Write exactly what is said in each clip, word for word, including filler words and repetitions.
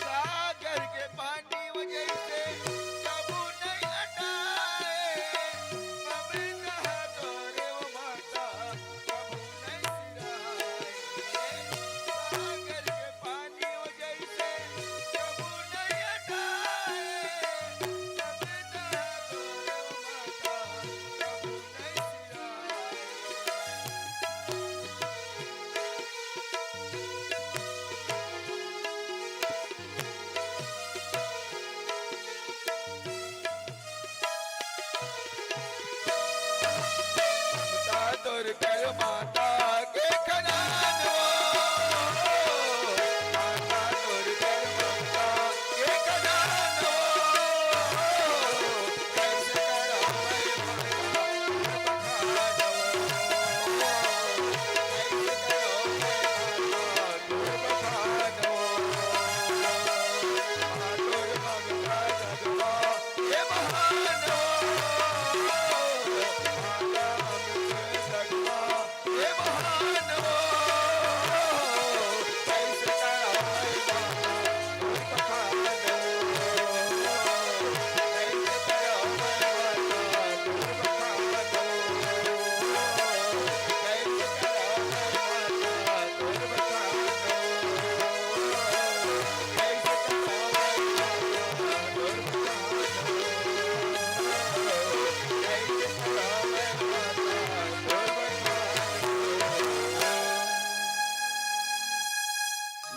सागर के पानी वो जैसे कबू नहीं हटाए, अब नहा तोरे वो माता कबू नहीं सिराए। सागर के पानी वो जैसे कबू नहीं हटाए, अब नहा तोरे वो माता कबू नहीं सिराए। ममता तोर कर माता के खजानवा, माता तोर कर ममता के खजानवा।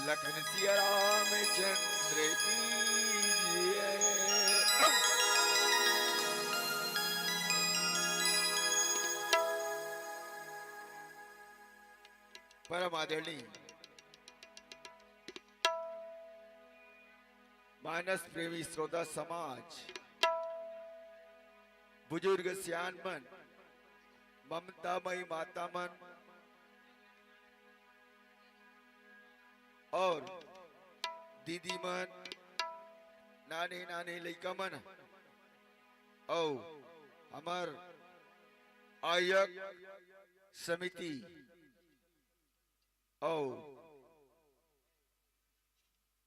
लखन सिया रामचंद्र की जय। परम आदरणीय मानस प्रेमी श्रोता समाज, बुजुर्ग सियान मन, ममतामयी माता मन और दीदी मन, नाने नाने लइका मन, अउ हमर आयोजक समिति अउ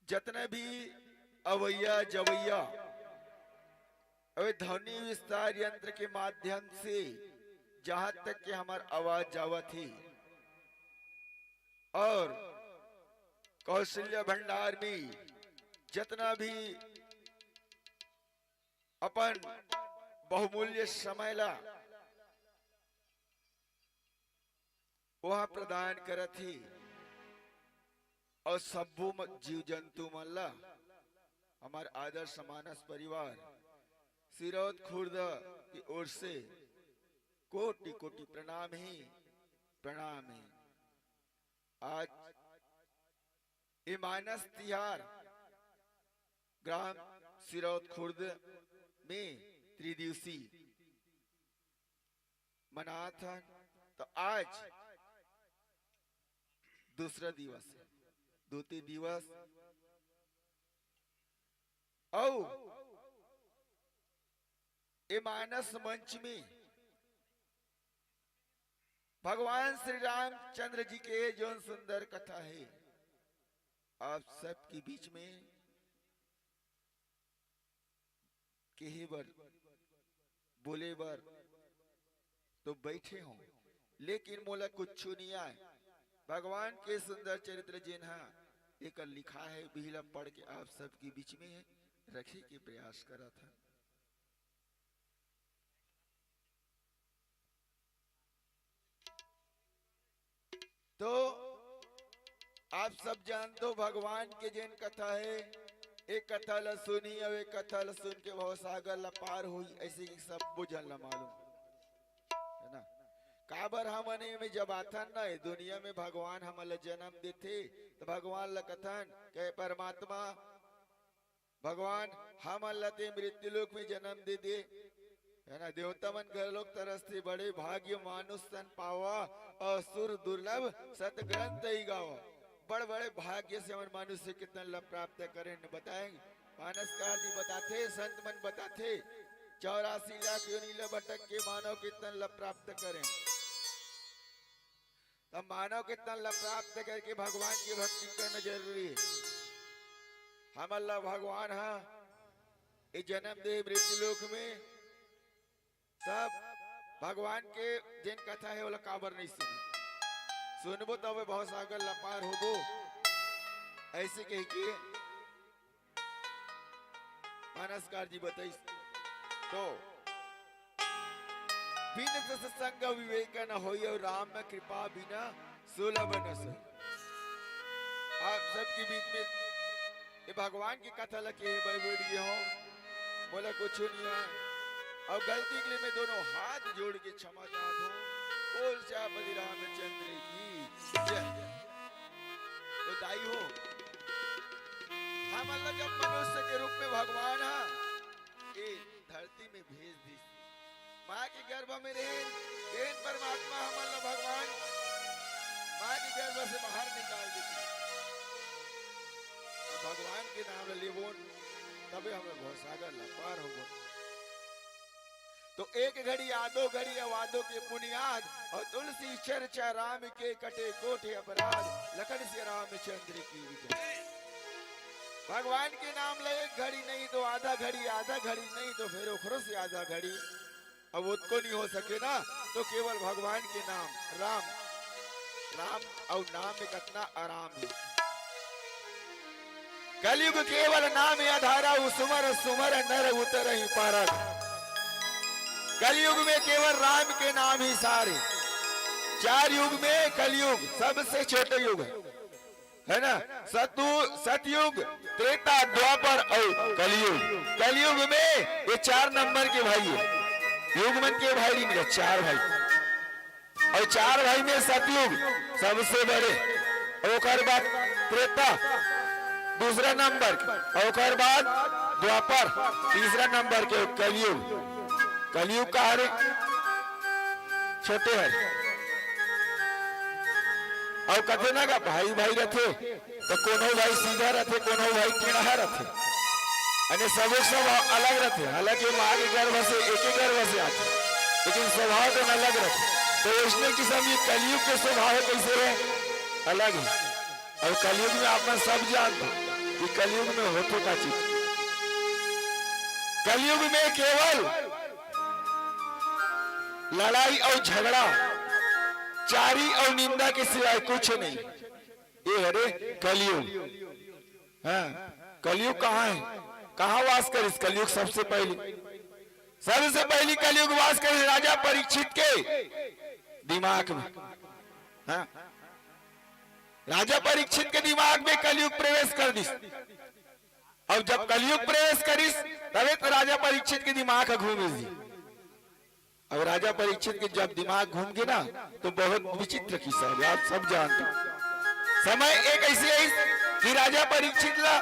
जतने भी अवैया जवैया, अउ ध्वनि विस्तार यंत्र के माध्यम से जहां तक के हमर आवाज जावत हे, और कौशल्या भंडार में जतना भी अपन बहुमूल्य समय ला वह प्रदान करत हे, और सब्बो म-, जीव जंतु मन ला हमर आदर्श मानस परिवार सिरौत खुर्द की ओर से कोटि कोटि प्रणाम हे, प्रणाम हे। आज ये मानस तिहार ग्राम सिरौत खुर्द में त्रिदिवसीय मनात हन, तो आज दूसरा दिवस हे, द्वितीय दिवस। अउ ए मानस मंच में भगवान श्री रामचंद्र जी के जोन सुंदर कथा हे, आप सबके बीच में केहे बर, बोले बर तो बैठे हों, लेकिन मोला कुछु नइ आय। भगवान के सुंदर चरित्र जेन ह एकर लिखा हे, बिही ला पढ़ के आप सबके बीच में रखे के प्रयास करत हन। तो आप सब जानत हो भगवान के जेन कथा हे, एक कथा ल सुनही अउ एक कथा ल सुन के भवसागर ल पार होही, अइसे कि सब्बो झन ल मालूम हे ना। काबर हमन एमे जब आथन ना, ए दुनिया में भगवान हमन ल जनम देथे, त भगवान ल कथन के परमात्मा, भगवान हमन ल ते मृत्यु लोक में जनम दे दे, हे ना। देवता मन घलोक तरसथे, बड़े भाग्य मानुष तन पावा, असुर दुर्लभ सत ग्रंथ ही गावा। बड़ बड़े भाग्य से हमन मनुष्य के तन ल प्राप्त करें। बताएंगे, मानसकार जी बताथे, संत मन बताथे, चौरासी लाख योनि ल भटक के मानव के तन ल प्राप्त करें। त मानव के तन ल प्राप्त करके भगवान के भक्ति करना जरूरी हे। हमन ल भगवान ह ए जनम दे मृत्यु लोक में सब भगवान के जेन कथा हे, ओला काबर नहीं सुने? सुनबो तबे भवसागर ल पार होबो। अइसे कहिके मानसकार जी बताइस। तो बिन जस संग विवेक न होई, अउ राम कृपा बिना सुलभ न सोई। आप सबके बीच में ये भगवान की कथा ल केहे बर बैठ गे हों, मोला कुछु नहीं आय। अउ गलती के लिए मैं दोनों हाथ जोड़ के क्षमा चाहत हों। बोल सियापति रामचंद्र की जय। तो दाई हो, हमन ल जब मनुष्य के रूप में भगवान ह ए धरती में भेज दिस, माँ के गर्भ में रहेन, तेन परमात्मा हमन ल भगवान माँ के गर्भ से बाहर निकाल देथे। अब भगवान के नाम ल लेबोन, तबे हमन भवसागर ल पार होबोन। तो एक घड़ी आदो घड़ी अवादो के पुनियाद, अउ तुलसी चर्चा राम के कटे कोटि अपराध, लखन सिया रामचंद्र की जय। भगवान के नाम ल एक घड़ी नहीं तो आधा घड़ी, आधा घड़ी नहीं तो फेर ओखरो से आधा घड़ी, अब ओतको नहीं हो सके ना, तो केवल भगवान के नाम राम, राम अउ नाम में कतना आराम हे। कलयुग केवल नाम आधारा, उ सुमर सुमर नर उतरहि पारा। कलयुग में केवल राम के नाम ही सार हे। चार युग में कलयुग सबसे छोटे युग हे, हे ना? सतु-, सतयुग, त्रेता, द्वापर अउ कलयुग। कलयुग में ये चार नंबर के भाई हे, युग मन के भाई नहीं, चार भाई। अउ चार भाई में सतयुग सबसे बड़े, ओकर बाद त्रेता दूसरा नंबर, ओकर बाद द्वापर तीसरा नंबर के, कलयुग। कलयुग का हरे? छोटे हरे। अउ कथे ना का भाई भाई रथे, त कोनो भाई सीधा रथे, कोनो भाई टेढ़ा रथे, अने सबो स्वभाव अलग रथे। हालांकि माँ के गर्भ से, एके गर्भ से आथे, लेकिन स्वभाव तो अलग रथे। तो वइसने किसम ये कलयुग के स्वभाव कइसे हे? अलग हे। अउ कलयुग में आप मन सब जानत हो कि कलयुग में होथे का चीज। कलयुग में केवल लड़ाई अउ झगड़ा, चारी अउ निंदा के सिवाय कुछ नहीं। ये हरे कलयुग। हाँ, कलयुग कहाँ हे? कहाँ वास करिस कलयुग? सबसे पहली, सबसे पहली कलयुग वास करिस राजा परीक्षित के दिमाग में। हाँ, राजा परीक्षित के दिमाग में कलयुग प्रवेश कर दिस। अब जब कलयुग प्रवेश करिस, तबे तो राजा परीक्षित के दिमाग ह घूमिस जी। अब राजा परीक्षित के जब दिमाग घूम गे ना, तो बहुत विचित्र किस्सा हे, आप सब जानत हो। समय एक अइसे आइस कि राजा परीक्षित ला,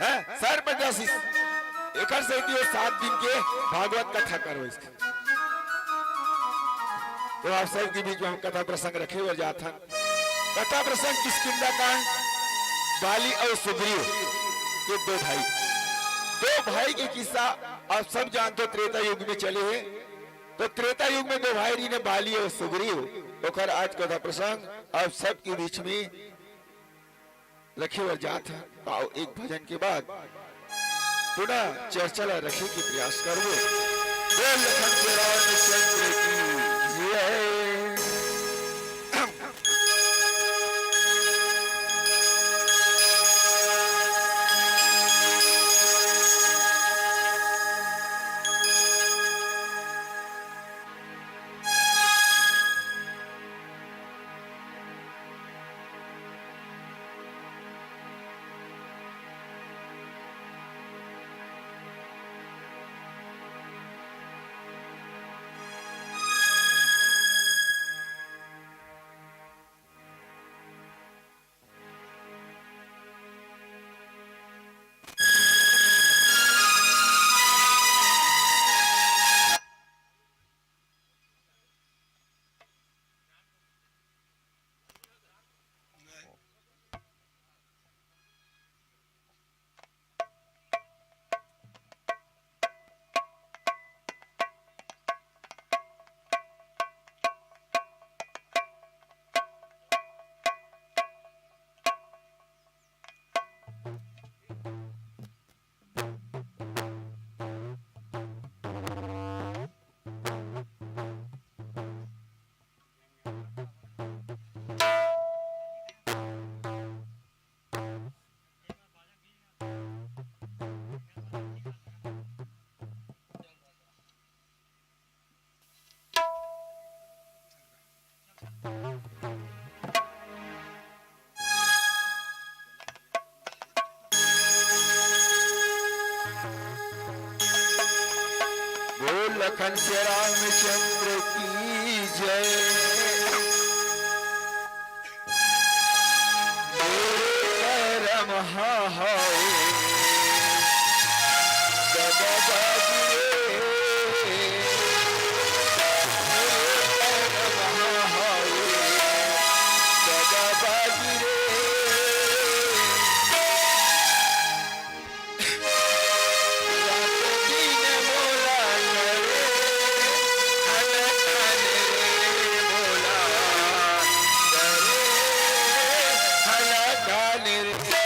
हैं, सर्प डसिस, एकर सेती वो सात दिन के भागवत कथा करवाइस। तो आप सबके बीच में हम कथा प्रसंग रखे बर जात हन। कथा प्रसंग किष्किंधा कांड, बाली अउ सुग्रीव के दो भाई, दो भाई के किस्सा आप सब जानत हो, त्रेता युग में चले हे। तो त्रेता युग में दो भाई रहिन हे, बाली अउ सुग्रीव, ओकर आज कथा प्रसंग आप सबके बीच में रखे बर जात हन। तो आओ, एक भजन के बाद पुनः चर्चा ला रखे के प्रयास करबो। बोल लखन के रामचंद्र की जय। कंस रामचंद्र की जय। मेरे करम हाय दगाबाज रे, मेरे करम हाय दगाबाज रे। रात दिन मोला करे हलाकान रे, मोला करे हलाकान रे।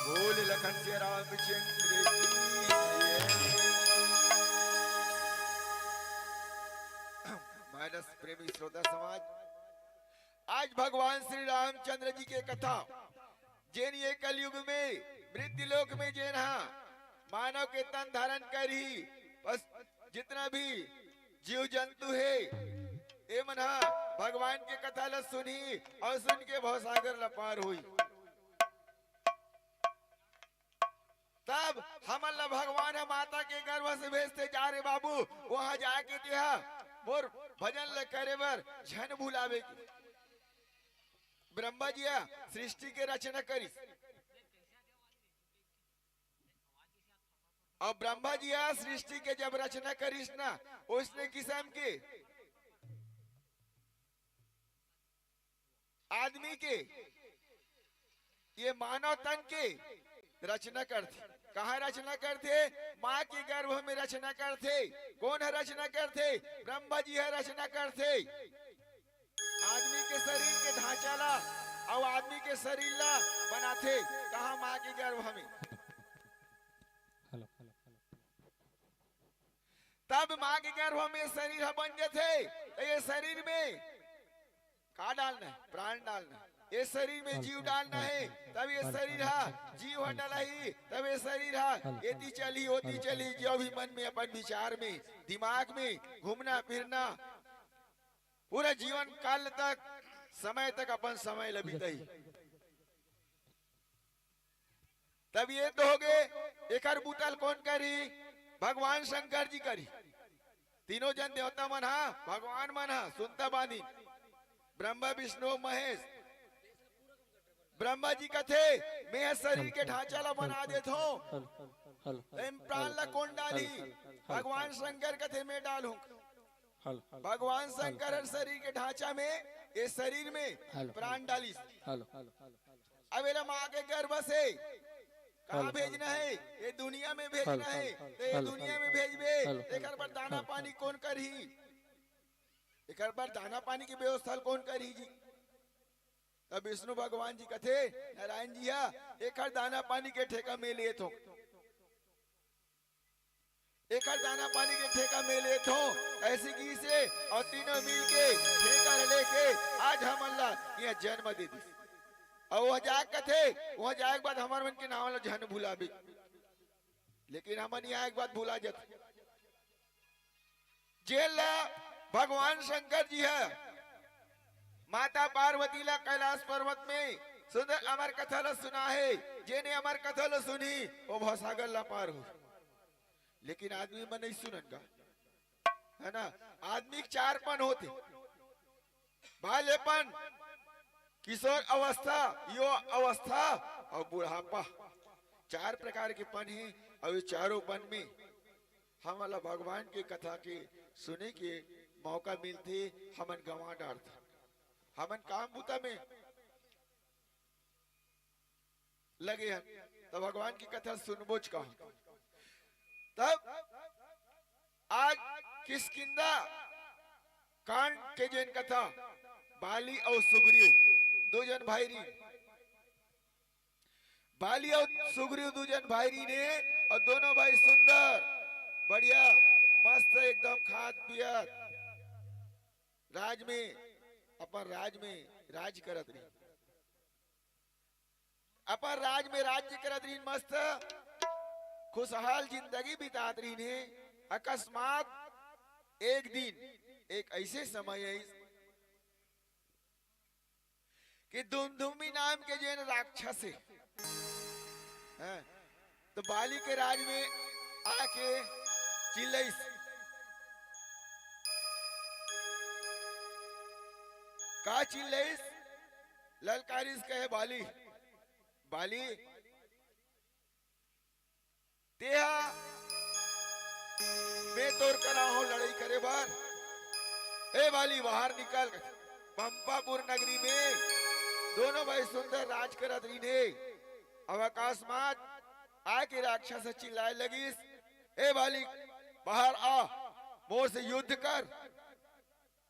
बोल लखन सिया रामचंद्र की जय। मानस प्रेमी श्रोता समाज, आज भगवान श्री रामचंद्र जी के कथा, जेन ये कलयुग में मृत्यु लोक में जेन हा मानव के तन धारण करही, बस जितना भी जीव जंतु हे, ए मन हा भगवान के कथा ला सुनही अउ सुन के भवसागर ला पार होही। तब हमन ला भगवान ह माता के गर्भ से भेजथे, "जा रे बाबू, वहां जाके तेहा मोर भजन ल करे बर झन भुलावे।" ब्रह्मा जी ह सृष्टि के रचना करिस। अउ ब्रह्मा जी ह सृष्टि के जब रचना करिस ना, ओइसने किसम के आदमी के, ये मानव तन के रचना करथे। कहाँ रचना करथे? माँ के गर्भ में रचना करथे। कोन ह रचना करथे? ब्रह्मा जी ह रचना करथे। आदमी के शरीर के ढांचा ला अउ आदमी के शरीर ला बनाथे। कहाँ? माँ के गर्भ में। तब माँ के गर्भ में शरीर ह बन जथे, त ये शरीर में का डालना हे? प्राण डालना हे। ये शरीर में जीव डालना हे, तब ये शरीर ह जीव ह डलही, तब ये शरीर ह एती चलही, ओती चलही, जो भी मन में, अपन विचार में, दिमाग में घूमना फिरना, पूरा जीवन काल तक, समय तक अपन समय ल बिताही। तब ये तो होगे, एकर बुता ल कोन करही? भगवान शंकर जी करही। तीनों जन देवता मन हा, भगवान मन हा, सुनता बानी, ब्रह्मा, विष्णु, महेश। ब्रह्मा जी कथे, "मैं ह शरीर के ढांचा ला बना देत हूँ।" एम प्राण ला कोन डालही? भगवान शंकर कथे, "मैं डालहूँ।" भगवान शंकर हर शरीर के ढांचा में, ये शरीर में प्राण डालिस। अब एला माँ के गर्भ से कहाँ भेजना हे? ये दुनिया में भेजना हे। तो ये दुनिया में भेजबे, एकर बर दाना पानी कोन करही? एकर बर दाना पानी के व्यवस्था कोन करही जी? तब विष्णु भगवान जी कथे, नारायण जी हा, एकर दाना पानी के ठेका मैं लेत हूँ। एकर दाना पानी के ठेका मैं लेत हूँ, अइसे कहिसे, अउ तीनों मिल के ठेका ल लेके आज हमन ला इहाँ जन्म दे दिस। अउ वहाँ जाके कथे, वहाँ जाए के बाद हमर मन के नाम ला झन भुलाबे। लेकिन हमन इहाँ एक बात भुला जात, जेन ला भगवान शंकर जी ह माता पार्वती ला कैलाश पर्वत में सुंदर अमर कथा ला सुनाहे, जेने अमर कथा ला सुनही, वो भवसागर ला पार हो। लेकिन आदमी मन नहीं सुनन गा, है ना? आदमी के चार पन होथे, बालेपन, किशोर अवस्था, युवा अवस्था अउ बुढ़ापा, चार प्रकार के पन हे। अउ ये चारों पन में हमन ला भगवान के कथा के सुने के मौका मिलथे, हमन गंवा डारथन। हमन काम बुता में लगे हन, त भगवान के कथा सुनबोच कहाँ। तब आज किष्किंधा कांड के जेन कथा, बाली अउ सुग्रीव दू जन भाई रहिन, बाली अउ सुग्रीव दू जन भाई रहिन हे, अउ दोनों भाई सुंदर, बढ़िया, मस्त एकदम खात पियत, राज में, अपन राज में राज करत रहिन। अपन राज में राज्य करत रहिन, मस्त खुशहाल जिंदगी बितात रहिन हे। अकस्मात एक दिन एक ऐसे समय आइस कि धुमधुमी नाम के जेन राक्षस हे, हैं, तो बाली के राज में आके चिल्लइस। का चिल्लइस? ललकारिस, कहे, "बाली, बाली, तेहा मैं तोर करा हूँ लड़ाई करे बर। ए बाली, बाहर निकल।" पंपापुर नगरी में दोनों भाई सुंदर राज करत रहिन हे। अब अकस्मात आके राक्षस चिल्लाए लगिस, "ए बाली, बाहर आ, मोर से युद्ध कर।"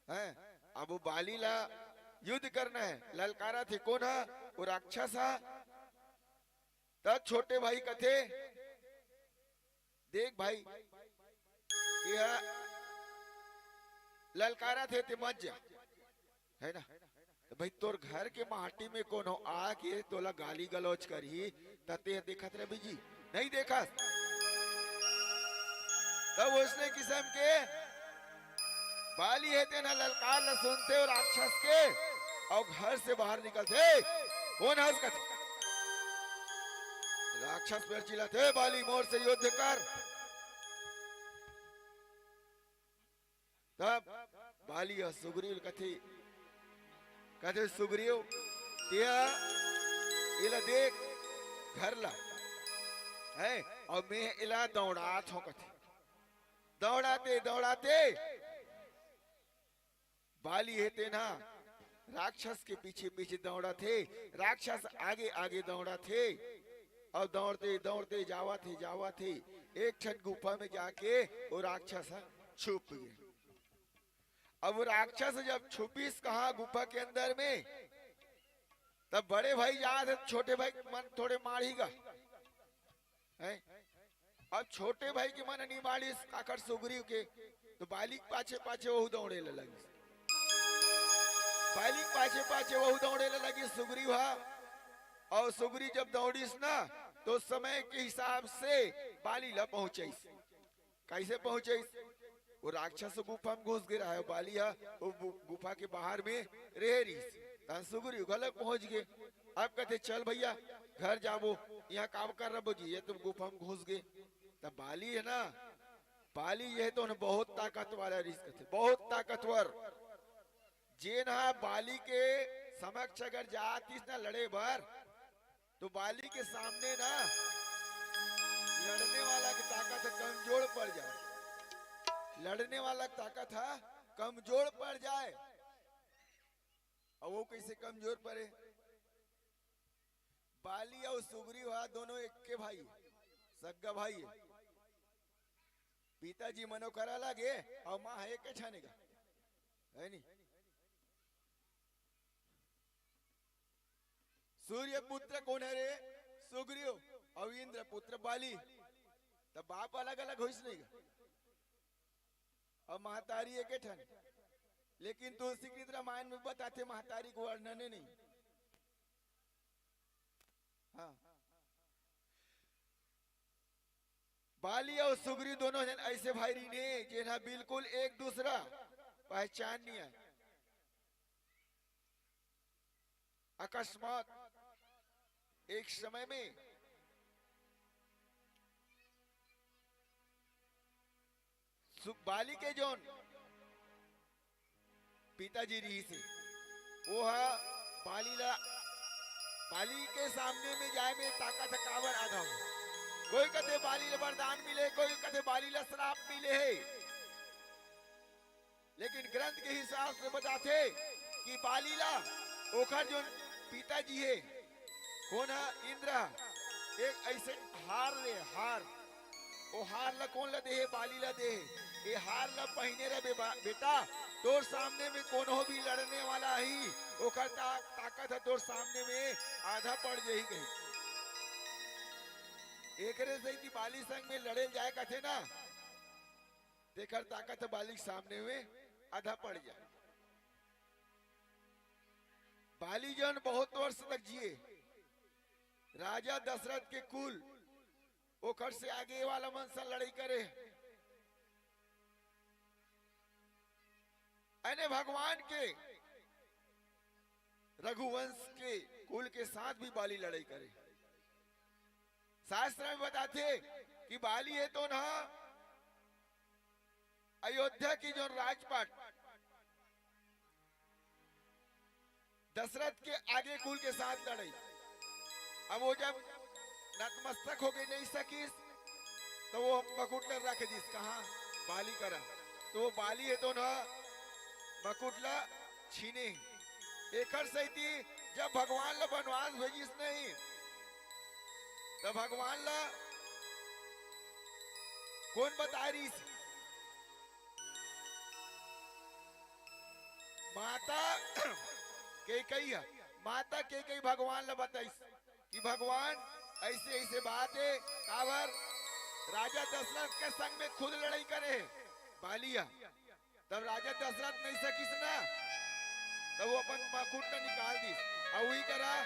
हैं? अब वो बाली ला युद्ध करना हे, ललकारा थे। कोन हा? वो राक्षस हा। तब छोटे भाई कथे, "देख भाई, ये ललकारत हे, ते मत जा, है ना? तो भाई, तोर घर के माटी में कोनो आके तोला गाली गलौज करही, त ते देखत रह जी, नहीं देखस?" तब उसने किसम के बाली हे तेन ह ललकार ल सुनथे अउ राक्षस के, अउ घर से बाहर निकलथे। "ए, कोन हस?" कथे। राक्षस फेर चिल्लाथे, "ए बाली, मोर से युद्ध कर।" तब बाली ह सुग्रीव ल कथे, कथे, "सुग्रीव, तें एला देख, घर ला, हैं, अउ मैं एला दौड़ात हौं," कथे। दौड़ाते, दौड़ाते बाली हे तेन ह राक्षस के पीछे पीछे दौड़त हे, राक्षस आगे आगे दौड़त हे, अउ दौड़ते दौड़ते जावत हे, जावत हे, एक ठन गुफा में जाके वो राक्षस ह छुप गे। अब वो राक्षस जब छुपिस कहा गुफा के अंदर में, तब बड़े भाई जात हे, छोटे भाई मन थोड़े मारही गा, हैं? अब छोटे भाई के मन नइ मानिस काकर सुग्रीव के, तो बाली के पाछे पाछे वहू दौड़े ल लगिस। बाली के पाछे पाछे वहू दौड़े ल लगिस सुग्रीव ह। अउ सुग्रीव जब दौड़िस ना, तो समय के हिसाब से बाली ल पहुंचाइस। कइसे पहुंचाइस? वो राक्षस गुफा में घुस गे रहय, बाली ह वो गु-, गुफा के बाहर में रहे रहिस। तहन सुग्रीव घलो पहुंच गे। अब कथे, "चल भइया, घर जाबो, इहां काम कर रबो जी, ये तो गुफा में घुस गे।" त बाली हे ना, बाली ये तो न बहुत ताकत वाला रिहिस कथे, बहुत ताकतवर। जेन ह बाली के समक्ष अगर जातिस ना लड़े बर, तो बाली के सामने ना लड़ने वाला के ताकत ह कमजोर पड़ जाय, लड़ने वाला के ताकत ह कमजोर पड़ जाय। अउ वो कइसे कमजोर पड़े? बाली अउ सुग्रीव ह दोनों एक्के भाई, सग्गा भाई हे। पिताजी मन ओ करा लगे अउ माँ ह एके ठन गा, हे नी? सूर्य पुत्र कोन हरे? सुग्रीव। अउ इंद्र पुत्र बाली। त बाप अलग-अलग होइस नहीं गा? अउ महतारी एके ठन। लेकिन तुलसी कृत रामायण में बताथे, महतारी के वर्णन नहीं। हाँ। बाली अउ सुग्रीव दोनों झन अइसे भाई रहिन हे, जेन ह बिल्कुल एक दूसरा पहचान नइ आय। अकस्मात एक समय में सु-, बाली के जोन पिताजी रिहिस हे, वो ह बाली ला, बाली के सामने में जाय में ताकत ह काबर आधा हो। कोई कथे बाली ला वरदान मिले, कोई कथे बाली ला श्राप मिले हे। लेकिन ग्रंथ के हिसाब से बताथे कि बाली ला ओखर जोन पिताजी हे, कोन ह? इंद्र ह। एक अइसे हार ले, हार। ओ हार ला कोन ला देहे? बाली ला देहे। ए हार ला पहिने रह बे-, बा-, बेटा, तोर सामने में कोनो भी लड़ने वाला ही, ओकर ता-, ताकत ह तोर सामने में आधा पड़ जाही कही। एकरे सेती बाली संग में लड़े ल जाय कथे ना, तेकर ताकत ह बाली के सामने में आधा पड़ जाय। बाली जन बहुत वर्ष तक जिए, राजा दशरथ के कुल, ओकर से आगे वाला मन से लड़ाई करे। अने भगवान के रघुवंश के कुल के साथ भी बाली लड़ाई करे। शास्त्र में बताथे कि बाली हे तो ना अयोध्या की जो राजपाट दशरथ के आगे कुल के साथ लड़ाई। अब वो जब नतमस्तक होके नहीं सकिस, तो वो मकुट ल रख दिस। कहाँ? बाली करा। तो वो बाली हे तो ना मकुट ला छीने। एकर सेती जब भगवान ला बनवास भेजिस नहीं, तो भगवान ला कोन बताय रिहिस? माता केकई ह, माता केकई भगवान ला बताइस कि भगवान, ऐसे ऐसे बात हे। काबर राजा दशरथ के संग में खुद लड़ाई करे हे बाली ह। तब राजा दशरथ नहीं सकिस ना, तब वो अपन मकुट ला निकाल दिस। अउ वही करा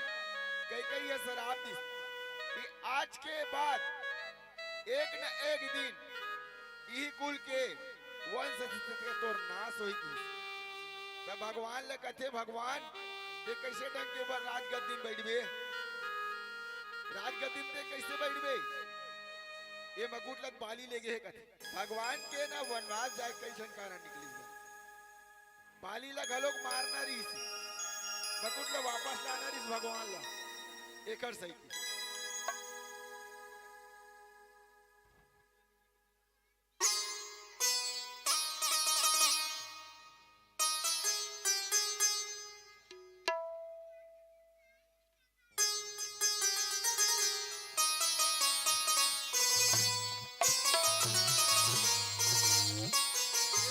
कैकई ह सराप दिस कि आज के बाद एक न एक दिन इही कुल के वंश से तोर नाश होही। तब भगवान ला कथे, भगवान, ते कैसे ढंग के बर राजगद्दी में बैठबे? राजगद्दी में ते कैसे बैठबे? ये मकुट ला बाली ले गे हे कथे। भगवान के ना वनवास जाए कइसन कारण निकलिस बा। बाली ला घलोक मारना रहिस, मकुट ला वापस लाना रहिस भगवान ला। एकर सही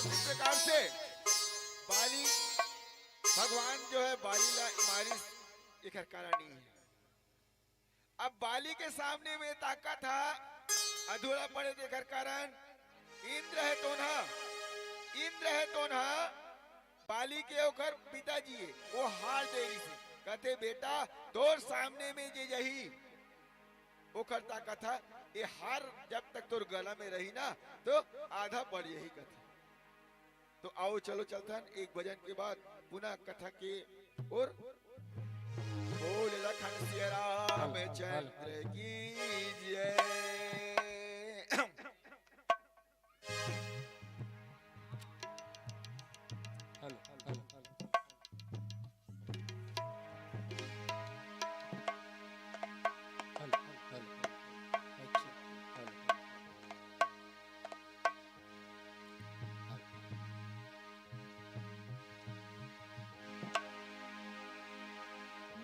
इस प्रकार से बाली भगवान जो है बाली ला मारिस, एकर कारण नहीं है। अब बाली के सामने में ताकत हा अधूरा पड़े, तेकर कारण इंद्र हे तोन हा, इंद्र हे तोन हा, बाली के ओकर पिताजी हे, वो हार दे रहिस हे। कथे, "बेटा, तोर सामने में जे जही, ओकर ताकत हा, ये हार जब तक तोर गला में रही ना, तो आधा बढ़ जही," कथे। तो आओ चलो चलथन एक भजन के बाद पुनः कथा के ओर। बोल लखन सिया रामचंद्र की जय। Hello, hello, hello. Hello, hello. अच्छा, हेलो।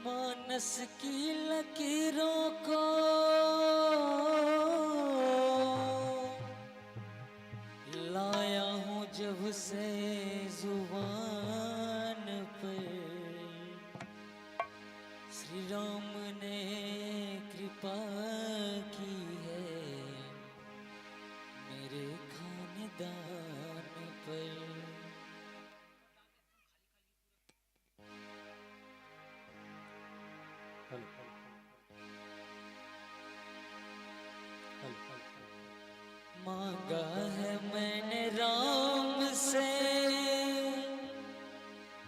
मानस की लकीरों को लाया हूँ जब से जुबान पर, श्री राम ने कृपा की है मेरे खानदान पर। Hello, hello, hello. मांगा है मैंने राम से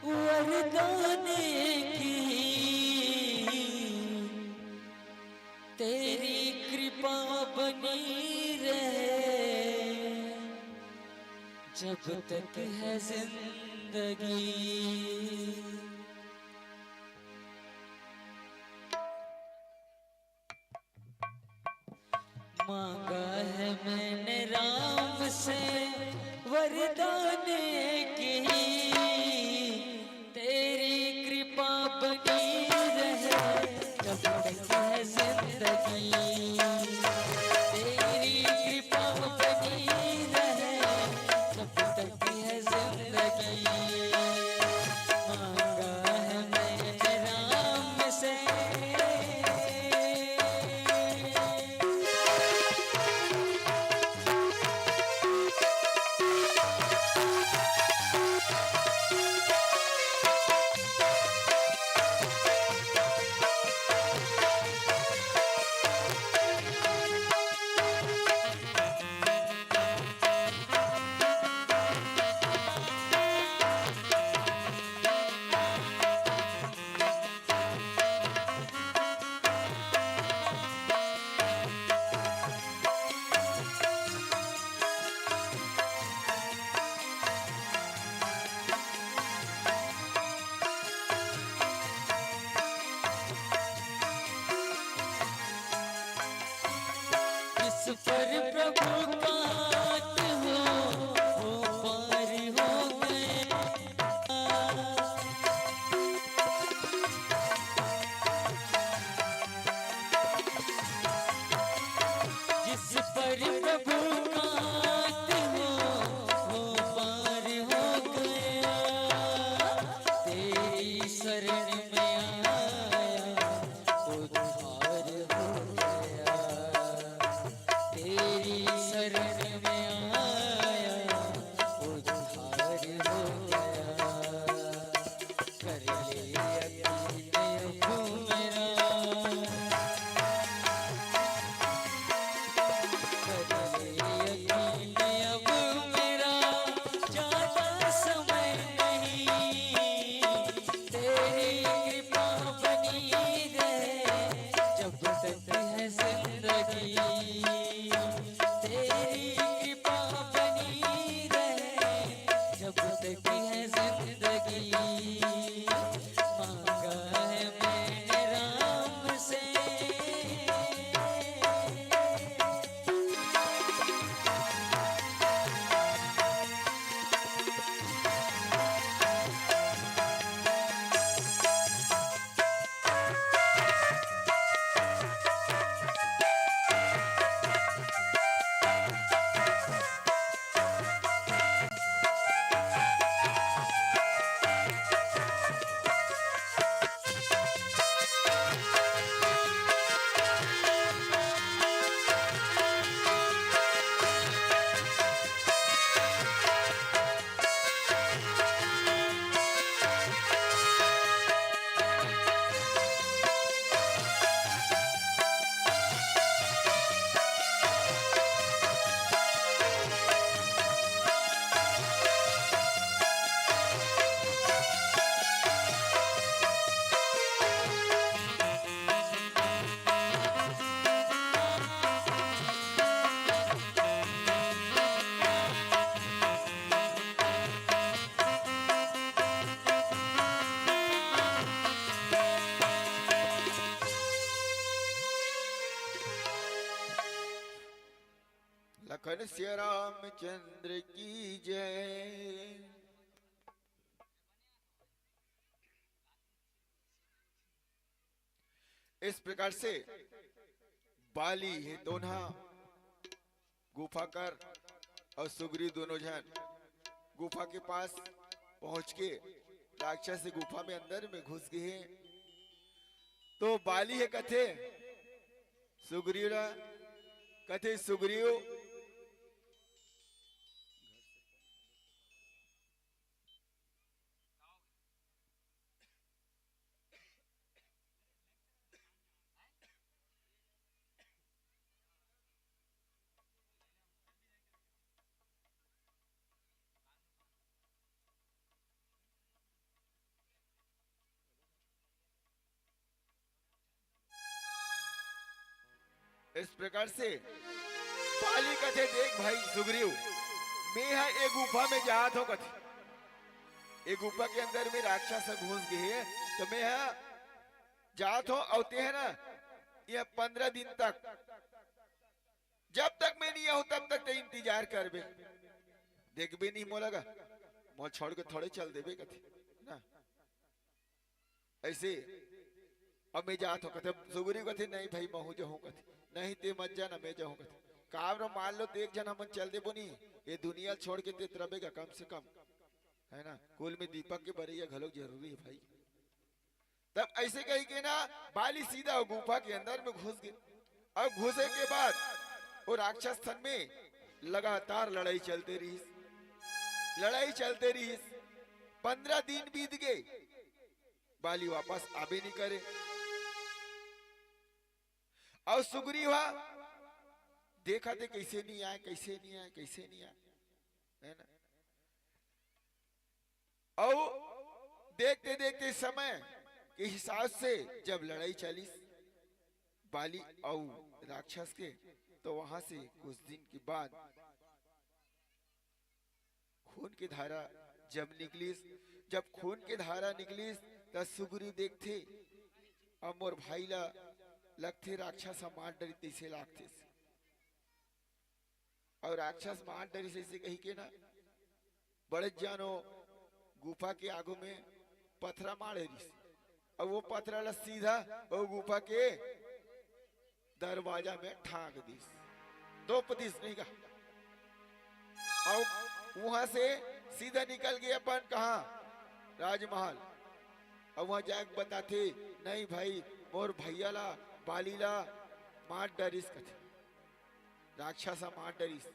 वरदान की, तेरी कृपा बनी रहे जब तक है जिंदगी। मांगा है मैंने राम से वरदान एक ही, तेरी कृपा बनी रहे जब तक है जिंदगी। तेरी कृपा बनी रहे जब तक है जिंदगी। मांगा है मैंने राम से। जिस पर प्रभु का हाथ हो, वो पार हो गया। जिस पर प्रभु का हाथ हो, वो पार हो गया। तेरी शरण में आया, उद्धार हो गया। घनश्याम रामचंद्र की जय। इस प्रकार से बाली हे दोनों गुफा कर अउ सुग्रीव दोनों झन गुफा के पास पहुंच के राक्षस गुफा में अंदर में घुस गे हे। तो बाली हे कथे सुग्रीव ला, कथे सुग्रीव, इस प्रकार से बाली कथे, देख भाई सुग्रीव, मैं हा ए गुफा में जात हों कथे, ए गुफा के अंदर में राक्षस ह घुस गे हे, तो मैं हा जात हों, अउ तें ह ना, ये पंद्रह दिन तक, जब तक मैं नहीं आहूं, तब तक ते इंतजार करबे, देखबे नहीं मोला गा, मोला छोड़ के थोड़े चल देबे कथे ना। ऐसे अब मैं जात हों कथे, सुग्रीव कथे, नहीं भाई, महूं जाहूं कथे, नहीं ते मत जाना, मैं जाहूं कथे। काबर मान लो, ते एक झन हमन चल देबो नहीं, ये दुनिया छोड़ के ते रबे गा कम से कम, है ना? कुल में दीपक के बरइया घलोक जरूरी हे भाई। तब ऐसे कहिके ना बाली सीधा गुफा के अंदर में घुस गे। अब घुसे के बाद वो राक्षस मन में लगातार लड़ाई चलते रहिस, लड़ाई चलते रहिस। पंद्रह दिन बीत गे, बाली वापस आबे नहीं करे। अउ सुग्रीव हा देखत हे, कैसे नहीं आय, कैसे नहीं आय, कैसे नहीं आय, है ना? अउ देखते देखते समय के हिसाब से जब लड़ाई चलिस बाली अउ राक्षस के, तो वहां से कुछ दिन के बाद खून के धारा जब निकलिस, जब खून के धारा निकलिस, त सुग्रीव देखथे, अब मोर भाई ला लगथे राक्षस ह मार डरिस तइसे लागथे। अउ राक्षस मार डरिस अइसे कहिके ना, बड़े जानो गुफा के आगू में पथरा मारे रिस, अउ वो पथरा ला सीधा वो गुफा के दरवाजा में ठाक दिस, तोप दिस नहीं का। अउ वहां से सीधा निकल गे अपन कहा, राजमहल। अउ वहां जाके बताथे, नहीं भाई, मोर भैया ला, बाली ला मार डरिस कथे, राक्षस ह मार डरिस।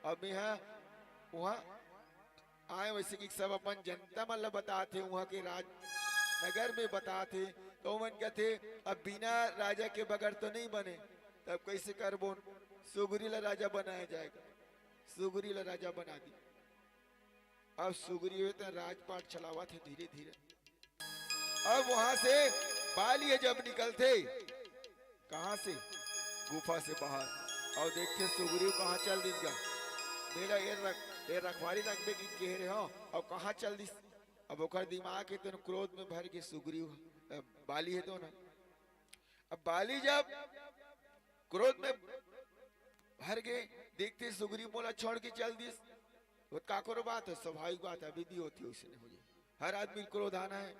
अब मैं हा वहां आय, वैसे कि सब अपन जनता मन ल बतात हे, उहां के राजनगर में बतात हे, तो मन कथे, अब बिना राजा के बगैर तो नहीं बने, तब कैसे करबो? सुगरी ल राजा बनाया जाएगा, सुगरी ल राजा बना दी। अब सुगरी हे त राजपाट चलावत हे धीरे धीरे। अब वहां से बाली ह जब निकलथे, कहां से? गुफा से बाहर। अउ देखथे सुग्रीव कहां चल दिस गा, मेला ए रख, ए रखवारी रखबे कि कहे रहे हो, अउ कहां चल दिस? अब ओकर दिमाग हे तो क्रोध में भर गे सुग्रीव, अ, बाली हे तो ना। अब बाली जब क्रोध में भर गे, देखथे सुग्रीव मोला छोड़ के चल दिस, वो काकरो बात हे, स्वाभाविक बात हे, अभी भी होथे, वैसे नहीं हो जाए। हर आदमी क्रोध आना हे,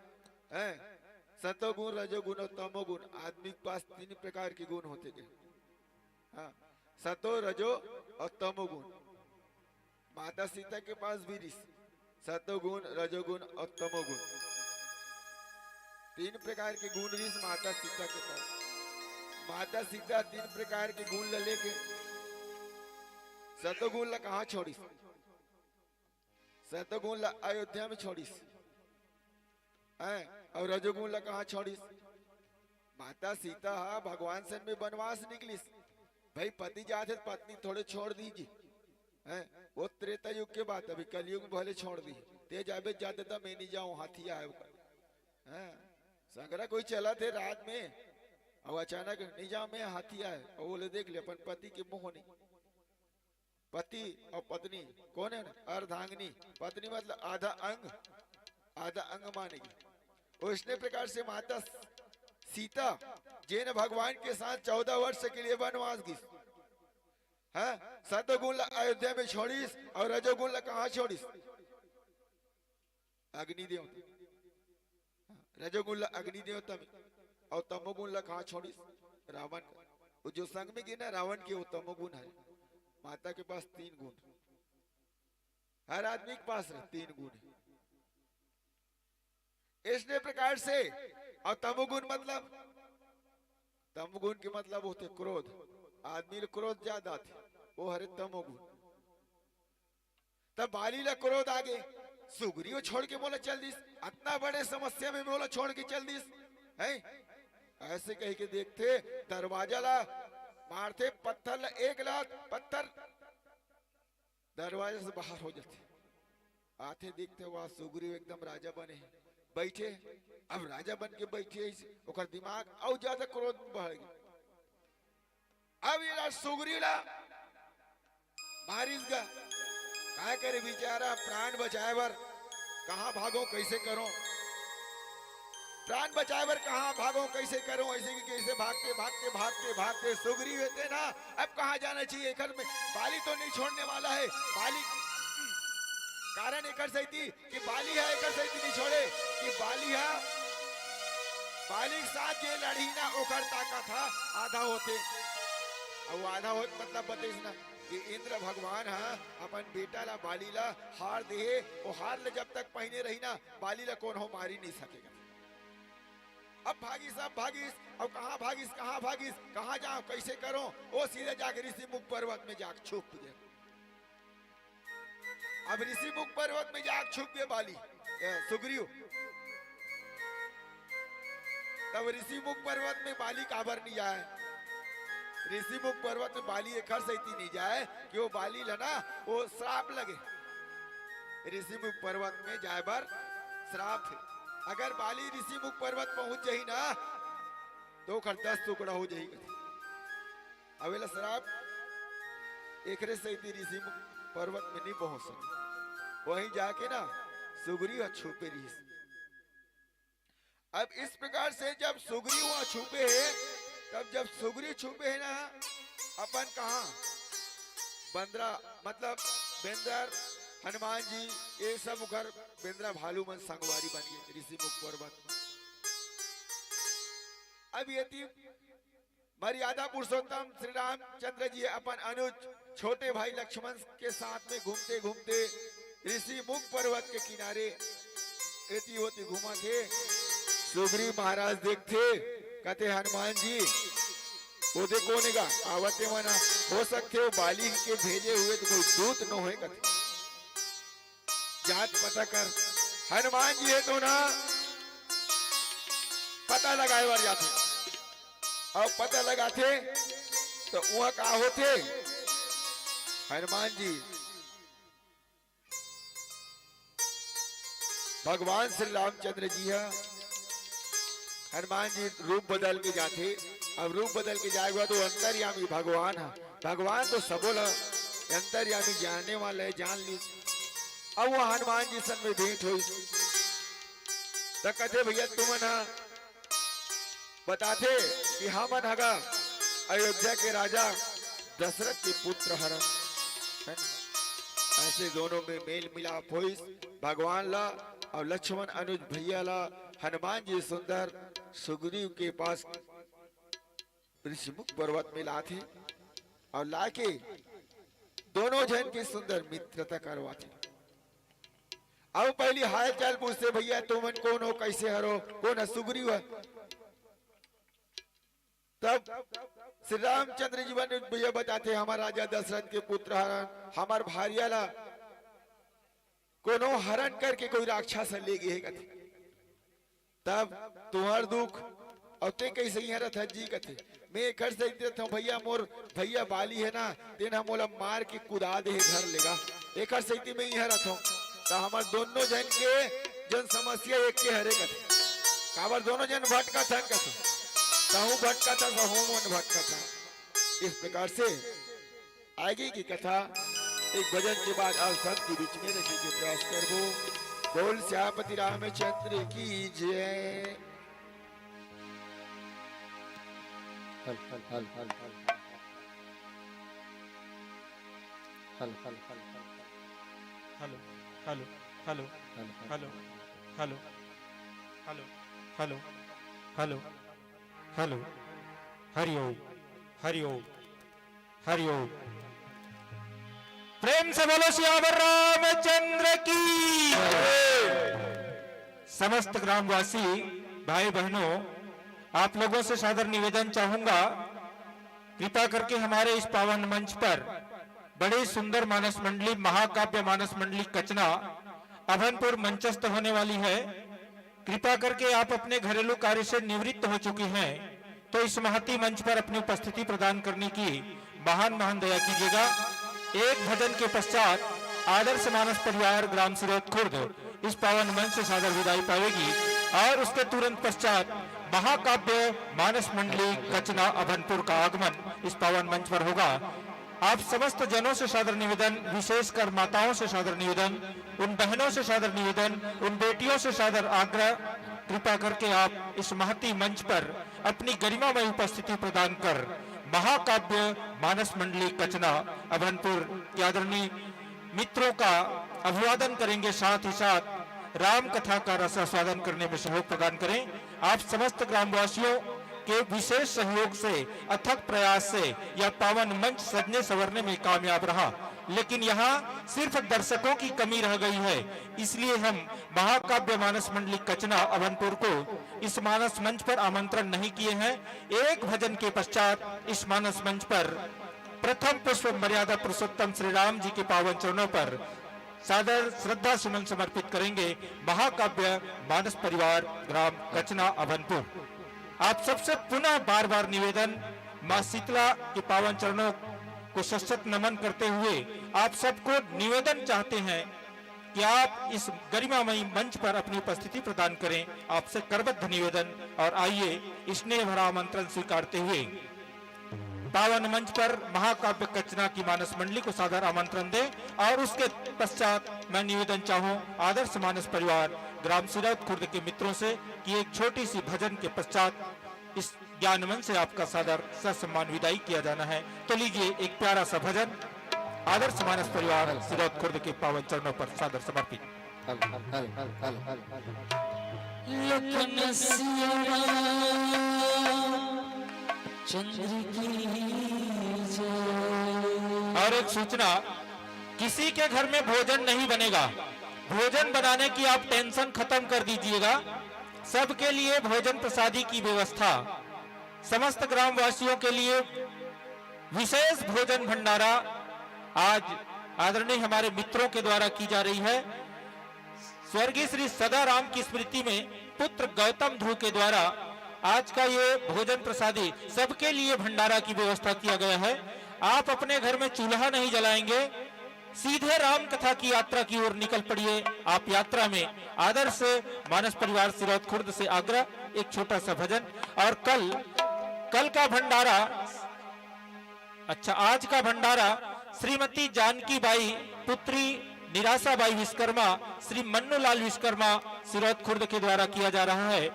हैं? सतो गुण, रजो गुण अउ तमो गुण। आदमी के पास तीन प्रकार के गुण होथे के। हाँ, सतो, रजो अउ तमो गुण। माता सीता के पास भी रिस, सतो गुण, रजो गुण अउ तमो गुण। तीन प्रकार के गुण रिस माता सीता के पास। माता सीता तीन प्रकार के गुण ल लेके सतो गुण ल कहां छोड़िस? सतोगुण ला अयोध्या में छोड़िस, हैं? अउ रजोगुण ला कहाँ छोड़िस? माता सीता हा भगवान संग में बनवास निकलिस। भाई, पति जात हे त पत्नी थोड़े छोड़ दीजिए, हैं? वो त्रेता युग के बात, अभी कलयुग में भले छोड़ दी। ते जाबे जाते त मैं नहीं जाऊं, हाथी आए ओकर, हैं? संगरा कोई चलत हे रात में, अउ अचानक नहीं जाऊं मैं, हाथी आए, अउ बोले, देख ले अपन पति के मुंह नहीं। पति अउ पत्नी कोन हे? अर्धांगिनी। पत्नी मतलब आधा अंग, आधा अंग माने गे। उसने प्रकार से माता सीता, जेन भगवान के साथ चौदह वर्ष के लिए वनवास गिस, हाँ, सतोगुण ला अयोध्या में छोड़िस अउ रजोगुण ला कहाँ छोड़िस? अग्नि देवता। रजोगुण ला अग्नि देवता में, अउ तमोगुण ला कहाँ छोड़िस? रावण का। वो जो संग में गे ना रावण के, वो तमोगुण हे। माता के पास तीन गुण, हर आदमी के पास रहे, तीन गुण हे। इसने प्रकार से, अउ तमोगुण मतलब, तमोगुण के मतलब होथे क्रोध। आदमी ले क्रोध ज्यादा आथे, वो हरे तमोगुण। तब बाली ला क्रोध आगे, सुग्रीव छोड़ के मोला चल दिस, अतना बड़े समस्या में मोला छोड़ के चल दिस, है? ऐसे कह के देखथे, दरवाजा ला मारथे, पत्थर ला एक लात, पत्थर दरवाजा से बाहर हो जाथे। आथे देखथे, वाह, सुग्रीव एकदम राजा बने हे, बैठे। अब राजा बन के बैठे हे, ओकर दिमाग अउ ज्यादा क्रोध में बह गे। अब ये ला सुग्रीव ला मारिस गा। काय करे बेचारा, प्राण बचाए बर कहाँ भागों, कैसे करों? प्राण बचाए बर कहाँ भागों, कैसे करों? ऐसे कि कैसे भागते, भागते, भागते, भागते सुग्रीव हे ते ना, अब कहाँ जाना चाहिए? एकर में बाली तो नहीं छोड़ने वाला है। बाली, कारण एकर सहित कि बाली ह एकर सहित नहीं छोड़े, कि बाली ह, बाली के साथ जे लड़ही ना, ओकर ताकत ह आधा होथे। अउ आधा होत मतलब बतेस ना कि इंद्र भगवान ह अपन बेटा ला, बाली ला हार देहे, ओ हार ला जब तक पहिने रही ना, बाली ला कोनो मारी नहीं सकेगा। अब भागिस, अब भागिस, अब कहाँ भागिस, कहाँ भागिस, कहाँ जाओं, कैसे करों? ओ सीधे जाके ऋषि मुख पर्वत में जाके छुप गे। अब ऋषि मुख पर्वत में जाके छुप गे बाली, ए, सुग्रीव। तब ऋषि मुख पर्वत में बाली काबर नहीं जाए? ऋषि मुख पर्वत में बाली एकर सहित नहीं जाए कि वो बाली ला ना, वो श्राप लगे। ऋषि मुख पर्वत में जाए बर श्राप हे। अगर बाली ऋषि मुख पर्वत पहुंच जाही ना, तो ओकर दस टुकड़ा हो जाही कथे। अवेला श्राप, एकरे सहित ऋषि मुख पर्वत में नहीं पहुंच सके। वहीं जाके ना सुग्रीव ह छुपे रहिस। अब इस प्रकार से जब सुग्रीव वहां छुपे हे, तब जब सुग्रीव छुपे हे ना, अपन कहा बंदरा, मतलब बेंदर, हनुमान जी, ये सब उकर बेंदरा भालू मन संगवारी बन गे ऋषि मुख पर्वत में। अब ये थी मर्यादा पुरुषोत्तम श्री रामचंद्र जी अपन अनुज छोटे भाई लक्ष्मण के साथ में घूमते घूमते ऋषि मुख पर्वत के किनारे एती ओती घूमत हे। सुग्रीव महाराज देखथे, कथे, "हनुमान जी, वो दे कोन हे गा? आवत हे मना, हो सकथे वो बाली के भेजे हुए तो कोई दूत न होय," कथे। जात पता कर, हनुमान जी हे तो ना पता लगाए बर जाथे। अउ पता लगाथे तो उहाँ का होथे? हनुमान जी, भगवान श्री रामचंद्र जी ह, हनुमान जी रूप बदल के जाथे। अब रूप बदल के जाए के बाद वो अंतर्यामी भगवान ह, भगवान तो सबो ल अंतर्यामी जानने वाला हे, जान लीस। अब वो हनुमान जी संग में भेंट होइस, त कथे, "भैया तुमन ह बताथे कि हमन ह गा अयोध्या के राजा दशरथ के पुत्र हरन।" है ना? ऐसे दोनों में मेल मिलाप होइस, भगवान ला अउ लक्ष्मण अनुज भैया ला हनुमान जी सुंदर सुग्रीव के पास ऋषिमुख पर्वत में लाथे अउ लाके दोनों झन के सुंदर मित्रता करवाथे। अउ पहली हाल चाल पूछथे, "भैया तुमन कोन हो, कैसे हरो, कोन ह सुग्रीव ह?" तब श्री रामचंद्र जी बन भैया बताथे, "हमर राजा दशरथ के पुत्र हरन, हमर भारिया ला कोनो हरन करके कोई राक्षस ह ले गे हे," कथे। "तब तुंहर दुख अउ ते कैसे इहाँ रथस जी?" कथे, "मैं एकर सहित रथंव भैया, मोर भैया बाली हे ना, तेन ह मोला मार के कुदा दे हे घर ले गा, एकर सहित मैं इहाँ रथंव।" त हमर दोनों झन के जन समस्या एक के हरे कथे, काबर दोनों झन भटकत हन कथे, तहूँ भटकत हस, हमन भटकत हन। इस प्रकार से आगे की कथा एक भजन के बाद आप सबके बीच में रखे के प्रयास करबो। बोल सियापति रामचंद्र की जय। हल, हल, हल, हल, हल। Hello, hello, hello, hello, hello, hello, hello, hello, hello, hello, hello, hello, hello, Hariom, Hariom, Hariom. प्रेम से बोलो सियावर रामचंद्र की। समस्त ग्रामवासी भाई बहनों, आप लोगों से सादर निवेदन चाहूंगा, कृपा करके हमारे इस पावन मंच पर बड़ी सुंदर मानस मंडली, महाकाव्य मानस मंडली कचना अभनपुर मंचस्थ होने वाली है। कृपा करके आप अपने घरेलू कार्य से निवृत्त हो चुके हैं, तो इस महती मंच पर अपनी उपस्थिति प्रदान करने की महान महान दया कीजिएगा। एक भजन के पश्चात आदर्श मानस परिवार ग्राम सिरौत खुर्द इस पावन मंच से सादर विदाई पावेगी और उसके तुरंत पश्चात महाकाव्य मानस मंडली कचना अभनपुर का आगमन इस पावन मंच पर होगा। आप समस्त जनों से सादर निवेदन, विशेषकर माताओं से सादर निवेदन, उन बहनों से सादर निवेदन, उन बेटियों से सादर आग्रह, कृपा करके आप इस महती मंच पर अपनी गरिमामय उपस्थिति प्रदान कर महाकाव्य मानस मंडली कचना अभनपुर के आदरणीय मित्रों का अभिवादन करेंगे, साथ ही साथ राम कथा का रसास्वादन करने में सहयोग प्रदान करें। आप समस्त ग्रामवासियों के विशेष सहयोग से, अथक प्रयास से यह पावन मंच सजने संवरने में कामयाब रहा, लेकिन यहाँ सिर्फ दर्शकों की कमी रह गई है, इसलिए हम महाकाव्य मानस मंडली कचना अभनपुर को इस मानस मंच पर आमंत्रण नहीं किए हैं। एक भजन के पश्चात इस मानस मंच पर प्रथम पुष्प मर्यादा पुरुषोत्तम श्री राम जी के पावन चरणों पर सादर श्रद्धा सुमन समर्पित करेंगे महाकाव्य मानस परिवार ग्राम कचना अभनपुर। आप सबसे पुनः बार बार निवेदन, माँ शीतला के पावन चरणों को शतशत नमन करते हुए आप सबको निवेदन चाहते हैं कि आप इस गरिमामयी मंच पर अपनी उपस्थिति प्रदान करें। आपसे करबद्ध निवेदन, और आइए, स्नेह भरा आमंत्रण स्वीकारते हुए पावन मंच पर महाकाव्य कचना की मानस मंडली को सादर आमंत्रण दें और उसके पश्चात मैं निवेदन चाहूं आदर्श मानस परिवार ग्राम सिरौत खुर्द के मित्रों से कि एक छोटी सी भजन के पश्चात इस ज्ञान मंच से आपका सादर ससम्मान विदाई किया जाना है। तो लीजिए, एक प्यारा सा भजन आदर्श मानस परिवार सिरौत खुर्द के पावन चरणों पर सादर समर्पित। लखन सिया राम चंद्र की जय। और एक सूचना, किसी के घर में भोजन नहीं बनेगा, भोजन बनाने की आप टेंशन खत्म कर दीजिएगा। सबके लिए भोजन प्रसादी की व्यवस्था, समस्त ग्रामवासियों के लिए विशेष भोजन भंडारा आज आदरणीय हमारे मित्रों के द्वारा की जा रही है। स्वर्गीय श्री सदाराम की स्मृति में पुत्र गौतम ध्रुव के द्वारा आज का ये भोजन प्रसादी सबके लिए भंडारा की व्यवस्था किया गया है। आप अपने घर में चूल्हा नहीं जलाएंगे, सीधे राम कथा की यात्रा की ओर निकल पड़िए। आप यात्रा में आदर्श मानस परिवार सिरौत खुर्द से आग्रह, एक छोटा सा भजन। और कल, कल का भंडारा, अच्छा, आज का भंडारा श्रीमती जानकी बाई पुत्री निराशा बाई विश्वकर्मा, श्री मन्नूलाल विश्वकर्मा सिरौत खुर्द के द्वारा किया जा रहा है।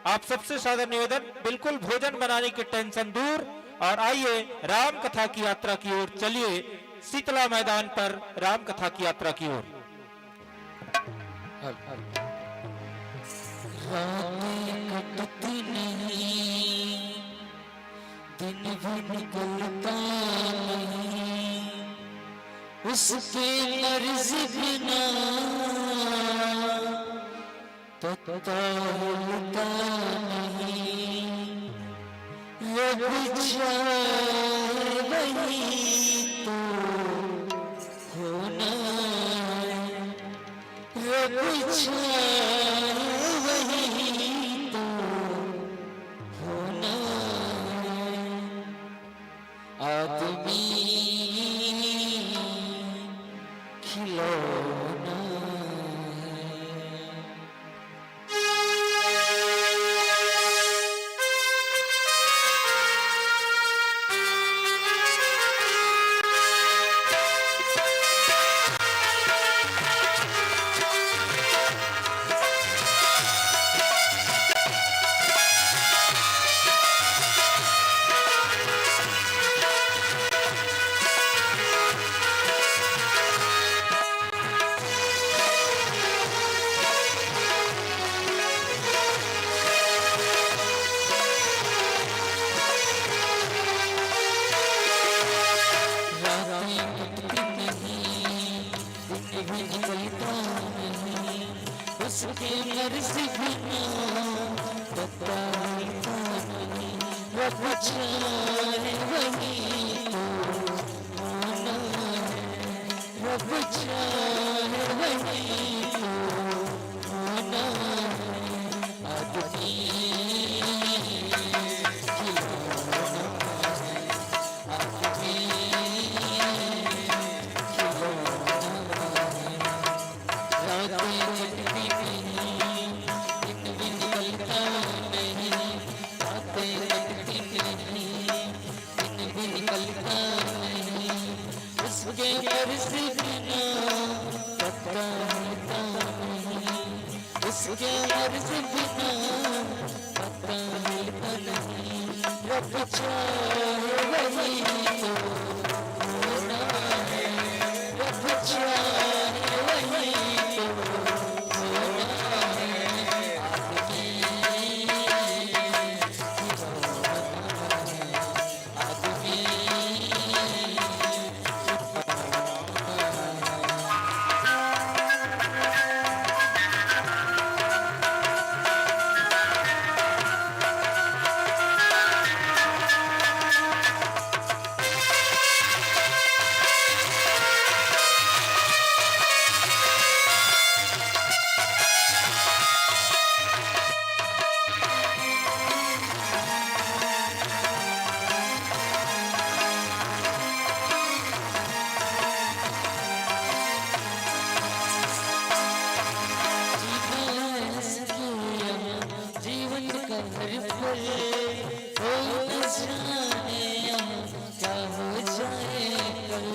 आप सबसे सादर निवेदन, बिल्कुल भोजन बनाने की टेंशन दूर, और आइए राम कथा की यात्रा की ओर चलिए, शीतला मैदान पर राम कथा की यात्रा की ओर। रातें कटती नहीं, दिन भी निकलता नहीं, उसके मर्जी बिना पत्ता हिलता नहीं। रब चाहे वही तो होना है, रब चाहे वही तो होना है। आदमी खिलौना है। अर्ज बिना पता नहीं, रब चाहे वही तो होना है, रब चाहे वही तो होना है। आदमी खिलौना है, आदमी खिलौना है। रातें कटती नहीं, दिन भी निकलता नहीं, रातें कटती नहीं, दिन भी निकलता नहीं। उसके अर्ज बिना पता हिलता नहीं, उसके अर्ज बिना पता हिलता नहीं। रब चाहे वही तो होना है, रब चाहे वही तो होना है। आदमी खिलौना है, आदमी जीवन का हर पल, कोई न जाने यहाँ क्या हो जाए कल।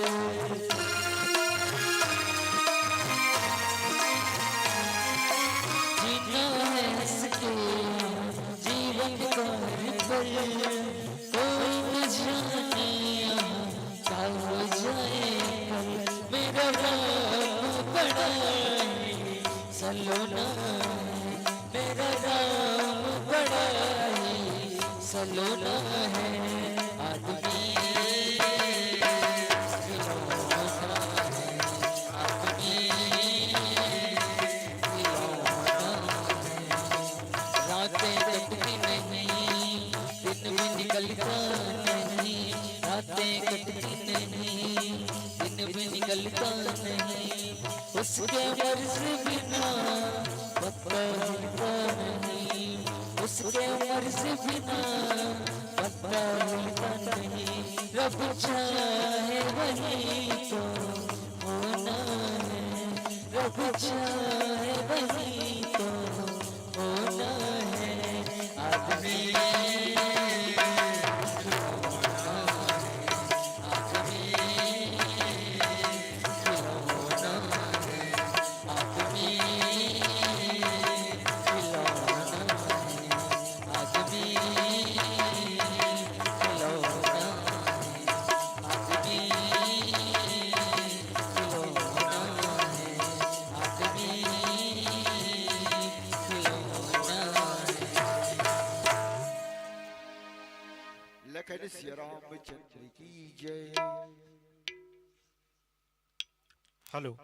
जीना है हंस के यहाँ, जीवन का हर पल, कोई न जाने यहाँ क्या हो जाए कल। मेरा राम बड़ा ही सलोना है, मेरा राम बड़ा ही सलोना है। आदमी खिलौना है, आदमी खिलौना है। रातें कटती नहीं, दिन भी निकलता नहीं, रातें कटती नहीं, दिन भी निकलता नहीं। उसके मर्ज बिना पत्ता हिलता नहीं, उसके मर्ज बिना पत्ता हिलता नहीं। रब चाहे वही तो होना है, रब चाहे वही तो होना है। आदमी खिलौना है, आदमी खिलौना है, आदमी खिलौना है, आदमी खिलौना है, आदमी खिलौना है, आदमी खिलौना है। लखन सिया रामचंद्र की जय। हेलो,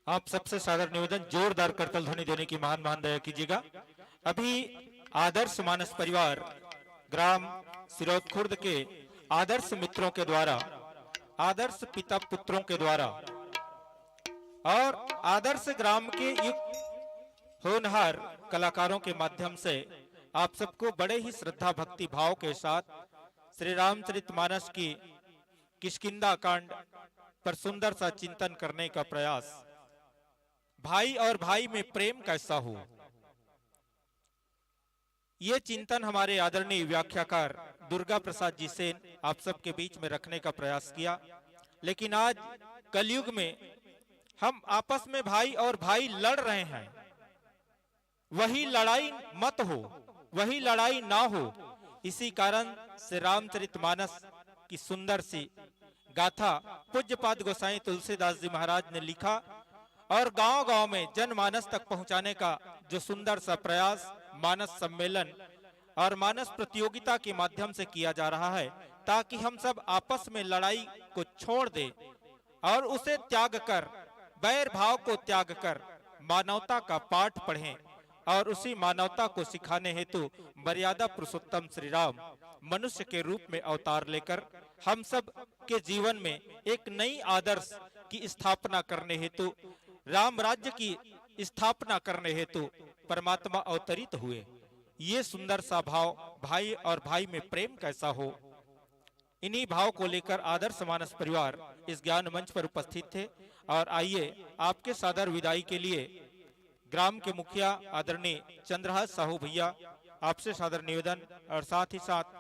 आप सबसे सादर निवेदन, जोरदार करताल ध्वनि देने की महान महान दया कीजिएगा। अभी आदर्श मानस परिवार ग्राम सिरौत खुर्द के आदर्श मित्रों के द्वारा, आदर्श पिता पुत्रों के द्वारा और आदर्श ग्राम के युक्त होनहार कलाकारों के माध्यम से आप सबको बड़े ही श्रद्धा भक्ति भाव के साथ श्री रामचरित मानस की किष्किंधा कांड पर सुंदर सा चिंतन करने का प्रयास। भाई और भाई में प्रेम कैसा हो, ये चिंतन हमारे आदरणीय व्याख्याकार दुर्गा प्रसाद जी सेन आप सबके बीच में रखने का प्रयास किया। लेकिन आज कलयुग में हम आपस में भाई और भाई लड़ रहे हैं, वही लड़ाई मत हो, वही लड़ाई ना हो। इसी कारण से रामचरित मानस की सुंदर सी गाथा पूज्यपाद गोसाई तुलसीदास जी महाराज ने लिखा और गांव-गांव में जनमानस तक पहुंचाने का जो सुंदर सा प्रयास मानस सम्मेलन और मानस प्रतियोगिता के माध्यम से किया जा रहा है, ताकि हम सब आपस में लड़ाई को छोड़ दें और उसे त्याग कर, बैर भाव को त्याग कर मानवता का पाठ पढ़ें और उसी मानवता को सिखाने हेतु मर्यादा पुरुषोत्तम श्री राम मनुष्य के रूप में अवतार लेकर हम सब के जीवन में एक नई आदर्श की स्थापना करने हेतु, राम राज्य की स्थापना करने हेतु परमात्मा अवतरित हुए। ये सुंदर सा भाव, भाई और भाई में प्रेम कैसा हो, इन्हीं भाव को लेकर आदर्श मानस परिवार इस ज्ञान मंच पर उपस्थित थे। और आइए, आपके सादर विदाई के लिए ग्राम के मुखिया आदरणीय चंद्रहास साहू भैया, आपसे सादर निवेदन, और साथ ही साथ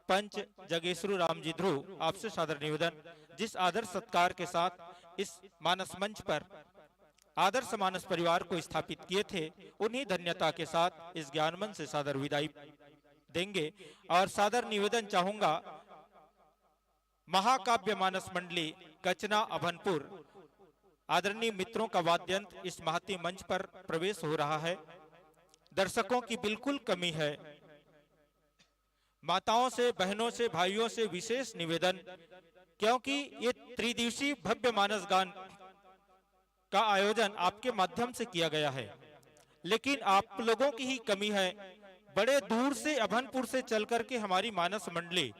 पंच जगेश्वरू राम जी ध्रुव, आपसे सादर निवेदन, जिस आदर सत्कार के साथ इस मानस मंच पर आदर्श मानस परिवार को स्थापित किए थे, उन्हीं धन्यता के साथ इस ज्ञान मंच से सादर विदाई देंगे। और सादर निवेदन चाहूंगा, महाकाव्य मानस मंडली कचना अभनपुर, आदरणीय मित्रों का वाद्यंत इस महती मंच पर प्रवेश हो रहा है। दर्शकों की बिल्कुल कमी है। माताओं से, बहनों से, भाइयों से विशेष निवेदन, क्योंकि ये त्रिदिवसीय भव्य मानस गान का आयोजन आपके माध्यम से किया गया है, लेकिन आप लोगों की ही कमी है। बड़े दूर से, अभनपुर से चल करके हमारी मानस मंडली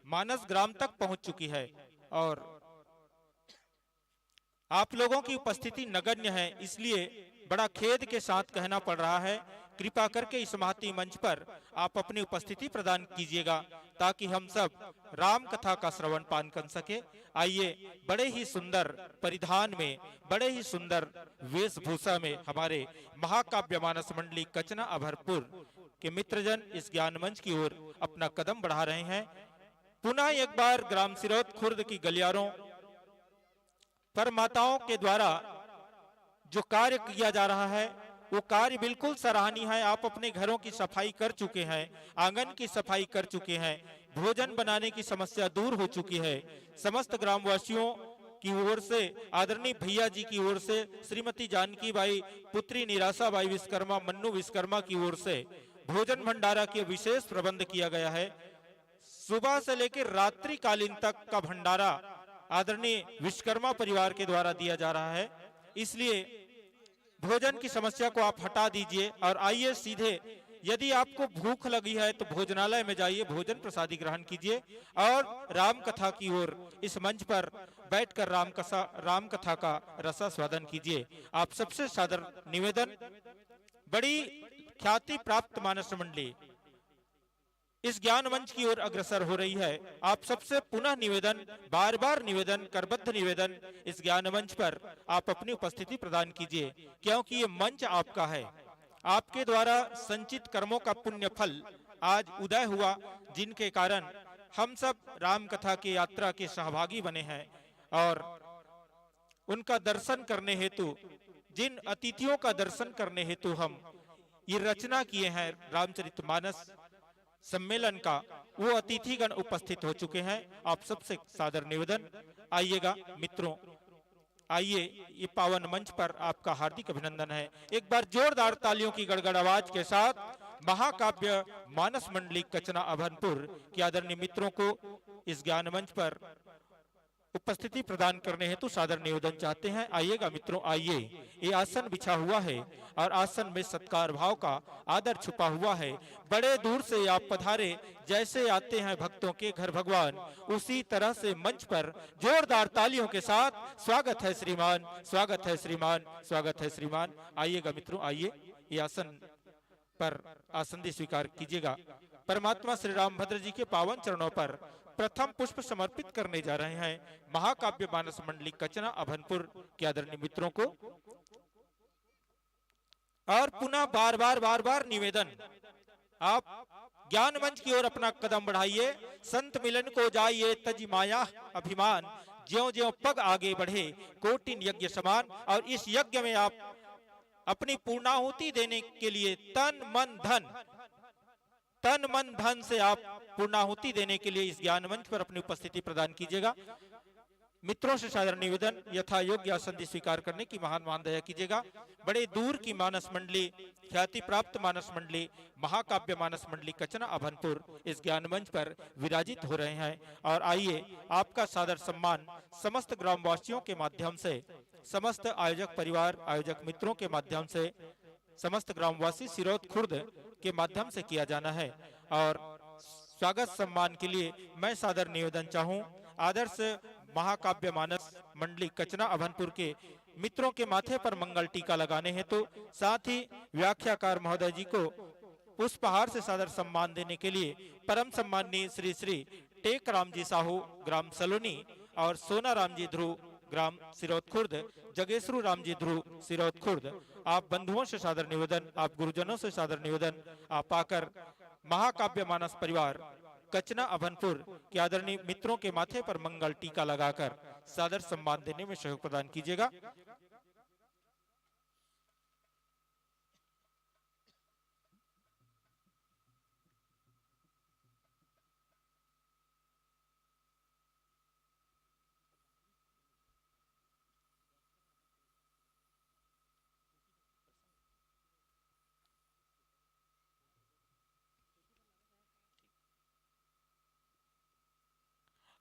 मानस ग्राम तक पहुंच चुकी है और आप लोगों की उपस्थिति नगण्य है, इसलिए बड़ा खेद के साथ कहना पड़ रहा है। कृपा करके इस महती मंच पर आप अपनी उपस्थिति प्रदान कीजिएगा, ताकि हम सब राम कथा का श्रवण पान कर सके। आइए, बड़े ही सुंदर परिधान में, बड़े ही सुंदर वेशभूषा में हमारे महाकाव्य मानस मंडली कचना अभरपुर के मित्रजन इस ज्ञान मंच की ओर अपना कदम बढ़ा रहे हैं। पुनः एक बार ग्राम सिरौत खुर्द की गलियारों पर माताओं के द्वारा जो कार्य किया जा रहा है, वो कार्य बिल्कुल सराहनीय है। आप अपने घरों की सफाई कर चुके हैं, आंगन की सफाई कर चुके हैं, भोजन बनाने की समस्या दूर हो चुकी है। समस्त ग्रामवासियों की ओर से, आदरणीय भैया जी की ओर से, श्रीमती जानकी बाई, पुत्री निराशा बाई विश्वकर्मा, मन्नू विश्वकर्मा की ओर से भोजन भंडारा के विशेष प्रबंध किया गया है। सुबह से लेकर रात्रिकालीन तक का भंडारा आदरणीय विश्वकर्मा परिवार के द्वारा दिया जा रहा है, इसलिए भोजन की समस्या को आप हटा दीजिए और आइए सीधे, यदि आपको भूख लगी है तो भोजनालय में जाइए, भोजन प्रसादी ग्रहण कीजिए और राम कथा की ओर इस मंच पर बैठकर राम कथा, राम कथा का रसास्वादन कीजिए। आप सबसे सादर निवेदन, बड़ी ख्याति प्राप्त मानस मंडली इस ज्ञान मंच की ओर अग्रसर हो रही है। आप सबसे पुनः निवेदन, बार बार निवेदन, करबद्ध निवेदन, इस ज्ञान मंच पर आप अपनी उपस्थिति प्रदान कीजिए, क्योंकि ये मंच आपका है। आपके द्वारा संचित कर्मों का पुण्य फल आज उदय हुआ, जिनके कारण हम सब राम कथा की यात्रा के सहभागी बने हैं और उनका दर्शन करने हेतु, जिन अतिथियों का दर्शन करने हेतु हम ये रचना किए हैं रामचरित मानस सम्मेलन का, वो अतिथिगण उपस्थित हो चुके हैं। आप सबसे सादर निवेदन, आइएगा मित्रों, आइए, ये पावन मंच पर आपका हार्दिक अभिनंदन है। एक बार जोरदार तालियों की गड़गड़ आवाज के साथ महाकाव्य मानस मंडली कचना अभनपुर के आदरणीय मित्रों को इस ज्ञान मंच पर उपस्थिति प्रदान करने हेतु सादर निवेदन चाहते हैं। आइएगा मित्रों, आइए। ये आसन बिछा हुआ है और आसन में सत्कार भाव का आदर छुपा हुआ है। बड़े दूर से आप पधारे, जैसे आते हैं भक्तों के घर भगवान, उसी तरह से मंच पर जोरदार तालियों के साथ स्वागत है श्रीमान, स्वागत है श्रीमान, स्वागत है श्रीमान। आइएगा मित्रों, आइए, ये आसन पर आसन स्वीकार कीजिएगा। परमात्मा श्री रामभद्र जी के पावन चरणों पर प्रथम पुष्प समर्पित करने जा रहे हैं महाकाव्य मानस मंडली कचना अभनपुर के आदरणीय मित्रों को। और पुनः बार बार, बार बार निवेदन, आप ज्ञान मंच की ओर अपना कदम बढ़ाइए। संत मिलन को जाइए तजि माया अभिमान, ज्यों ज्यों पग आगे बढ़े कोटिन यज्ञ समान। और इस यज्ञ में आप अपनी पूर्णाहुति देने के लिए तन मन धन, तन मन धन से आप पूर्णाहुति देने के लिए इस ज्ञान मंच पर अपनी उपस्थिति प्रदान कीजिएगा। मित्रों से सादर निवेदन, यथा योग्य आसन स्वीकार करने की महान महान दया कीजिएगा। बड़े दूर की मानस मंडली, ख्याति प्राप्त मानस मंडली, महाकाव्य मानस मंडली कचना अभनपुर इस ज्ञान मंच पर विराजित हो रहे हैं और आइए, आपका सादर सम्मान समस्त ग्रामवासियों के माध्यम से समस्त आयोजक परिवार, आयोजक मित्रों के माध्यम से, समस्त ग्रामवासी सिरौत खुर्द के माध्यम से किया जाना है। और स्वागत सम्मान के लिए मैं सादर निवेदन चाहूं, आदर्श महाकाव्य मानस मंडली कचना अभनपुर के मित्रों के माथे पर मंगल टीका लगाने हेतु, साथ ही व्याख्याकार महोदय जी को पुष्पहार से सादर सम्मान देने के लिए परम सम्माननीय श्री श्री टेक राम जी साहू, ग्राम सलोनी, और सोना राम जी ध्रुव, ग्राम सिरौत खुर्द, जगेश्वरू राम जी ध्रुव, सिरौत खुर्द, आप बंधुओं से सादर निवेदन, आप गुरुजनों से सादर निवेदन, आप आकर महाकाव्य मानस परिवार कचना अभनपुर के आदरणीय मित्रों के माथे पर मंगल टीका लगाकर सादर सम्मान देने में सहयोग प्रदान कीजिएगा।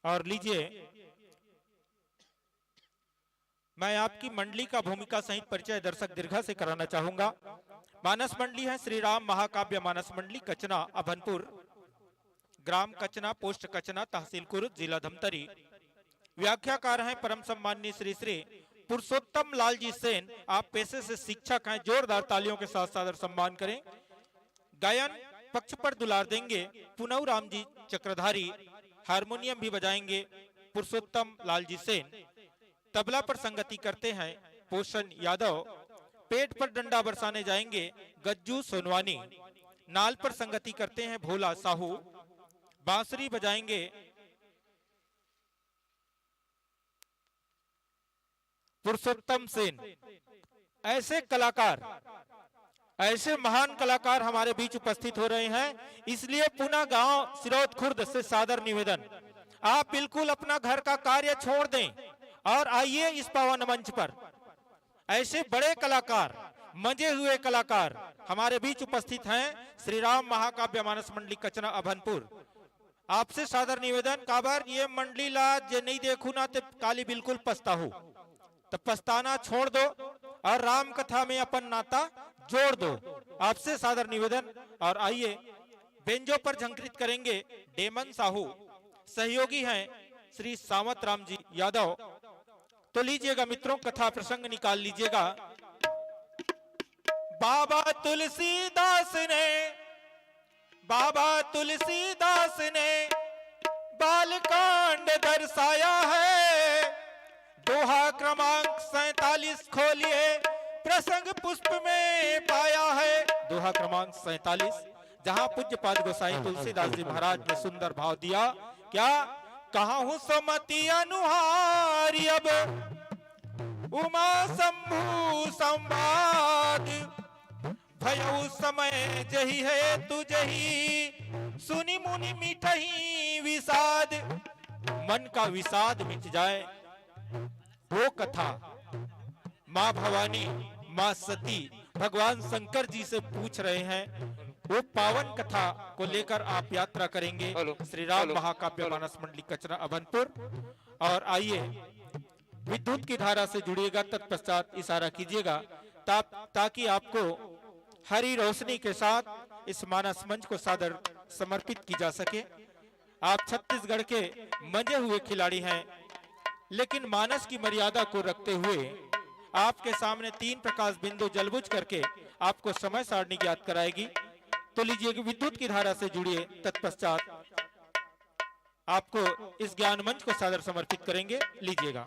और लीजिए, मैं आपकी मंडली का भूमिका सहित परिचय दर्शक दीर्घा से कराना चाहूंगा। मानस मंडली है श्री राम महाकाव्य मानस मंडली कचना अभनपुर, ग्राम कचना, पोस्ट कचना, तहसील कुरुद, जिला धमतरी। व्याख्याकार हैं परम सम्माननीय श्री श्री पुरुषोत्तम लाल जी सेन। आप पेशे से शिक्षक हैं, जोरदार तालियों के साथ सादर सम्मान करें। गायन पक्ष पर दुलार देंगे पुनऊ राम जी चक्रधारी, हारमोनियम भी बजाएंगे पुरुषोत्तम लाल जी सेन। तबला पर संगति करते हैं पोषण यादव। पेट पर डंडा बरसाने जाएंगे गज्जू सोनवानी। नाल पर संगति करते हैं भोला साहू। बांसुरी बजाएंगे पुरुषोत्तम सेन। ऐसे कलाकार, ऐसे महान कलाकार हमारे बीच उपस्थित हो रहे हैं, इसलिए पुनः गांव सिरौत खुर्द से सादर निवेदन, आप बिल्कुल अपना घर का कार्य छोड़ दें और आइए इस पावन मंच पर। ऐसे बड़े कलाकार, मंजे हुए कलाकार हमारे बीच उपस्थित हैं। श्री राम महाकाव्य मानस मंडली कचना अभनपुर, आपसे सादर निवेदन, काबर ये मंडली ला जे नहीं देखू ना, ते काली बिल्कुल पछताहू। तो पछताना छोड़ दो और राम कथा में अपन नाता जोड़ दो। आपसे सादर निवेदन। और आइए, बेंजो पर झंकृत करेंगे डेमन साहू, सहयोगी हैं श्री सावंत राम जी यादव। तो लीजिएगा मित्रों, कथा प्रसंग निकाल लीजिएगा। बाबा तुलसीदास ने, बाबा तुलसीदास ने बालकांड दर्शाया है। दोहा क्रमांक सैंतालीस खोलिए, प्रसंग पुष्प में पाया है। दोहा क्रमांक सैंतालीस, जहां पूज्यपाद गोसाई तुलसीदास जी महाराज ने सुंदर भाव दिया, क्या? कहा हूं सुमति अनुहारी अब उमा शंभु संवाद, भयउ समय जही है तू जही, सुनि मुनि मिटही विषाद। मन का विषाद मिट जाए, वो कथा माँ भवानी, माँ सती भगवान शंकर जी से पूछ रहे हैं। वो पावन कथा को लेकर आप यात्रा करेंगे श्री राम महाकाव्य मानस मंडली कचना अभनपुर। और आइए, विद्युत की धारा से जुड़िएगा, तत्पश्चात इशारा कीजिएगा, ता-, ताकि आपको हरी रोशनी के साथ इस मानस मंच को सादर समर्पित की जा सके। आप छत्तीसगढ़ के मंजे हुए खिलाड़ी हैं, लेकिन मानस की मर्यादा को रखते हुए आपके सामने तीन प्रकाश बिंदु जलबुझ करके आपको समय सारणी ज्ञात कराएगी। तो लीजिए, विद्युत की धारा से जुड़िए, तत्पश्चात आपको इस ज्ञान मंच को सादर समर्पित करेंगे। लीजिएगा।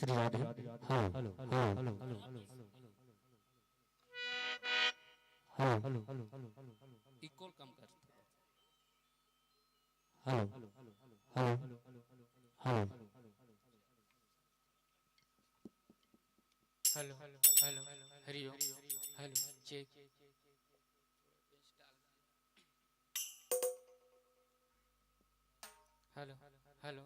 Shri Radhe. Hello, hello, hello, hello, hello. Equal काम कर। Hello, hello, hello. Hello, hello, hello, Hari Om. Hello, check. Hello, hello.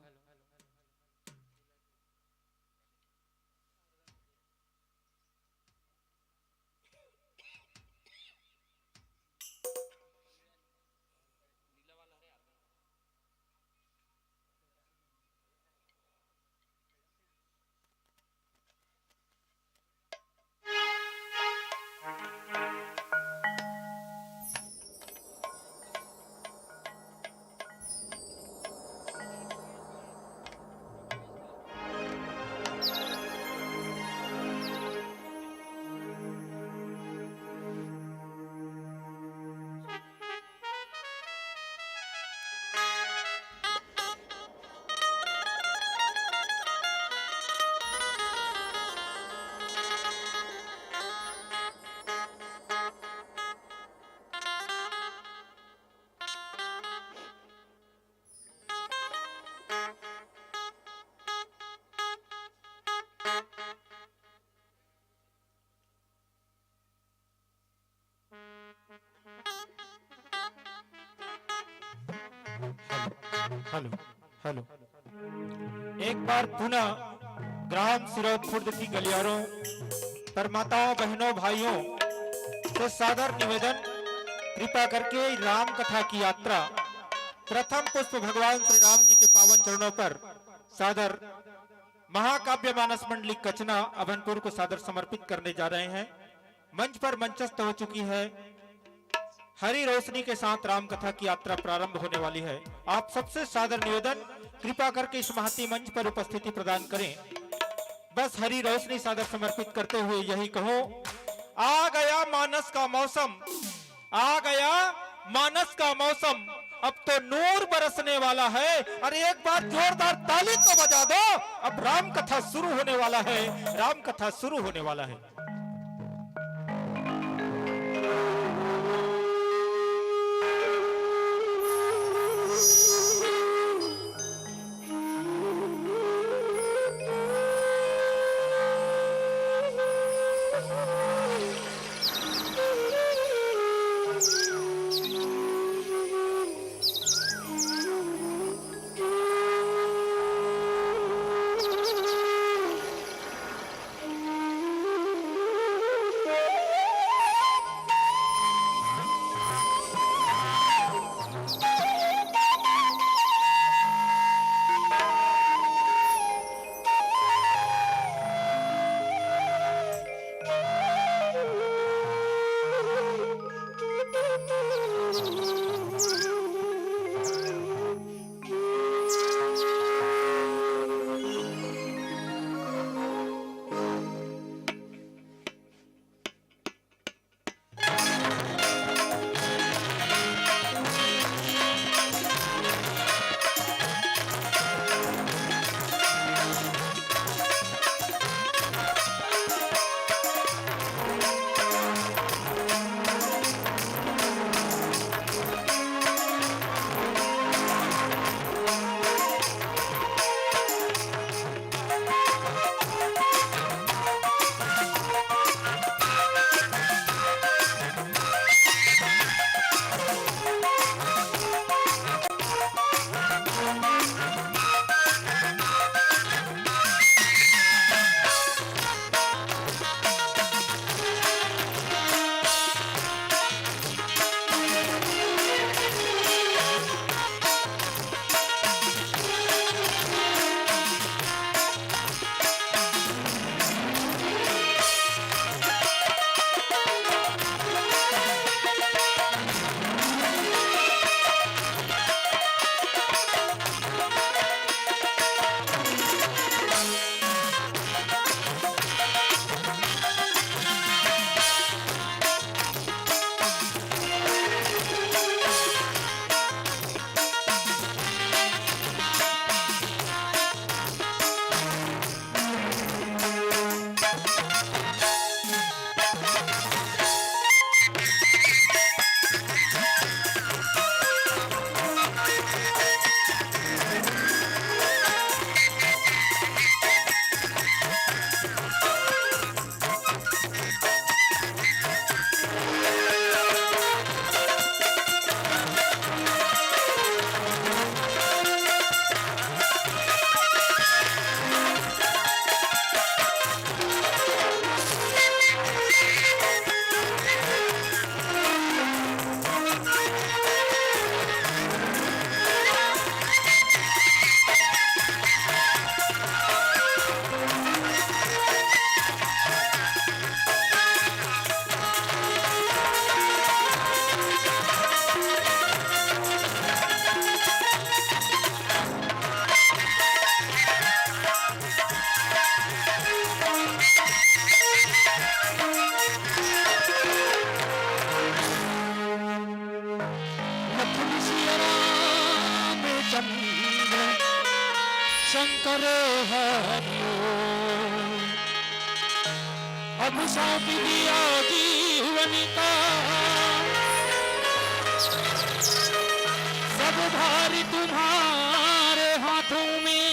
Hello, hello. एक बार पुनः ग्राम सिरौत खुर्द की गलियारों पर माताओं, बहनों, भाइयों से सादर निवेदन, कृपा करके राम कथा की यात्रा, प्रथम पुष्प भगवान श्री राम जी के पावन चरणों पर सादर महाकाव्य मानस मंडली कचना अभनपुर को सादर समर्पित करने जा रहे हैं। मंच पर मंचस्थ हो चुकी है। हरी रोशनी के साथ राम कथा की यात्रा प्रारंभ होने वाली है। आप सबसे सादर निवेदन, कृपा करके इस महती मंच पर उपस्थिति प्रदान करें। बस हरी रोशनी सादर समर्पित करते हुए यही कहो, आ गया मानस का मौसम, आ गया मानस का मौसम, अब तो नूर बरसने वाला है। अरे, एक बार जोरदार ताली तो बजा दो। अब राम कथा शुरू होने वाला है, राम कथा शुरू होने वाला है। लखन सिया रामचंद्र शंकर हरि ओम। अब सौंप दिया जीवन का सब भार तुम्हारे हाथों में,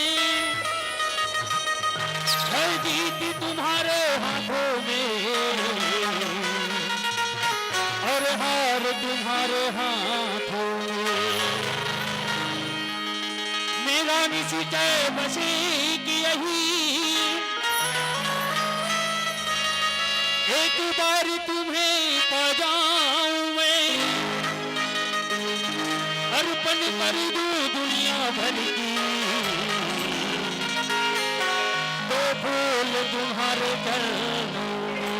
है जीत तुम्हारे हाथों में और हार तुम्हारे हाथों में। निश्चय बसे किया ही, एक बार तुम्हें पा जाऊं मैं, अर्पण कर दूं दुनिया भर की, दो फूल तुम्हारे चरणों में।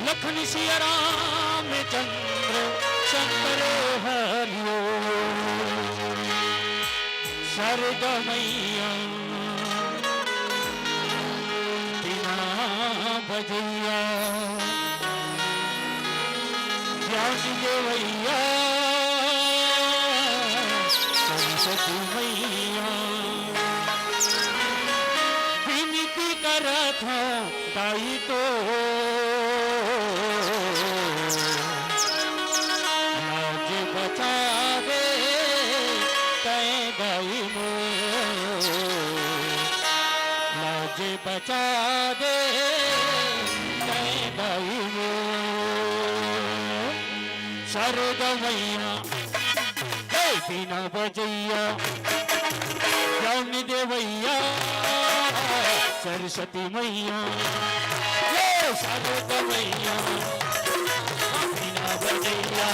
लखन सिया रामचंद्र शंकर हरि ओम। शारदा मैया बीना बजैया, ज्ञान देवैया सरस्वती मैया, विनती करत हूँ दाई तो लाज बचा दे तैं दाई मोर, लाज बचा दे तैं दाई मोर। शारदा मैया हे बीना बजैया, ज्ञान देवैया सरस्वती मैया, हे शारदा मैया, बीना बजैया,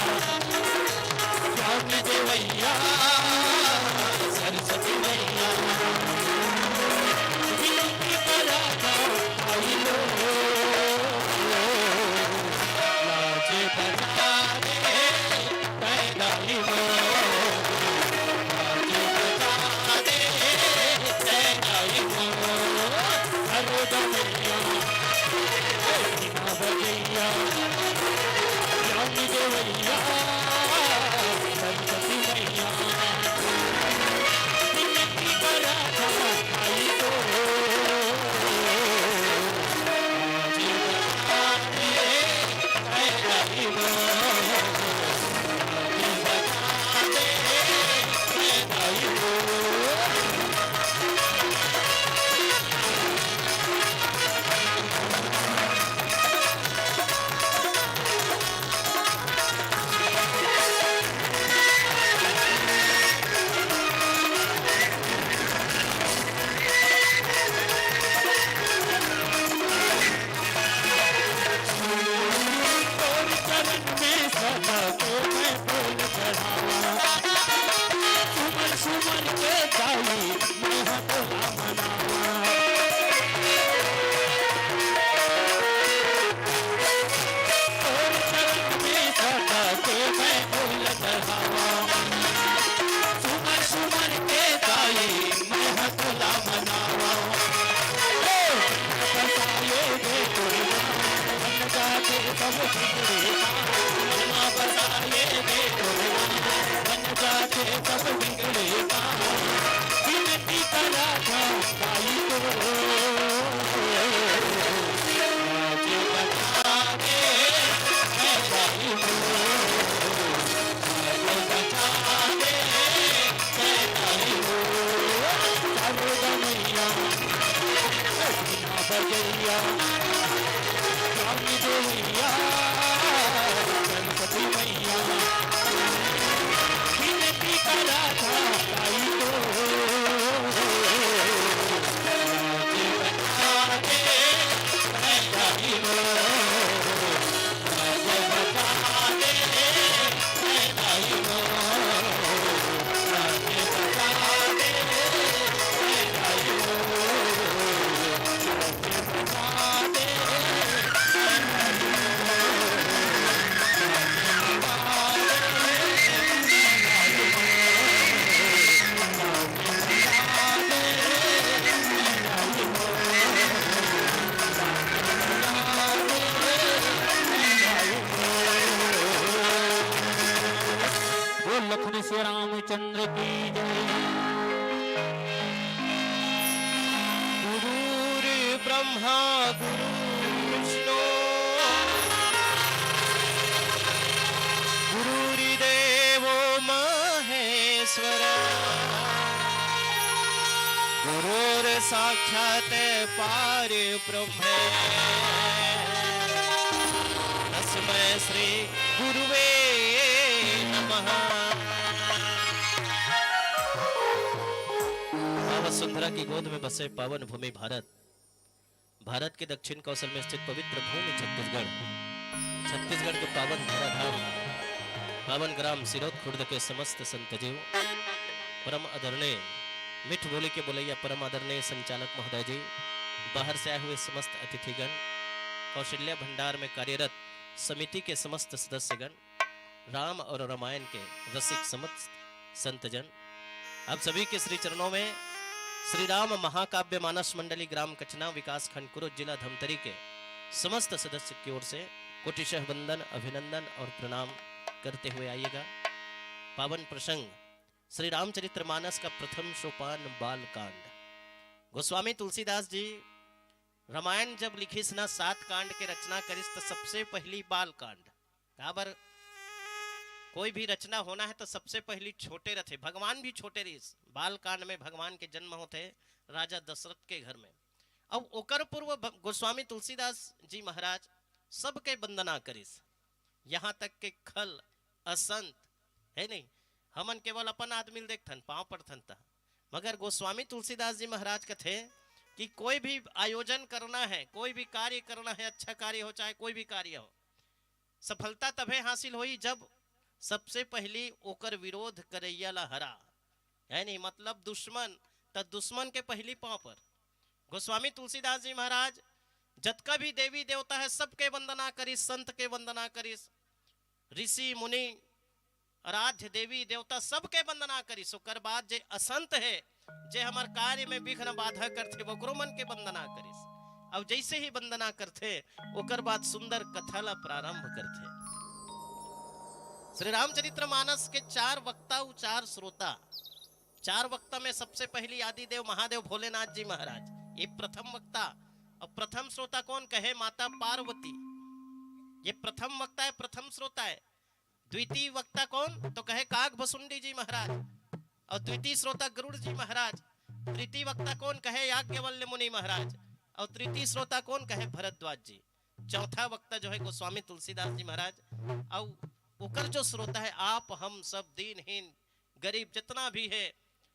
ज्ञान देवैया सरस्वती मैया, विनती करा था आई लो, लाज बचा दे तैं दाई मोर, लाज बचा दे तैं दाई मोर। शारदा मैया हे बीना बजैया, ज्ञान देवैया सरस्वती मैया, विनती करा था आई तो, लाज बचा दे तैं दाई मोर, लाज बचा दे तैं दाई मोर। तोर चरण में सदा को मैं फूल चढ़ावा, सुमन सुमन के गाई मैं हथला मनावा। तोर चरण में सदा को मैं फूल चढ़ावा, सुमन सुमन के गाई मैं हथला मनावा। ओ बसाए दे तोर नाम, बन जाके सब बिगड़े काम। बसाए दे तोर नाम, बन जाके सब बिगड़े काम। विनती करा था दाई तो, लाज बचा दे, मैं दाई तो, लाज बचा दे। बजैया, स्वामी देवैया, सरस्वती मैया, विनती करा था दाई तो, बचा दे, मैं दाई तो। बोल लखन सिया रामचंद्र की जय। गुरुर्ब्रह्मा गुरुर्विष्णु गुरुर्देवो महेश्वर गुरुर साक्षात पार ब्रह्म तस्मै श्री गुरुवे नमः। वसुंधरा की गोद में बसे पावन भूमि भारत, भारत के दक्षिण कौशल में स्थित पवित्र भूमि छत्तीसगढ़, छत्तीसगढ़ के पावन धराधाम, पावन ग्राम सिरौत खुर्द के समस्त संत जीव, परम आदरणीय, मीठ बोली के बोलैया परम आदरणीय संचालक महोदय जी, बाहर से आए हुए समस्त अतिथिगण, कौशल्या भंडार में कार्यरत समिति के समस्त सदस्यगण, राम और रामायण के रसिक समस्त संतजन, आप सभी के श्री चरणों में श्री राम महाकाव्य मानस मंडली, ग्राम कचना, विकास खंड कुरुद, जिला धमतरी के समस्त सदस्य की ओर से कोटिशः वंदन, अभिनंदन और प्रणाम करते हुए आइएगा। पावन प्रसंग श्री रामचरित्र मानस का प्रथम सोपान बाल कांड। गोस्वामी तुलसीदास जी रामायण जब लिखिस ना, सात कांड के रचना करिस, तो सबसे पहली बाल कांड। काबर, कोई भी रचना होना है तो सबसे पहली छोटे रथे, भगवान भी छोटे रहिस। बाल कांड में भगवान के जन्म होथे राजा दशरथ के घर में। अब ओकर पूर्व भ-, गोस्वामी तुलसीदास जी महाराज सबके वंदना करिस, यहाँ तक के खल, असंत, है नहीं, हमन केवल अपन आदमी ल देखथन, पांव पड़थन ता। मगर गोस्वामी तुलसीदास जी महाराज कथे कि कोई भी आयोजन करना है, कोई भी कार्य करना है, अच्छा कार्य हो चाहे कोई भी कार्य हो, सफलता तभे हासिल होई जब सबसे पहली ओकर विरोध करैया ला हरा, है नहीं, मतलब दुश्मन, त दुश्मन के पहली पांव पर। गोस्वामी तुलसीदास जी महाराज जतका भी देवी देवता है, सबके वंदना करिस, संत के वंदना करिस, ऋषि मुनि, आराध्य देवी देवता सबके वंदना करिस। ओकर बाद जे असंत है, जे हमर कार्य में विघ्न बाधा करथे, ओकरो मन के वंदना करिस। अब जैसे ही वंदना करथे, ओकर बाद सुंदर कथा ला प्रारंभ करथे। श्री रामचरित्र मानस के चार वक्ता उ चार श्रोता। चार वक्ता में सबसे पहली आदिदेव महादेव भोलेनाथ जी महाराज, ये प्रथम वक्ता। और प्रथम श्रोता कौन कहे? माता पार्वती। ये प्रथम वक्ता है, प्रथम श्रोता है। द्वितीय वक्ता कौन? तो कहे काग भसुंडी जी महाराज। और द्वितीय श्रोता गरुड़ जी महाराज। तृतीय वक्ता कौन? कहे याज्ञवल्य मुनि महाराज। और तृतीय श्रोता कौन? कहे भरद्वाज जी। चौथा वक्ता जो है गोस्वामी तुलसीदास जी महाराज। और ओकर जो श्रोता है, आप हम सब दीनहीन गरीब जितना भी है,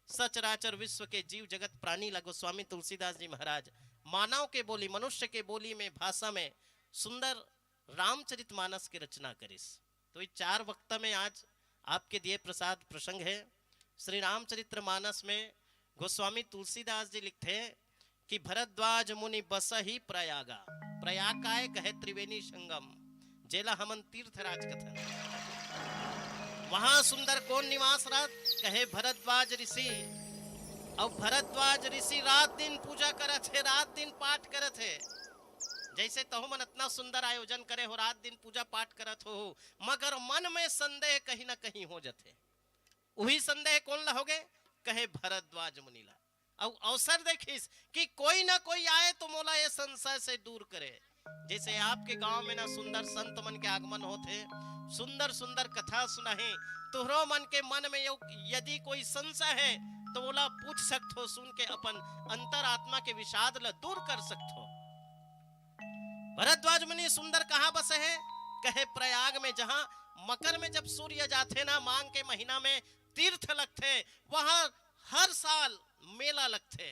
सचराचर विश्व के जीव जगत प्राणी ला गोस्वामी तुलसीदास जी महाराज मानव के बोली, मनुष्य के बोली में, भाषा में सुंदर रामचरित मानस के रचना करिस। तो ये चार वक्ता में आज आपके दिए प्रसाद प्रसंग है। श्री रामचरित्र मानस में गोस्वामी तुलसीदास जी लिखथे कि भरद्वाज मुनि बसहि प्रयागा। प्रयाग काय? कहे त्रिवेणी संगम, जेला हमन तीर्थराज कथन। वहां सुंदर कौन निवास रहत? कहे भरद्वाज ऋषि। और भरद्वाज ऋषि रात दिन पूजा करत हे, रात दिन पाठ करत हे। जैसे तहु मन इतना सुंदर आयोजन करे हो, रात दिन पूजा पाठ करत हो, मगर मन में संदेह कहीं ना कहीं हो जथे। उही संदेह कौन ला होगे? कहे भरद्वाज मुनि ला। अउ अवसर देखिस कि कोई ना कोई आए तो मोला ये संशय से दूर करे। जैसे आपके गांव में ना सुंदर संत मन के आगमन होथे, सुंदर सुंदर कथा सुनाही, तुहरो मन के मन में यो-, यदि कोई संशय है तो ओला पूछ सकथो, सुन के अपन अंतरात्मा के विषाद ला दूर कर सकथो। भरद्वाज मुनि सुंदर कहाँ बसे हैं? कहे प्रयाग में, जहाँ मकर में जब सूर्य जाथे ना, माघ के महीना में तीर्थ लगथे, वहाँ हर साल मेला लगथे।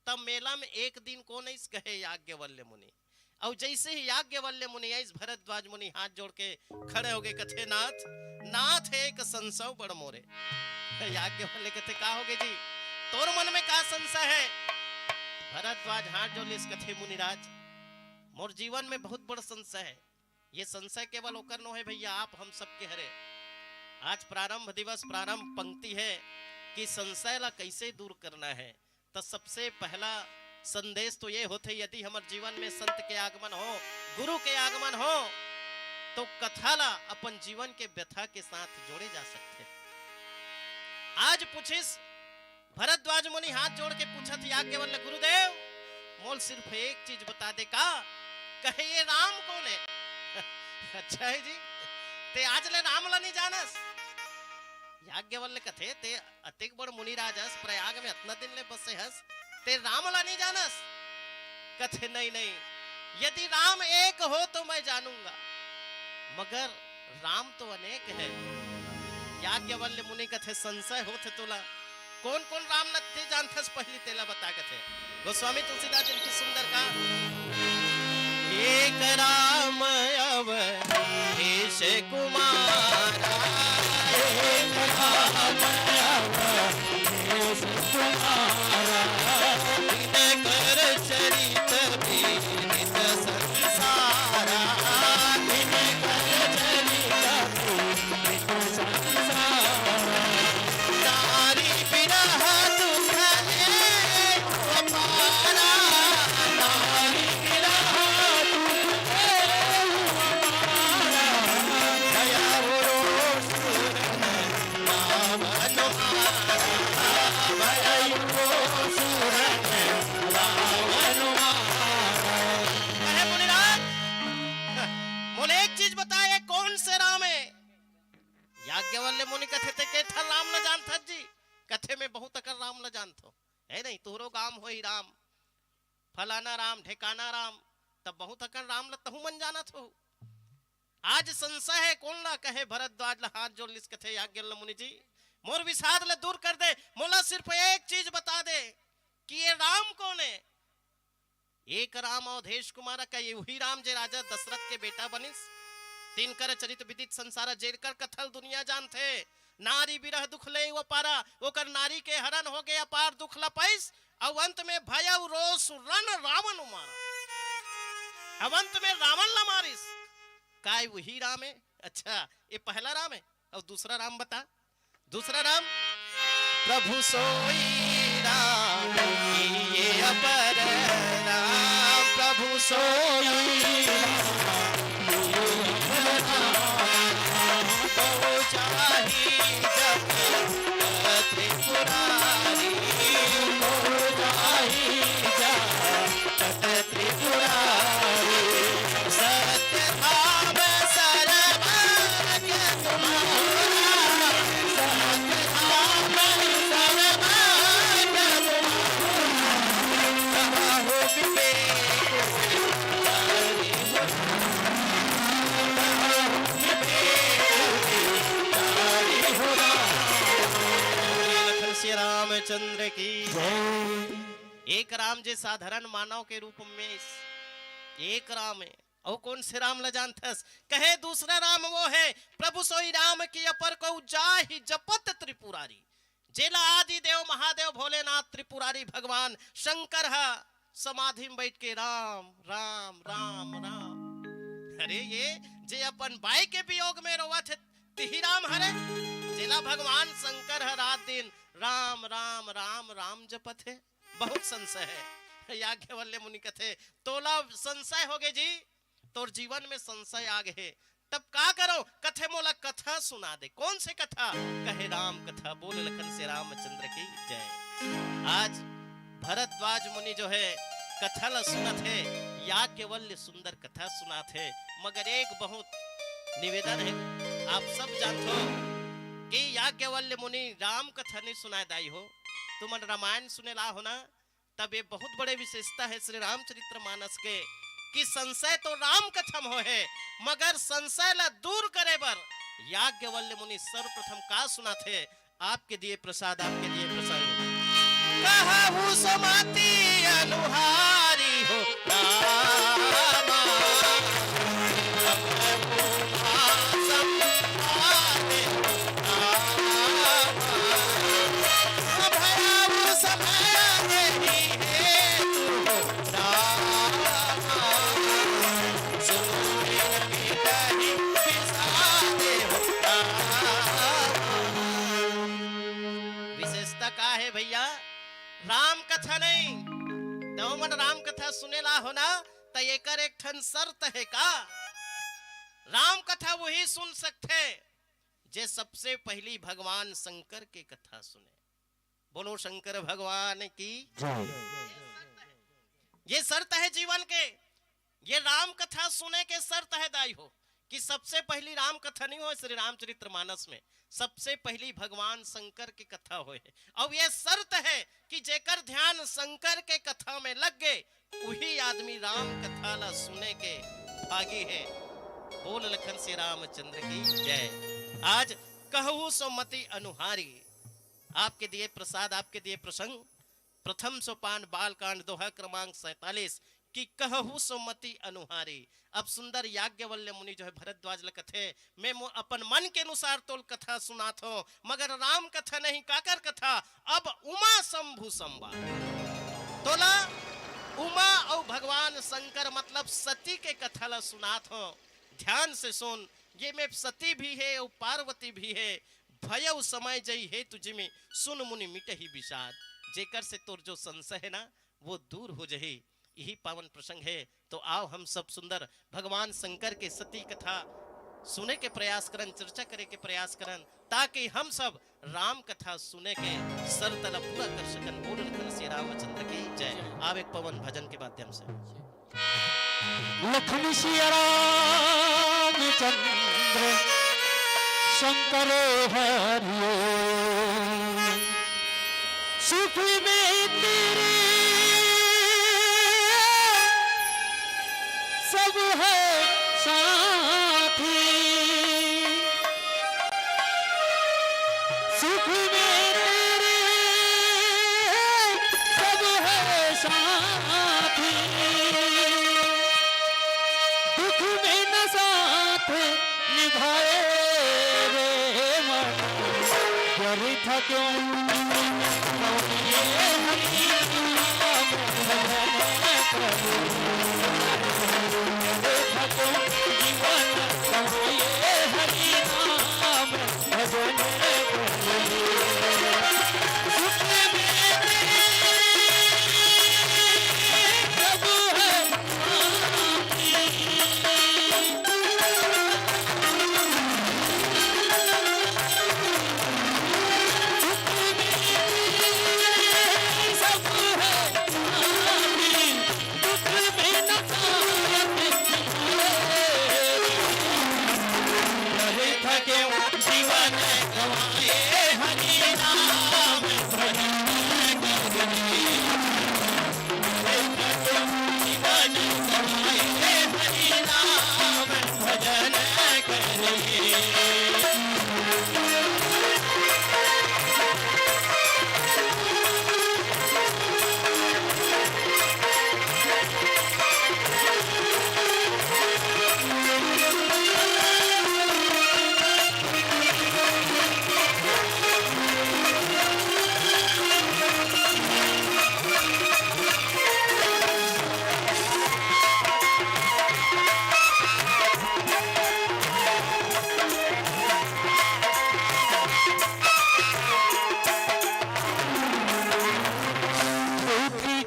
तब मेला में एक दिन कौन आइस? कहे याज्ञवल्य मुनि। और जैसे ही याज्ञवल्य मुनि आइस, भरद्वाज मुनि हाथ जोड़ के खड़े हो गए, कथे नाथ, नाथ एक संशय बड़ मोरे। याज्ञवल्य कथे का हो गए जी, तोर मन में का संशय है? भरद्वाज हाथ जोड़ लिस, कथे मुनिराज, मोर जीवन में बहुत बड़ संशय है। ये संशय केवल ओकर नो है भैया, आप हम सबके हरे। आज प्रारंभ दिवस, प्रारंभ पंक्ति है कि संशय ला कैसे दूर करना है। तो सबसे पहला संदेश तो ये होथे, यदि हमर जीवन में संत के आगमन हो, गुरु के आगमन हो, तो कथा ला अपन जीवन के व्यथा के साथ जोड़े जा सकथे। आज पूछिस, भरद्वाज मुनि हाथ जोड़ के पूछत याज्ञवल्क्य, गुरुदेव, मोल सिर्फ एक चीज बता दे का? कहे ये राम कौन है? अच्छा है जी, ते आज ले राम ला नहीं जानस? याज्ञवल्क्य कथे, ते अतेक बड़ मुनिराज हस, प्रयाग में अतना दिन ले बसे हस, ते राम ला नहीं जानस? कथे नहीं, नहीं, यदि राम एक हो तो मैं जानूंगा, मगर राम तो अनेक है। याज्ञवल्क्य मुनि कथे संशय होथे तोला, कोन कोन राम ल ते जानथस, पहिली तेला बता कथे। गोस्वामी तुलसीदास जी लिखिस सुंदर का, एक राम अवधेश कुमारा, एक राम अवधेश कुमारा, तिनकर चरित विदित संसारा, तिनकर चरित विदित संसारा। नारी विरह दुख ले अपारा, नारी विरह दुख ले अपारा। दया वो सुरन रावण मारा, दया वो सुरन रावण मारा। कहे मुनिराज, मोला एक चीज बता, ये कौन से राम हे? याज्ञवल्क्य मुनि कथे, ते के ठन राम ल जानथस जी? कथे, मैं बहुत अकन राम ल जानथों। हे नहीं, तोहरो गांव होही राम, फलाना राम, ढेकाना राम, तब बहुत अकन राम ल तहू मन जानत हो। आज संशय हे कोन ला? कहे भरद्वाज ल हाथ जोड़ लिस, कथे, याज्ञवल्क्य मुनि जी, मोर विषाद ल दूर कर दे, मोला सिर्फ एक चीज बता दे कि ये राम कौन हे? एक राम अवधेश कुमारा, का ये उही राम जे राजा दशरथ के बेटा बनिस? तिनकर चरित विदित संसारा, जेकर कथा ल दुनिया जानथे। नारी विरह दुख ले वो पारा, ओकर नारी के हरण हो गए, अपार दुख ल पाइस, अउ अंत में भय अउ रोष रन रावण मारा। अब अंत में रावण ल मारिस। का ये उही राम हे? अच्छा, ये पहला राम हे, अउ दूसरा राम बता। दूसरा राम, प्रभु सोई राम किए अपर राम, प्रभु सोई राम किए अपर राम, बहु जाहि जपत त्रिपुरारी, बहु जाहि जपत त्रिपुरारी। सत्य धाम सर्वज्ञ तुम्हारा, सत्य धाम सर्वज्ञ तुम्हारा। कहा हो विवेक विचारी हो राम, कहा हो विवेक विचारी हो राम। लखन श्री रामचंद्र की जय। एक राम जे साधारण मानव के रूप में एक राम हे। अउ कोन से राम ल जानथस? कहे दूसरा राम वो हे, प्रभु सोई राम किए अपर कहु जाहि जपत त्रिपुरारी। जेला आदि देव महादेव भोलेनाथ त्रिपुरारी भगवान शंकर ह समाधि में बैठ के राम राम राम राम। अरे ये जे अपन बाई के वियोग में रोवत हे, तिही राम हरे, जेला भगवान शंकर ह रात दिन राम राम राम राम जपत हे। बहुत संशय हे। याज्ञवल्क्य मुनि कथे, तोला संशय होगे जी, तोर जीवन में संशय आगे हे, तब का करो? कथे मोला कथा सुना दे। कौन से कथा? कहे राम कथा। बोल लखन से रामचंद्र की जय। आज भरद्वाज मुनि जो हे कथा ला सुनत हे, याज्ञवल्क्य सुंदर कथा सुनात हे, मगर एक बहुत निवेदन हे, आप सब जानथो कि याज्ञवल्क्य मुनि राम कथा नहीं सुनाए दाई हो, तुमन रामायण सुने ला हो ना, तब ये बहुत बड़े विशेषता हे श्री रामचरित्र मानस के कि संशय तो राम कथा म होहे, मगर संशय ला दूर करे बर याज्ञवल्क्य मुनि सर्वप्रथम का सुनाथे? आपके दिए प्रसाद, आपके दिए प्रसंग। कहहु सुमति अनुहारी हो रामा, कहहु संहारे हो रामा। भयउ समय नहीं हेतु हो रामा, सोई मिटहि विषादे हो रामा। विशेषता का हे भैया? राम कथा नहीं, तउ मन राम कथा सुने ला हो ना, त एकर एक ठन शर्त हे का? राम कथा वही सुन सकथे जे सबसे पहली भगवान शंकर के कथा सुने। बोलो शंकर भगवान की। जय। ये शर्त हे जीवन के, ये राम कथा सुने के शर्त हे दाई हो, कि सबसे पहली राम कथा नहीं होय श्री रामचरित्र मानस में, सबसे पहली भगवान शंकर के कथा होय हे। अउ ये शर्त हे कि जेकर ध्यान शंकर के कथा में लग गे, उही आदमी राम कथा ला सुने के भागी हे। बोल लखन से रामचंद्र की जय। आज कहहु सुमति अनुहारी, आपके दिए प्रसाद, आपके दिए प्रसंग, प्रथम सोपान बालकांड दोहा क्रमांक सैंतालीस कि कहहु सो मति अनुहारी। अब सुंदर याज्ञवल्क्य मुनि जो है भरद्वाज ल कथे, मैं मो अपन मन के अनुसार तोल कथा सुनात हो, मगर राम कथा नहीं, काकर कथा? अब उमा शंभु संवाद। तोला उमा अउ भगवान शंकर मतलब सती के कथा ला सुनात हो। ध्यान से सुन, ये में सती भी है अउ पार्वती भी है। भयउ समय जई हेतु जिमि, सुन मुनि मिटही विषाद। जेकर से तोर जो संशय है ना, वो दूर हो जही। यही पावन प्रसंग है। तो आओ हम सब सुंदर भगवान शंकर के सती कथा सुने के प्रयास करन, चर्चा करे के प्रयास करन, ताकि हम सब राम कथा सुने के शर्त ला पूरा कर सकन। बोल लखन श्री रामचंद्र की जय। आव एक पवन भजन के माध्यम से। लखन सिया रामचंद्र शंकर हरि। सुख में तेरे सब है साथी, सुख में तेरे सब है साथी, दुख में न साथ निभाए रे मन। व्यर्थ क्यों जीवन ये हरि नाम भजन करो। व्यर्थ क्यों जीवन ये हरि नाम भजन करो। सुख में तेरे सब है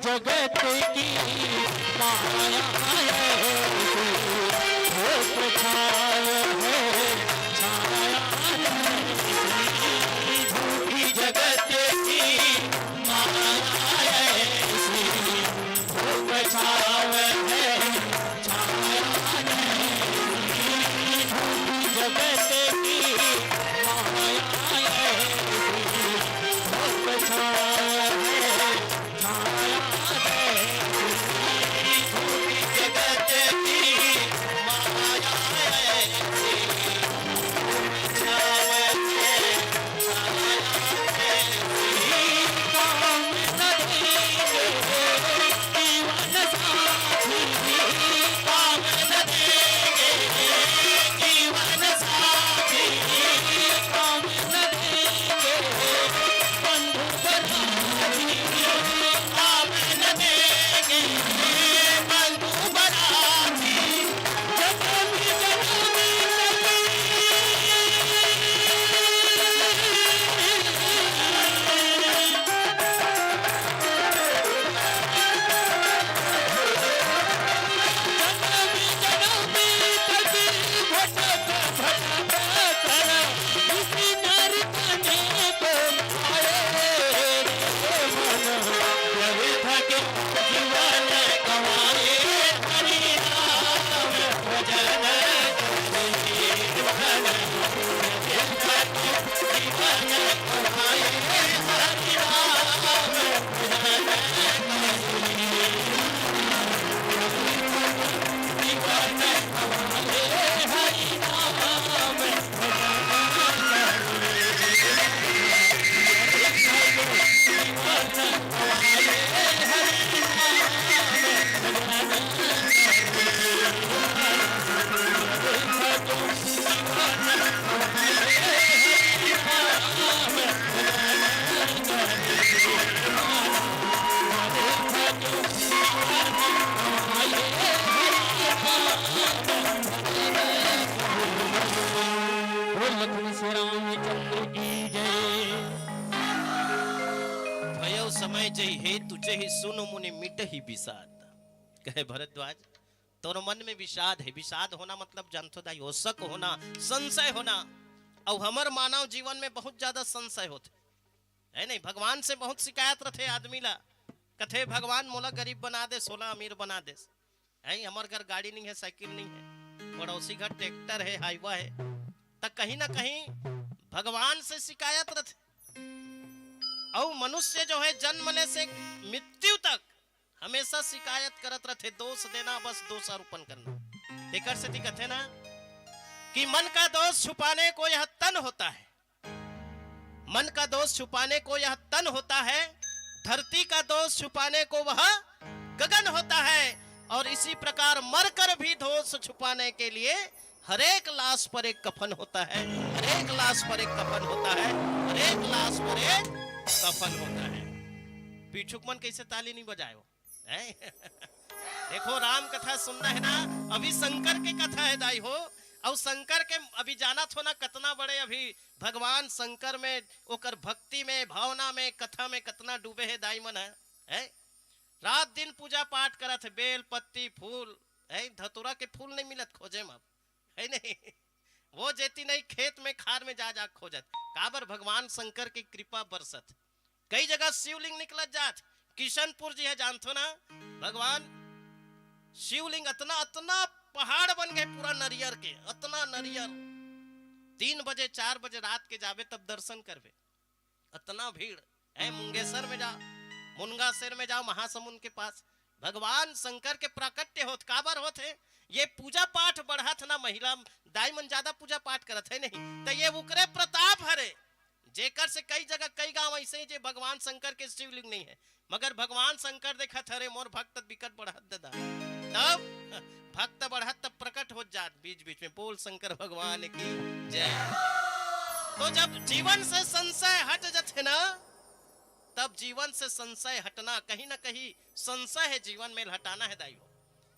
जगत की माया है, धूप छाँव है, छाया नहीं, झूठी जगत की माया ऐसी, धूप छाँव है, छाया नहीं, झूठी जगत की माया ऐसी, धूप छाँव है। जही हे तुझे ही सुन मुनि मिटही विषाद। कहे भरद्वाज, तोर मन में विषाद हे। विषाद होना मतलब जानथो दाई, ओसक होना, संशय होना। अउ हमर मानव जीवन में बहुत ज्यादा संशय होथे, हे नहीं? भगवान से बहुत शिकायत रथे आदमी ला, कथे, "भगवान मोला गरीब बना देस, ओला अमीर बना देस।" हे, हमर घर गाड़ी नहीं हे, साइकिल नहीं हे, पड़ोसी घर ट्रैक्टर हे, हाईवा हे, त कहीं ना कहीं भगवान से शिकायत रथे। अउ मनुष्य जो है, जन्म ले से मृत्यु तक हमेशा शिकायत करत रथे, दोष देना, बस दोषारोपण करना। तेकर सेती कथे ना कि मन का दोष छुपाने को यह तन होता है, मन का दोष छुपाने को यह तन होता है, धरती का दोष छुपाने को वह गगन होता है, और इसी प्रकार मरकर भी दोष छुपाने के लिए हर एक लाश पर एक कफन होता है, हर एक लाश पर एक कफन होता है, हर एक लाश पर एक कफन होता है। पीछुक मन कैसे ताली नहीं बजाए हो, हैं? देखो, राम कथा सुनना है ना, अभी शंकर के कथा है दाई हो। अउ शंकर के अभी जानत हो ना, कतना बड़े अभी भगवान शंकर में, ओकर भक्ति में, भावना में, कथा में कतना डूबे हे दाई मन है, हैं? रात दिन पूजा पाठ करत हे, बेल पत्ती फूल, हैं? धतूरा के फूल नहीं मिलत खोजे में, हे नहीं? वो जेती नहीं, खेत में खार में जा जा खोजत। काबर? भगवान शंकर के कृपा बरसत। कई जगह शिवलिंग निकलत जात। किशनपुर जी है, जानथो ना, भगवान शिवलिंग अतना, अतना पहाड़ बन गए पूरा नरियर के, अतना नरियर। तीन बजे, चार बजे रात के जाबे तब दर्शन करबे, अतना भीड़ है। मुंगेसर में जाओ, मुनगासर में जाओ, महासमुंद के पास भगवान शंकर के प्राकट्य होत। काबर होत हे? ये पूजा पाठ बढ़त ना, महिला दाई मन ज्यादा पूजा पाठ करत हे नहीं, त ये उकरे प्रताप हरे, जेकर से कई जगह, कई गांव ऐसे हे जे भगवान शंकर के शिवलिंग नहीं हे, मगर भगवान शंकर देखत हरे, मोर भक्त बिकट बढ़त दादा। तब भक्त बढ़त तब प्रकट हो जात बीच बीच में। बोल शंकर भगवान की जय। तो जब जीवन से संशय हट जथे ना, तब जीवन से संशय हटना, कहीं ना कहीं संशय हे जीवन में, हटाना हे दाई हो।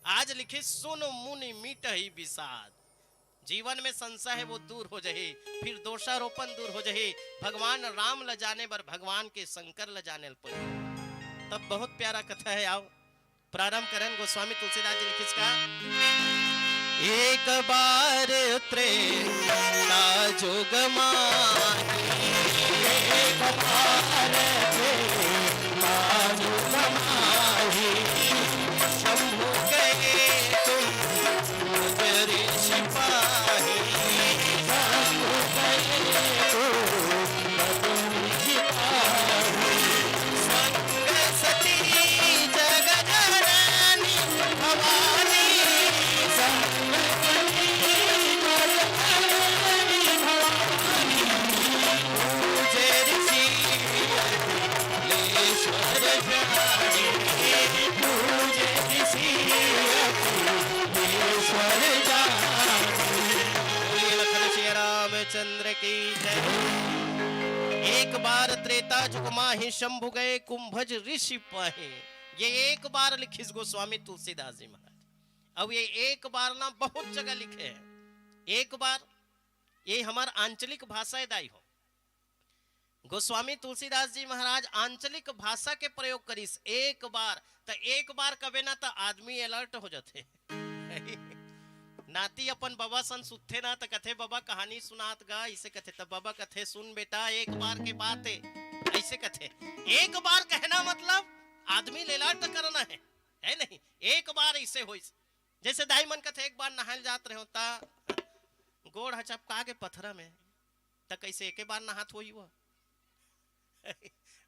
आज लिखिस सुन मुनि मिटही विषाद। जीवन में संशय हे वो दूर हो जही, फिर दोषारोपण दूर हो जही। भगवान राम ल जाने बर भगवान के शंकर ल जाने ल पड़ही। तब बहुत प्यारा कथा हे, आओ प्रारंभ करन। गोस्वामी तुलसीदास जी लिखिस का, एक बार त्रेता जुग माही, एक बार त्रेता जुग माही, शंभु गए तुम ऋषि पाही, शंभु गए तुम श्री रामचंद्र की जय। एक बार त्रेता जुग माही शंभु गए कुंभज ऋषि पाही। ये एक बार लिखिस गोस्वामी तुलसीदास जी महाराज। अब ये एक बार ना बहुत जगह लिखे हे। एक बार, ये हमर आंचलिक भाषा हे दाई हो। गोस्वामी तुलसीदास जी महाराज आंचलिक भाषा के प्रयोग करिस। एक बार, त एक बार कबे ना त आदमी alert हो जाथे। नाती अपन बबा सन सुतथे ना, त कथे, "बबा, कहानी सुनात गा," इसे कथे, त बबा कथे, "सुन बेटा, एक बार के बात हे," ऐसे कथे। एक बार कहना मतलब आदमी ल alert करना हे, हे नहीं? एक बार ऐसे होइस, जैसे दाई मन कथे, "एक बार नहाए ल जात रहे हो, त गोड़ ह चपका के पथरा में," त कैसे एके बार नहात होही वो?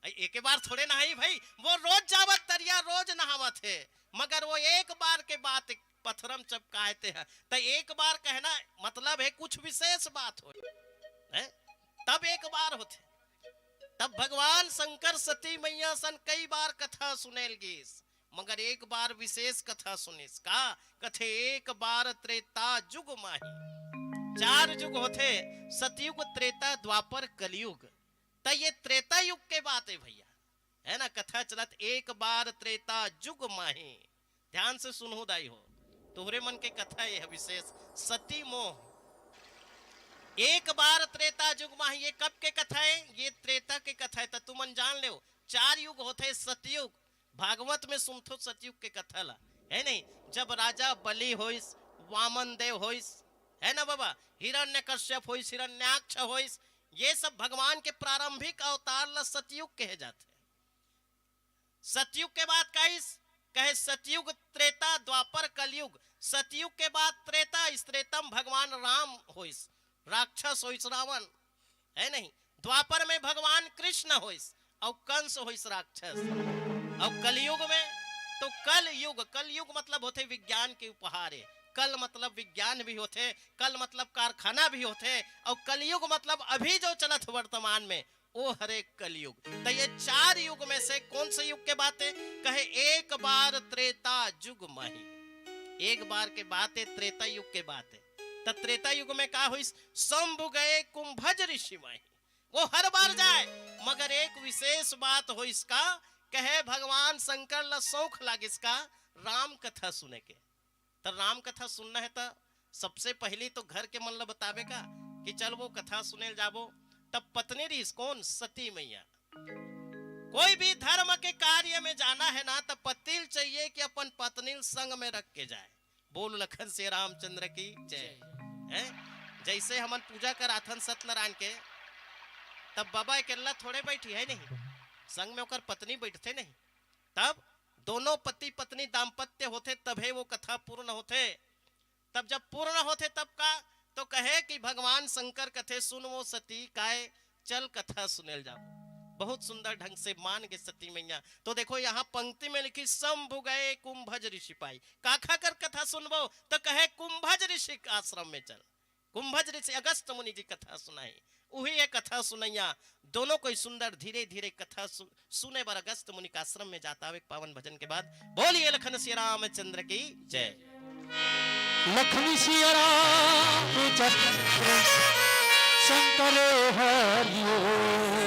एके बार थोड़े नहाही भाई, वो रोज जावत तरिया, रोज नहावत हे, मगर वो एक बार के बात पथरम चपकाए ते ह, त एक बार कहना मतलब हे कुछ विशेष बात हो, हैं? तब एक बार होथे। तब भगवान शंकर सती मैया सन कई बार कथा सुनेल गीस, मगर एक बार विशेष कथा सुनिस। का कथे? एक बार त्रेता जुग माही। चार जुग होथे, सतयुग, त्रेता, द्वापर, कलयुग। त ये त्रेता युग के बात हे भैया, है ना? कथा चलत एक बार त्रेता जुग माही। ध्यान से सुनहु दाई हो, तोहरे मन के कथा ये हे विशेष, सती मोह। एक बार त्रेता जुग माही, ये कब के कथा हे? ये त्रेता के कथा हे। त तुमन जान लेव, चार युग होथे। सतयुग, भागवत में सुनथो सतयुग के कथा ला, है नहीं? जब राजा बलि होइस, वामन देव होइस, है ना बाबा, हिरण्यकश्यप होइस, हिरण्याक्ष होइस, ये सब भगवान के प्रारंभिक अवतार ला सतयुग कहे जाथे। सतयुग के बाद का आइस? कहे सतयुग, त्रेता, द्वापर, कलयुग। सतयुग के बाद त्रेता आइस, त्रेता म भगवान राम होइस, राक्षस होइस रावण, है नहीं? द्वापर में भगवान कृष्ण होइस, अउ कंस होइस राक्षस। अउ कलयुग में तो कल युग, कल युग मतलब होथे विज्ञान के उपहार हे। कल मतलब विज्ञान भी होथे, कल मतलब कारखाना भी होथे, अउ कलयुग मतलब अभी जो चलत हे वर्तमान में, ओ हरे कलयुग। त ये चार युग में से कौन से युग के बात हे? कहे एक बार त्रेता जुग माही। एक बार के बात हे, त्रेता युग के बात हे। त त्रेता युग में का होइस? शंभु गए कुंभज ऋषि माही। वो हर बार जाए, मगर एक विशेष बात होइस का, कहे भगवान शंकर ला शौक लागिस का राम कथा सुने के। त राम कथा सुनना हे त सबसे पहली तो घर के मन ला बताबे का कि चल वो कथा सुने ल जाबो। तब पत्नी रहिस कौन? सती मैया। कोई भी धर्म के कार्य में जाना हे ना, त पति ल चाहिए कि अपन पत्नी ल संग में रख के जाए। बोल लखन सिया रामचंद्र की जय। हैं? जैसे हमन पूजा कराथन सत्यनारायण के, तब बाबा अकेला थोड़े बैठी हे नहीं, संग में ओकर पत्नी बैठथे नहीं। तब दोनों पति पत्नी दाम्पत्य होथे, तभे वो कथा पूर्ण होथे। तब जब पूर्ण होथे तब का? तो कहे कि भगवान शंकर कथे, "सुन वो सती, काय चल कथा सुने ल जाबो।" बहुत सुंदर ढंग से मान के सती मैया। तो देखो यहाँ पंक्ति में लिखिस, "शंभु गए कुंभज ऋषि पाई।" काखा कर कथा सुनबो? तो कहे, "कुंभज ऋषि के आश्रम में चल।" कुंभज ऋषि अगस्त मुनि जी कथा सुनाई, उही ये कथा सुनैया। दोनों कोई सुंदर धीरे धीरे कथा सु-, सुने बर अगस्त मुनि के आश्रम में जात हे। एक पावन भजन के बाद बोलिए लखन सिया रामचंद्र की जय। लखन सिया रामचंद्र शंकर हरि ओम।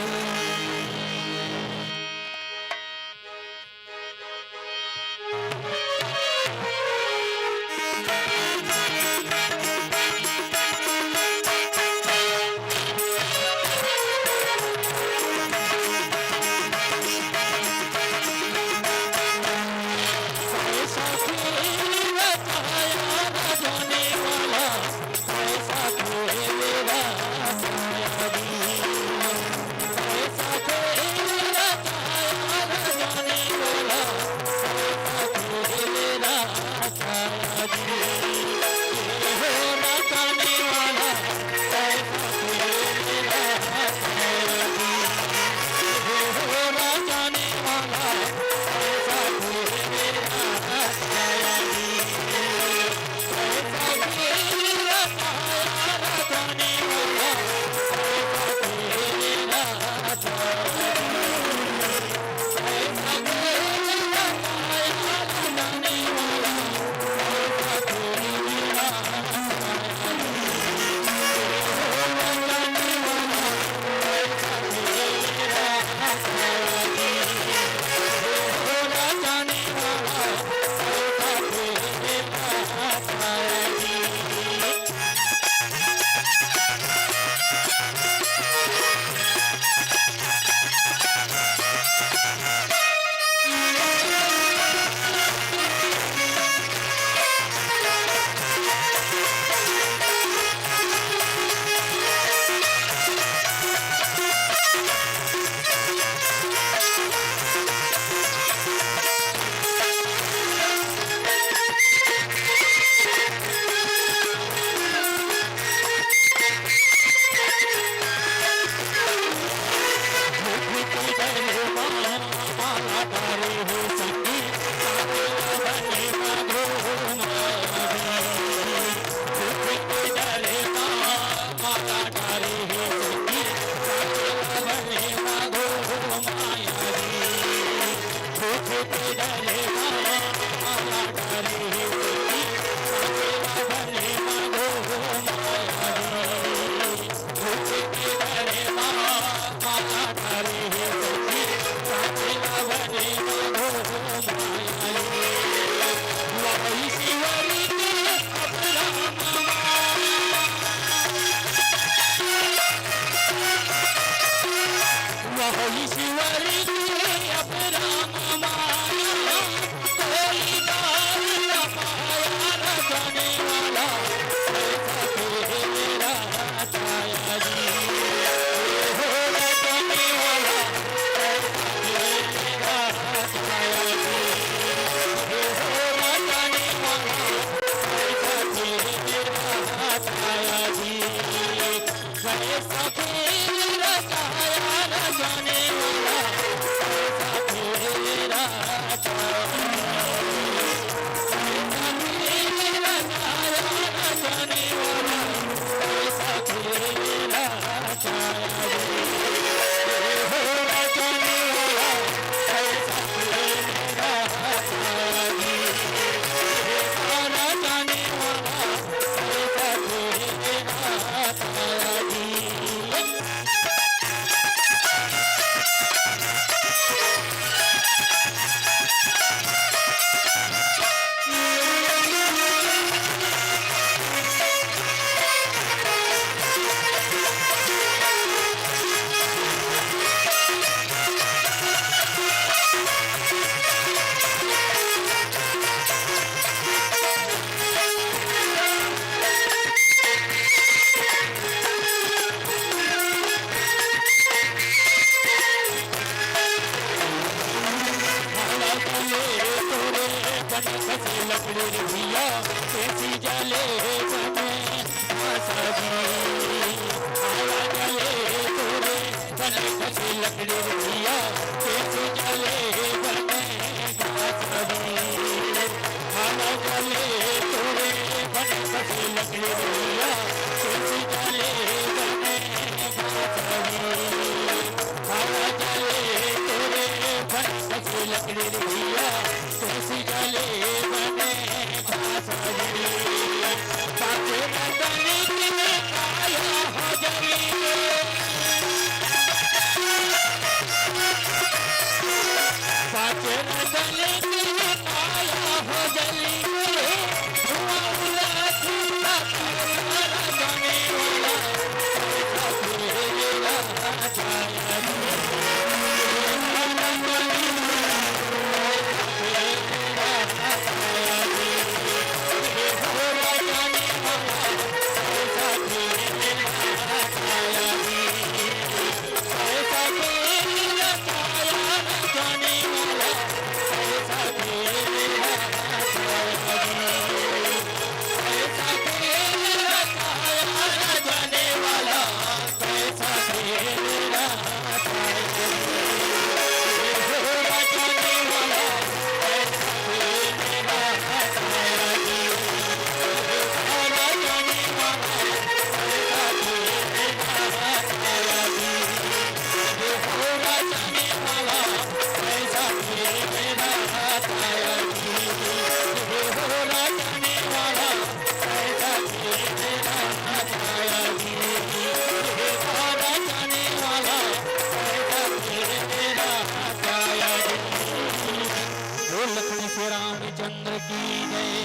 बोल लखन श्री रामचंद्र की जय।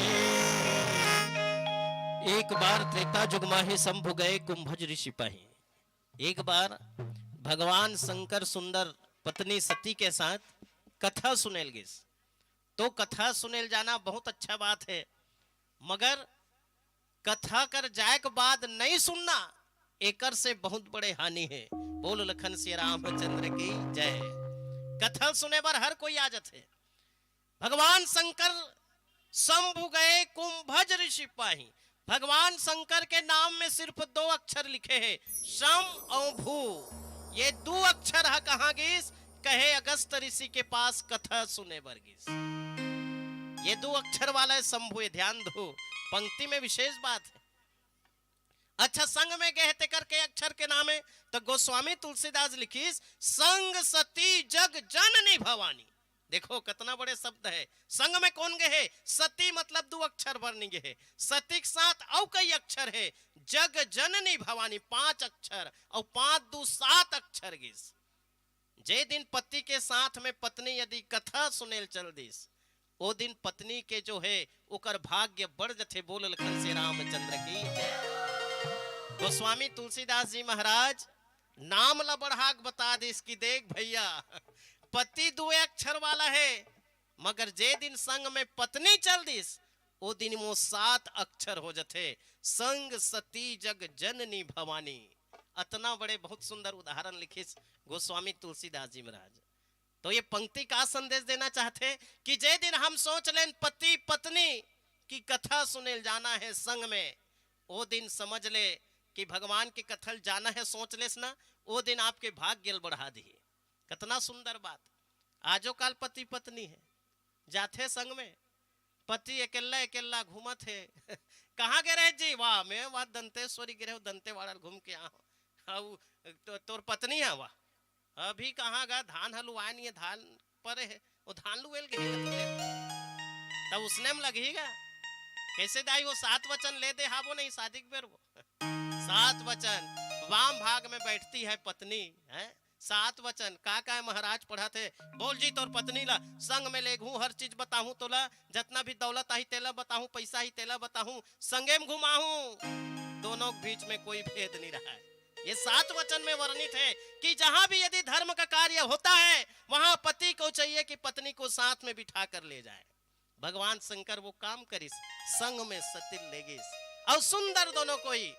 एक बार त्रेता जुग माहे शंभु गए कुंभज ऋषि पाहे। एक बार भगवान शंकर सुंदर पत्नी सती के साथ कथा सुनेल गिस। तो कथा सुनेल जाना बहुत अच्छा बात है, मगर कथा कर जाए के बाद नहीं सुनना, एकर से बहुत बड़े हानि है। बोल लखन श्री रामचंद्र की जय। कथा सुने बर हर कोई आ जाथे। भगवान शंकर शंभु गए कुंभज ऋषि पाही। भगवान शंकर के नाम में सिर्फ दो अक्षर लिखे हैं, शम और भू। ये दो अक्षर ह कहाँ गिस? कहे अगस्त ऋषि के पास कथा सुने बर गिस। ये दो अक्षर वाला है शंभु, ये ध्यान दो, पंक्ति में विशेष बात है। अच्छा, संग में गए तेकर के अक्षर के नाम है, तो गोस्वामी तुलसीदास लिखिस, "संग सती जग जननी भवानी।" देखो, कितना बड़े शब्द है। संग में कौन गए है? सती, मतलब दो अक्षर बरनी गए है। सती के साथ अउ कई अक्षर है, जग जननी भवानी, पांच अक्षर, और पांच दू सात अक्षर गिस। जे दिन पति के साथ में पत्नी यदि कथा सुनेल चल दिस, ओ दिन पत्नी के जो है ओकर भाग्य बढ़ जथे। बोल लखन श्री रामचंद्र की जय। गोस्वामी तुलसीदास जी महाराज नाम ला बढ़ा के बता दिस कि देख भैया, पति दुए अक्षर वाला है, मगर जे दिन संग में पत्नी चल दिस, ओ दिन मो सात अक्षर हो जथे, संग सती जग जननी भवानी। अतना बड़े बहुत सुंदर उदाहरण लिखिस गोस्वामी तुलसीदास जी महाराज। तो ये पंक्ति का संदेश देना चाहथे कि जे दिन हम सोच लेन पति पत्नी की कथा सुने जाना है संग में, ओ दिन समझ ले कि भगवान की कथा ल जाना है, सोच लेस ना, ओ दिन आपके भाग्य ल बढ़ा दिही। कतना सुंदर बात। आजो काल पति पत्नी है, जाथे संग में, पति अकेल्ला अकेल्ला घूमत हे। "कहाँ गे रहे जी?" "वाह, मैं वाह दंतेश्वरी गे रहे, दंतेवाड़ा घूम के आए हँव।" "अउ तो, तोर पत्नी है?" "वाह, अभी कहाँ गा, धान ह लुवाए नहीं है, धान परे है, वो धान लुएल गए।" तब उसने में लगही गा। कैसे दाई, वो सात वचन ले दे हाबो नहीं शादी के बेर वो। सात वचन, वाम भाग में बैठती है पत्नी, है? सात वचन, का का है महाराज पढ़त हे? "बोल जी तोर पत्नी ला, संग में लेगहूँ, हर चीज बताहूँ तोला, जतना भी दौलत आही तेला बताहूँ, पैसा आही तेला बताहूँ, संगे में घुमाहूँ, दोनों के बीच में कोई भेद नहीं रहा है।" ये सात वचन में वर्णित है कि जहां भी यदि धर्म का कार्य होता है, वहां पति को चाहिए कि पत्नी को साथ में बिठा कर ले जाए। भगवान शंकर वो काम करिस, संग में सती लेगिस, अउ सुंदर दोनों कोई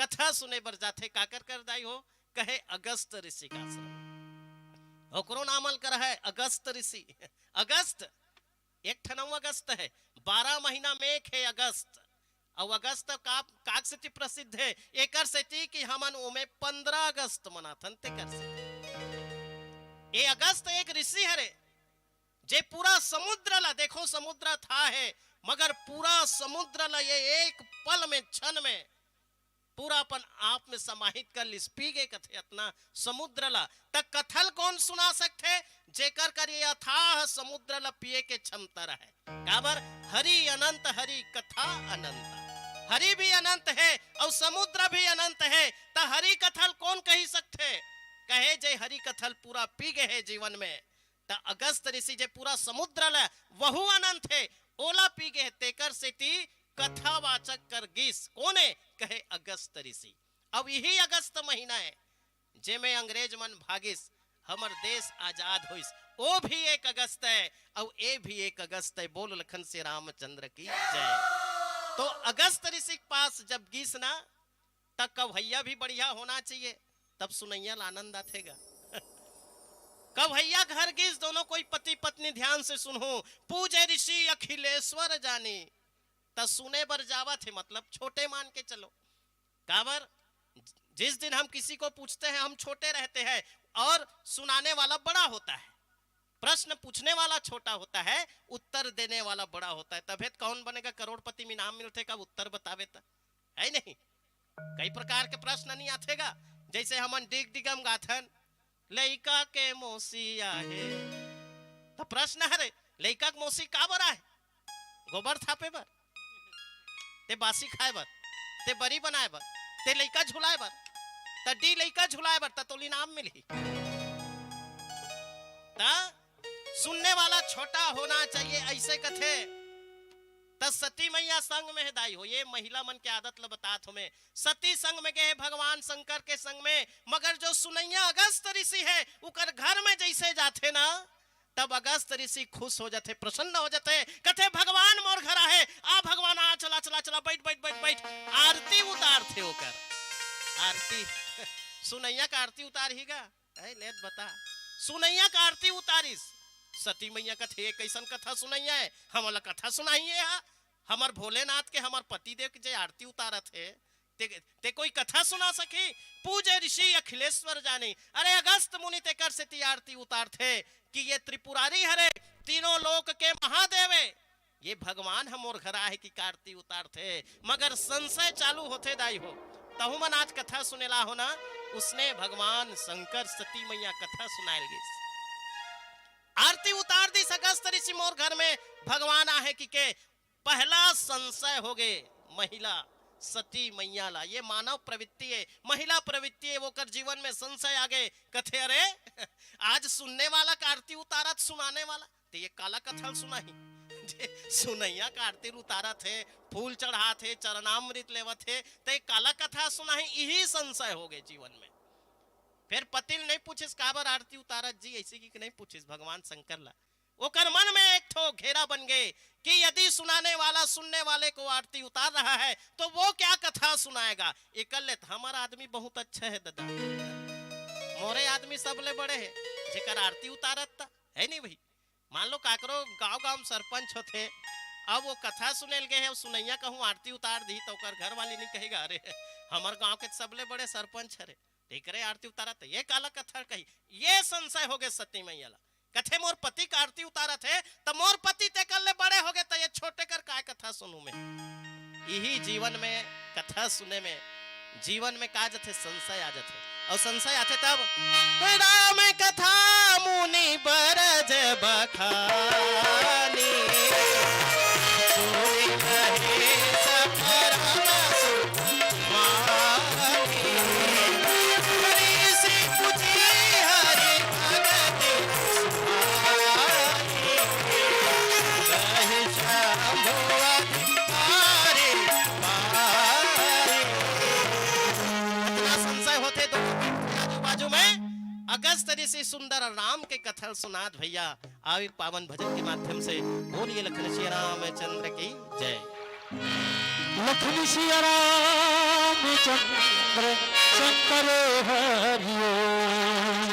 कथा सुने बर जाथे। काकर कर दाई हो? कहे अगस्त ऋषि का आश्रम। ओकरो नाम ल कर है अगस्त ऋषि। अगस्त, एक ठन अउ अगस्त है, बारह महीना में एक है अगस्त। अउ अगस्त का काक सेती प्रसिद्ध है? एकर सेती कि हमन ओमे पंद्रह अगस्त मनाथन, तेकर सेती। ये अगस्त एक ऋषि हरे, जे पूरा समुद्र ला, देखो समुद्र था है, मगर पूरा समुद्र ला ये एक पल में, क्षण में पूरा अपन आप में समाहित कर लिस, पी गे कथे अतना समुद्र ला। त कथा ल कौन सुना सकथे, जेकर कर ये अथाह समुद्र ला पिए के क्षमता रहे? काबर? हरि अनंत, हरि कथा अनंत। हरि भी अनंत है अउ समुद्र भी अनंत है, त हरि कथा ल कौन कही सकथे? कहे जे हरि कथा ल पूरा पी गे है जीवन में, त अगस्त ऋषि जे पूरा समुद्र ल वहू अनंत है, ओला पी गे है, तेकर सेती कथावाचक कर गिस। कोन है? कहे अगस्त ऋषि। अब यही अगस्त महीना है, जेमे अंग्रेज मन भागिस, हमर देश आजाद होइस। ओ भी एक अगस्त है, अउ ए भी एक अगस्त है। बोल लखन से रामचंद्र की जय। तो अगस्त ऋषि के पास जब गिस ना, तब कवैया भी बढ़िया होना चाहिए, तब सुनैया ल आनंद आथे गा। कवैया घर गिस, दोनों कोई पति पत्नी ध्यान से सुनहू, पूजे ऋषि अखिलेश्वर जानी। त सुने बर जावत हे, मतलब छोटे मान के चलो। काबर? जिस दिन हम किसी को पूछते हैं, हम छोटे रहते हैं और सुनाने वाला बड़ा होता है। प्रश्न पूछने वाला छोटा होता है, उत्तर देने वाला बड़ा होता है। तभे त कौन बनेगा करोड़पति में इनाम मिलथे, कब उत्तर बतावे त, है नहीं? कई प्रकार के प्रश्न नहीं आथे गा। जैसे हमन डिग डिगम गाथन, लइका के मौसी आहे। त प्रश्न हरे, लइका के मौसी काबर आहे? गोबर थापे बर, ते बासी खाए बर, ते बरी बनाए बर, ते लइका झुलाए बर। त डी लइका झुलाए बर, त तोला इनाम मिलही। त सुनने वाला छोटा होना चाहिए, ऐसे कथे। त सती मैया संग में हे दाई हो, ये महिला मन के आदत ल बतात हो मैं। सती संग में गे हे भगवान शंकर के संग में, मगर जो सुनैया अगस्त ऋषि है, उकर घर में जैसे जाथे ना, तब अगस्त ऋषि खुश हो जाथे, प्रसन्न हो जाथे, कथे, "भगवान मोर घर आहे, आ भगवान, आ चला, चला, चला, बैठ, बैठ, बैठ, बैठ।" आरती उतारथे ओकर। आरती, सुनैया का आरती उतारही गा? ऐ, ले त बता। सुनैया का आरती उतारिस। सती मैया कथे, "ये कैसन कथा सुनैया है? हमला कथा सुनाही ये हा? हमर भोलेनाथ के, हमर पति देव के जे आरती उतारत हे, ते, ते कोई कथा सुना सकी?" पूजे ऋषि अखिलेश्वर जानी। अरे अगस्त मुनि तेकर सेती आरती उतारथे कि ये त्रिपुरारी हरे, तीनों लोक के महादेव हे। ये भगवान ह मोर घर आहे कि आरती उतारथे, मगर संशय चालू होथे दाई हो। तहु मन आज कथा सुनेला हो ना, उसने भगवान शंकर सती मैया कथा सुनायल गिस। आरती उतार दिस अगस्त ऋषि मोर घर में भगवान आहे कि के। पहला संशय हो गे महिला सती मैया ला। ये मानव प्रवृत्ति है, महिला प्रवृत्ति है, ओकर जीवन में संशय आ गे। कथे, "अरे, आज सुनने वाला का आरती उतारत, सुनाने वाला, ते ये काला कथा ल सुनाही?" जे सुनैया का आरती ल उतारत हे, फूल चढ़ात हे, चरणामृत लेवत हे, ते काला कथा सुनाही, इही संशय हो गे जीवन में। फिर पति ल नहीं पूछिस, "काबर आरती उतारत जी?" ऐसे कि नहीं पूछिस भगवान शंकर ला। ओकर मन में एक ठो घेरा बन गए कि यदि सुनाने वाला सुनने वाले को आरती उतार रहा है, तो वो क्या कथा सुनाएगा। एकर ले त हमर आदमी बहुत अच्छा है दादा, मोरे आदमी सबले बड़े है, जेकर आरती उतारत त है नहीं भाई। मान लो काकरो गांव गांव में सरपंच होथे, अब वो कथा सुने ल गए है, सुनैया कहूँ आरती उतार दी तो ओकर घर वाली नहीं कहेगा, "अरे, हमर गांव के सबले बड़े सरपंच हरे, एकरे आरती उतारत, ये काला कथा कही?" ये संशय हो गए सती मैया ला। कथे, "मोर पति का आरती उतारत है, त मोर पति तेकर ले बड़े हो गए, त ये छोटे कर काय कथा सुनू मैं?" यही जीवन में, कथा सुने में, जीवन में का जथे, संशय आ जथे। और संशय आथे तब, "राम कथा मुनि बरज बखानी, सोई कहे सब परम सुख मानी। ऋषि पूजी हरि भगति सुहानी, कहि शंभु अधिकारी पाई।" इतना संशय होथे तो आजू बाजू में अगस्त ऋषि सुंदर राम के कथा सुनात भैया। आओ एक पावन भजन के माध्यम से बोलिए लखन श्री रामचंद्र की जय। लखन श्री रामचंद्र शंकर हरि ओम।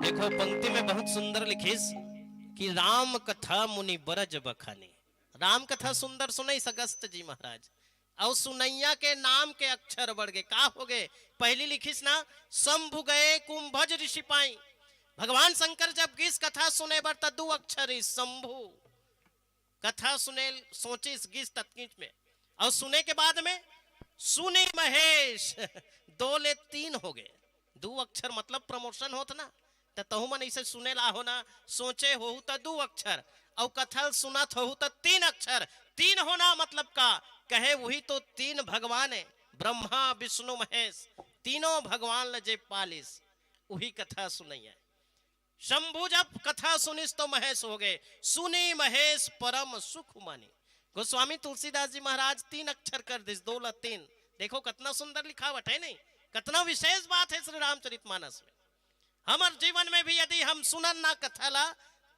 देखो, पंक्ति में बहुत सुंदर लिखिस कि राम कथा मुनि बरज बखानी। राम कथा सुंदर सुनइस अगस्त जी महाराज, अउ सुनइया के नाम के अक्षर बढ़ गे। का हो गे? पहली लिखिस ना, शंभु गए कुंभज ऋषि पाई। भगवान शंकर जब गिस कथा सुने बर, त दू अक्षर ही शंभु। कथा सुने सोचिस गिस ततकीच में, अउ सुने के बाद में सुनी महेश। दो ले तीन हो गे। दू अक्षर मतलब प्रमोशन होत ना, त तहू मन इसे सुने ला हो ना, सोचे होहू त दू अक्षर, अउ कथा ल सुनत होहू त तीन अक्षर। तीन होना मतलब का? कहे उही तो तीन भगवान हे, ब्रह्मा विष्णु महेश, तीनों भगवान ल जे पालिस, उही कथा सुनइया। शंभु जब कथा सुनिस तो महेश हो गे, सुनी महेश परम सुख मानी। गोस्वामी तुलसीदास जी महाराज तीन अक्षर कर दिस, दो ला तीन। देखो कतना सुंदर लिखावट हे नहीं, कतना विशेष बात हे श्री रामचरित मानस में। हमर जीवन में भी यदि हम सुनन ना कथा ला,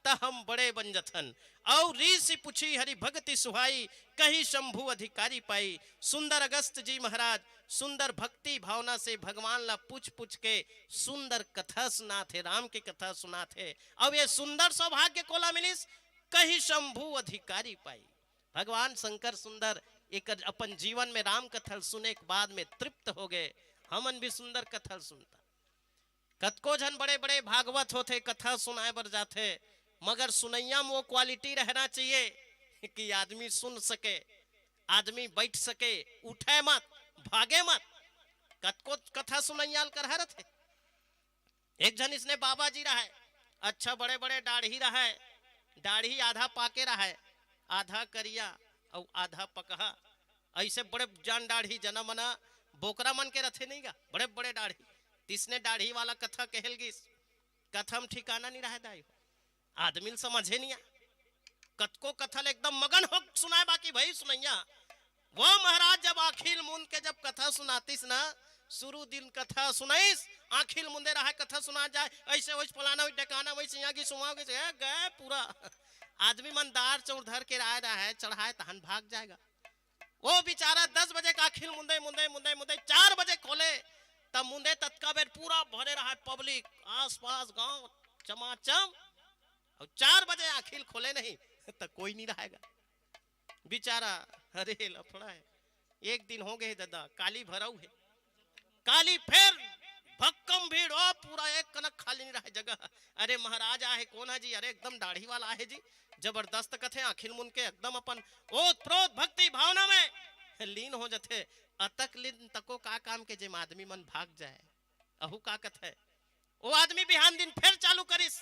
त हम बड़े बन जथन। अउ ऋषि पूछी हरि भक्ति सुहाई, कही शंभु अधिकारी पाई। सुंदर अगस्त जी महाराज सुंदर भक्ति भावना से भगवान ला पूछ पूछ के सुंदर कथा सुनाथे, राम के कथा सुनाथे। अब ये सुंदर सौभाग्य कोला मिलिस, कही शंभु अधिकारी पाई। भगवान शंकर सुंदर एक अपन जीवन में राम कथा ल सुने के बाद में तृप्त हो गए। हमन भी सुंदर कथा ल सुनता। कतको झन बड़े-बड़े भागवत होथे, कथा सुनाए बर जाथे, मगर सुनइया म वो क्वालिटी रहना चाहिए कि आदमी सुन सके, आदमी बैठ सके, उठे मत, भागे मत। कतको कथा सुनइया ल करहा रथे। एक झन इसने बाबा जी रहय, अच्छा बड़े-बड़े दाढ़ी रहय, दाढ़ी आधा पाके रहय, आधा करिया अउ आधा पकहा। अइसे बड़े जान दाढ़ी जना मना बोकरा मन के रथे नहीं गा, बड़े-बड़े दाढ़ी। तिसने दाढ़ी वाला कथा कहल गिस। कथा म ठिकाना नहीं रहय दाई हो। आदमी ल समझे नहीं आ। कतको कथा ल एकदम मगन हो सुनाए बाकी भई सुनइया। वो महाराज जब आँखी ल मूंद के जब कथा सुनातिस ना, शुरू दिन कथा सुनाइस, आँखी ल मूंदे रहय कथा सुना जाए, अइसे वइसे फलाना वइसे ढेकाना वइसे यहाँ की सुनाओगे से, ए, गए पूरा। आदमी मन दार चौर धर के आए रहय, चढ़ाए तहन भाग जाएगा। वो बेचारा दस बजे का आँखी ल मूंदे, मूंदे, मूंदे, मूंदे चार बजे खोले, तब मूंदे ततका बेर पूरा भरे रहय पब्लिक, आसपास गांव चमाचम। अउ चार बजे आँखी ल खोले नहीं, त कोई नहीं रहेगा। बेचारा, अरे लफड़ा हे। एक दिन हो गे हे दादा, काली भरऊ हे। काली फेर भक्कम भीड़, ओ पूरा एक कनक खाली नहीं रहे जगह। अरे महाराज आहे कोन हे जी? अरे एकदम दाढ़ी वाला आहे जी, जबरदस्त कथे, आँखी ल मूंद के एकदम अपन ओत प्रोत भक्ति भावना में लीन हो जथे। अतक लीन तको का काम के जेम आदमी मन भाग जाए। अहू का कथे? वो आदमी बिहान दिन फेर चालू करिस,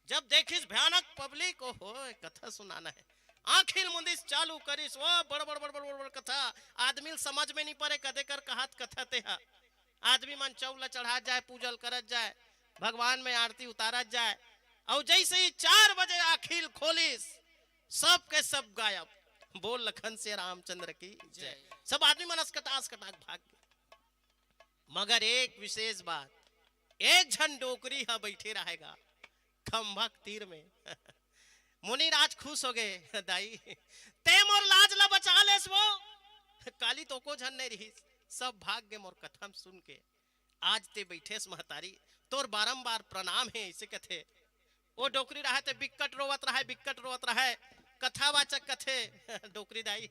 जब देखिस भयानक पब्लिक, ओहो, कथा सुनाना हे। आँखी ल मुंदिस, चालू करिस, वो बड़ बड़ बड़ बड़ बड़ बड़ कथा। आदमी ल समझ में नहीं परे, कदे कर कहत कथा तेहा। आदमी मन चौल ला चढ़ात जाए, पूजल करत जाए, भगवान में आरती उतारत जाए। अउ जैसे ही चार बजे आँखी ल खोलिस, सब के सब गायब। बोल लखन से रामचंद्र की जय। जय। सब आदमी मन असकटास कटाक भाग गे। मगर एक विशेष बात, एक झन डोकरी ह बैठे रहेगा खंभा के तीर में। मुनिराज खुश हो गए, दाई, ते मोर लाज ला बचा लेस वो। काली तो को झन नहीं रहिस, सब भाग गए मोर कथा म सुन के। आज ते बइठेस महतारी, तोर बारंबार प्रणाम हे, अइसे कथे। ओ डोकरी रहय ते बिक्कट रोवत रहय, बिक्कट रोवत रहय। कथावाचक कथे, डोकरी दाई,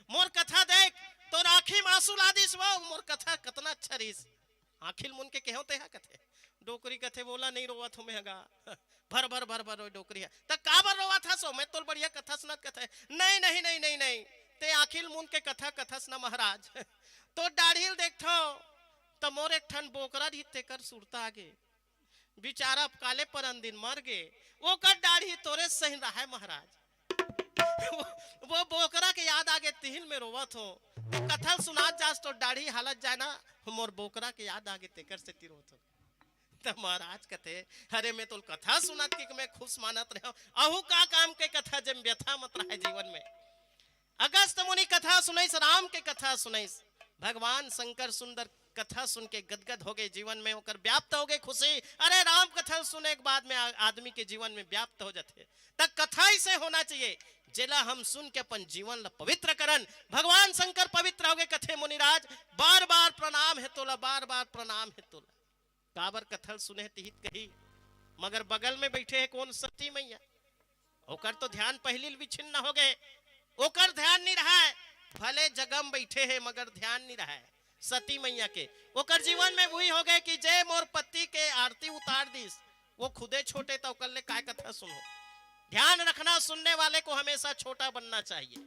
मोर कथा देख, तोर आँखी म आँसू ला दिस वो, मोर कथा कतना अच्छा रहिस। आँखी ल मुन के केहेंव तेहा कथे। डोकरी कथे, बोला नहीं रोवत हों मैं ह गा। भर भर भर भर रोय डोकरी ह। त काबर रोवत हस वो? मैं तोर बढ़िया कथा सुनत कथे। नहीं, नहीं, नहीं, नहीं, नहीं। ते आँखी ल मुन के कथा कथस न महाराज। तोर डाढ़ी ल देखथंव, त मोर एक ठन बोकरा रहिस तेकर सुरता आगे। बिचारा काले परन दिन मर गे, ओकर डाढ़ी तोरे सही रहय महाराज। वो, वो बोकरा के याद आगे तिही ल मैं रोवत हों। ते कथा ल सुनात जास तोर डाढ़ी हालत जाय न, मोर बोकरा के याद आगे तेकर सेती रोवत हों। त महाराज कथे, अरे मैं तोल कथा सुनात कि मैं खुश मानत रहेंव, अहू का काम के कथा जेम व्यथा मत रहय जीवन में। अगस्त मुनि कथा सुनइस, राम के कथा सुनइस। भगवान शंकर सुंदर कथा सुन के गदगद हो गे, जीवन में ओकर व्याप्त हो गे खुशी। अरे राम कथा सुने के बाद में आ-, आदमी के जीवन में व्याप्त हो जाथे। त कथा अइसे होना चाहिए, जेला हम सुन के अपन जीवन ला पवित्र करन। भगवान शंकर पवित्र हो गे, कथे मुनिराज, बार बार प्रणाम हे तोला, बार बार प्रणाम हे तोला। काबर कथा ल सुने हे तिही त कही, मगर बगल में बइठे हे कोन? सती मैया। ओकर तो ध्यान पहिली ल विच्छिन्न हो गे, ओकर ध्यान नहीं रहय, भले जगह में बइठे हे मगर ध्यान नहीं रहय सती मैया के। ओकर जीवन में वही हो गे कि जे मोर पति के आरती उतार दिस, वो खुदे छोटे, त ओकर ले काय कथा सुनहूं। ध्यान रखना, सुनने वाले को हमेशा छोटा बनना चाहिए,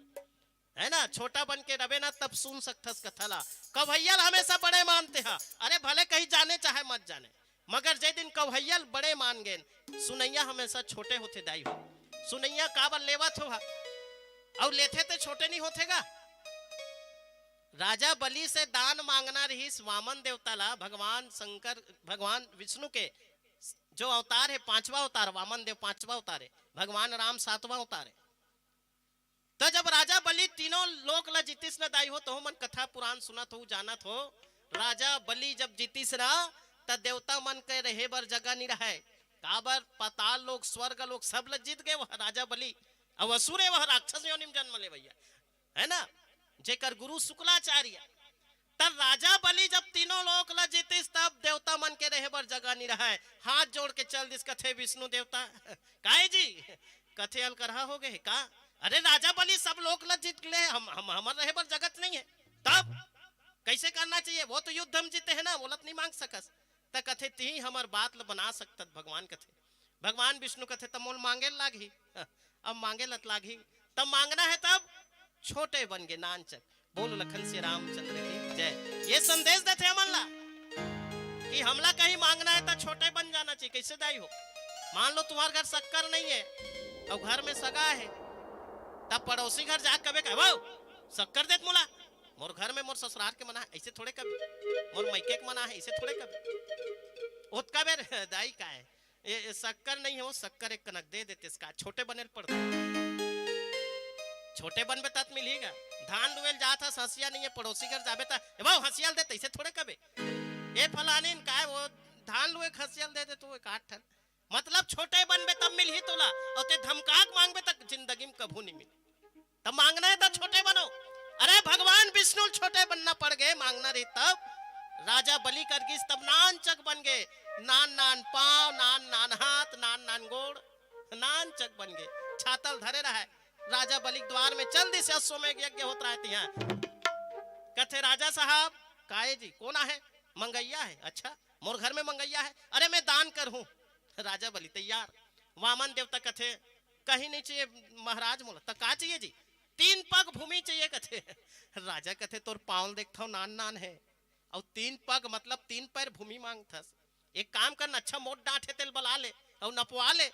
है ना? छोटा बन के रबे ना, तब सुन सकथस कथा ला। कवैया ल हमेशा बड़े मानते ह, अरे भले कहीं जाने चाहे मत जाने, मगर जे दिन कवैया ल बड़े मान गेन, सुनैया हमेशा छोटे होथे दाई हो। सुनैया काबर लेवत हो हा? अउ लेथे ते छोटे नहीं होथे गा। राजा बलि से दान मांगना रहिस वामन देवता ला, भगवान शंकर, भगवान विष्णु के जो अवतार हे, पांचवा अवतार, वामन देव पांचवा अवतार हे, भगवान राम सातवां अवतार हे। त जब राजा बलि तीनों लोक ला जीतिस न दाई हो, तहू मन कथा पुराण सुनत हो, जानत हो, राजा बलि जब जीतिस न, त देवता मन के रहे बर जगह नहीं रहय। काबर? पाताल लोक, स्वर्ग लोक सब ला जीत गे वह राजा बलि। अब असुर हे वह, राक्षस योनि में जन्म ले भैया, है ना, जेकर गुरु शुक्लाचार्य। तब राजा बलि जब तीनों लोक ला जीतिस, तब देवता मन के रहे बर जगह नहीं रहय। हाथ जोड़ के चल दिस, कथे विष्णु देवता, "काहे जी?" कथे, "अलकरहा हो गे हे का? अरे राजा बलि सब लोक ला जीत ले, हम, हम, हमर रहे बर जगह नहीं हे। तब कइसे करना चाहिए? वो तो युद्ध में जीते हे ना, बोलत नहीं मांग सकस।" त कथे, "तिही हमर बात ल बना सकथस भगवान," कथे। भगवान विष्णु कथे, "त मोल मांगे ल लागही।" अब मांगे ल त लागही, तब मांगना हे तब छोटे बन गे, नानचक। बोल लखन सिया रामचंद्र की जय। ये संदेश देथे हमन ला कि हमला कहीं मांगना हे त छोटे बन जाना चाहिए। कइसे दाई हो? मान लो तुम्हार घर शक्कर नहीं हे अउ घर में सगा हे, तब पड़ोसी घर जाके कबे कहे, "वो शक्कर देत मोला।" मोर घर में मोर ससुरार के मना हे, अइसे थोड़े कबे। मोर मइके के मना हे, अइसे थोड़े कबे। ओतका बेर दाई का हे, ए, ए, शक्कर नहीं हे, वो शक्कर एक कनक दे देते, इसका छोटे बने ल पड़थे। छोटे बनबे तब मिलही गा। धान लुए ल जात हस, हंसिया नहीं हे, पड़ोसी घर जाबे त, "ए बाऊ, हंसिया ल दे," तइसे थोड़े कबे। "ए फलानिन, काय वो धान लुए के हंसिया ल दे दे तो एक आठ ठन।" मतलब छोटे बनबे तब मिलही तोला, अउ ते धमका के मांगबे त जिंदगी में कभू नहीं मिले। तब मांगना हे त छोटे बनो। अरे भगवान विष्णु ल छोटे बनना पड़ गे, मांगना रहिस तब। राजा बलि कर गिस तब नानचक बन गे। नान नान पांव, नान नान हाथ, नान नान गोड़, नानचक बन गे। छाता ल धरे रहय। राजा बलि के द्वार में चल दिस, अश्वमेघ यज्ञ होत रहय तिहां। कथे, "राजा साहब।" "काहे जी, कोन आहे?" "मंगइया हे।" "अच्छा, मोर घर में मंगइया हे।" "अरे मैं दान करहूं।" राजा बलि तैयार। वामन देवता कथे, "कहीं नहीं चाहिए महाराज मोला।" "त का चाहिए जी?" "तीन पग भूमि चाहिए," कथे। राजा कथे, "तोर पांव ल देखथंव, नान नान हे, अउ तीन पग मतलब तीन पैर भूमि मांगथस। एक काम कर न, अच्छा मोट डांट हे तेला बला ले अउ नपवा ले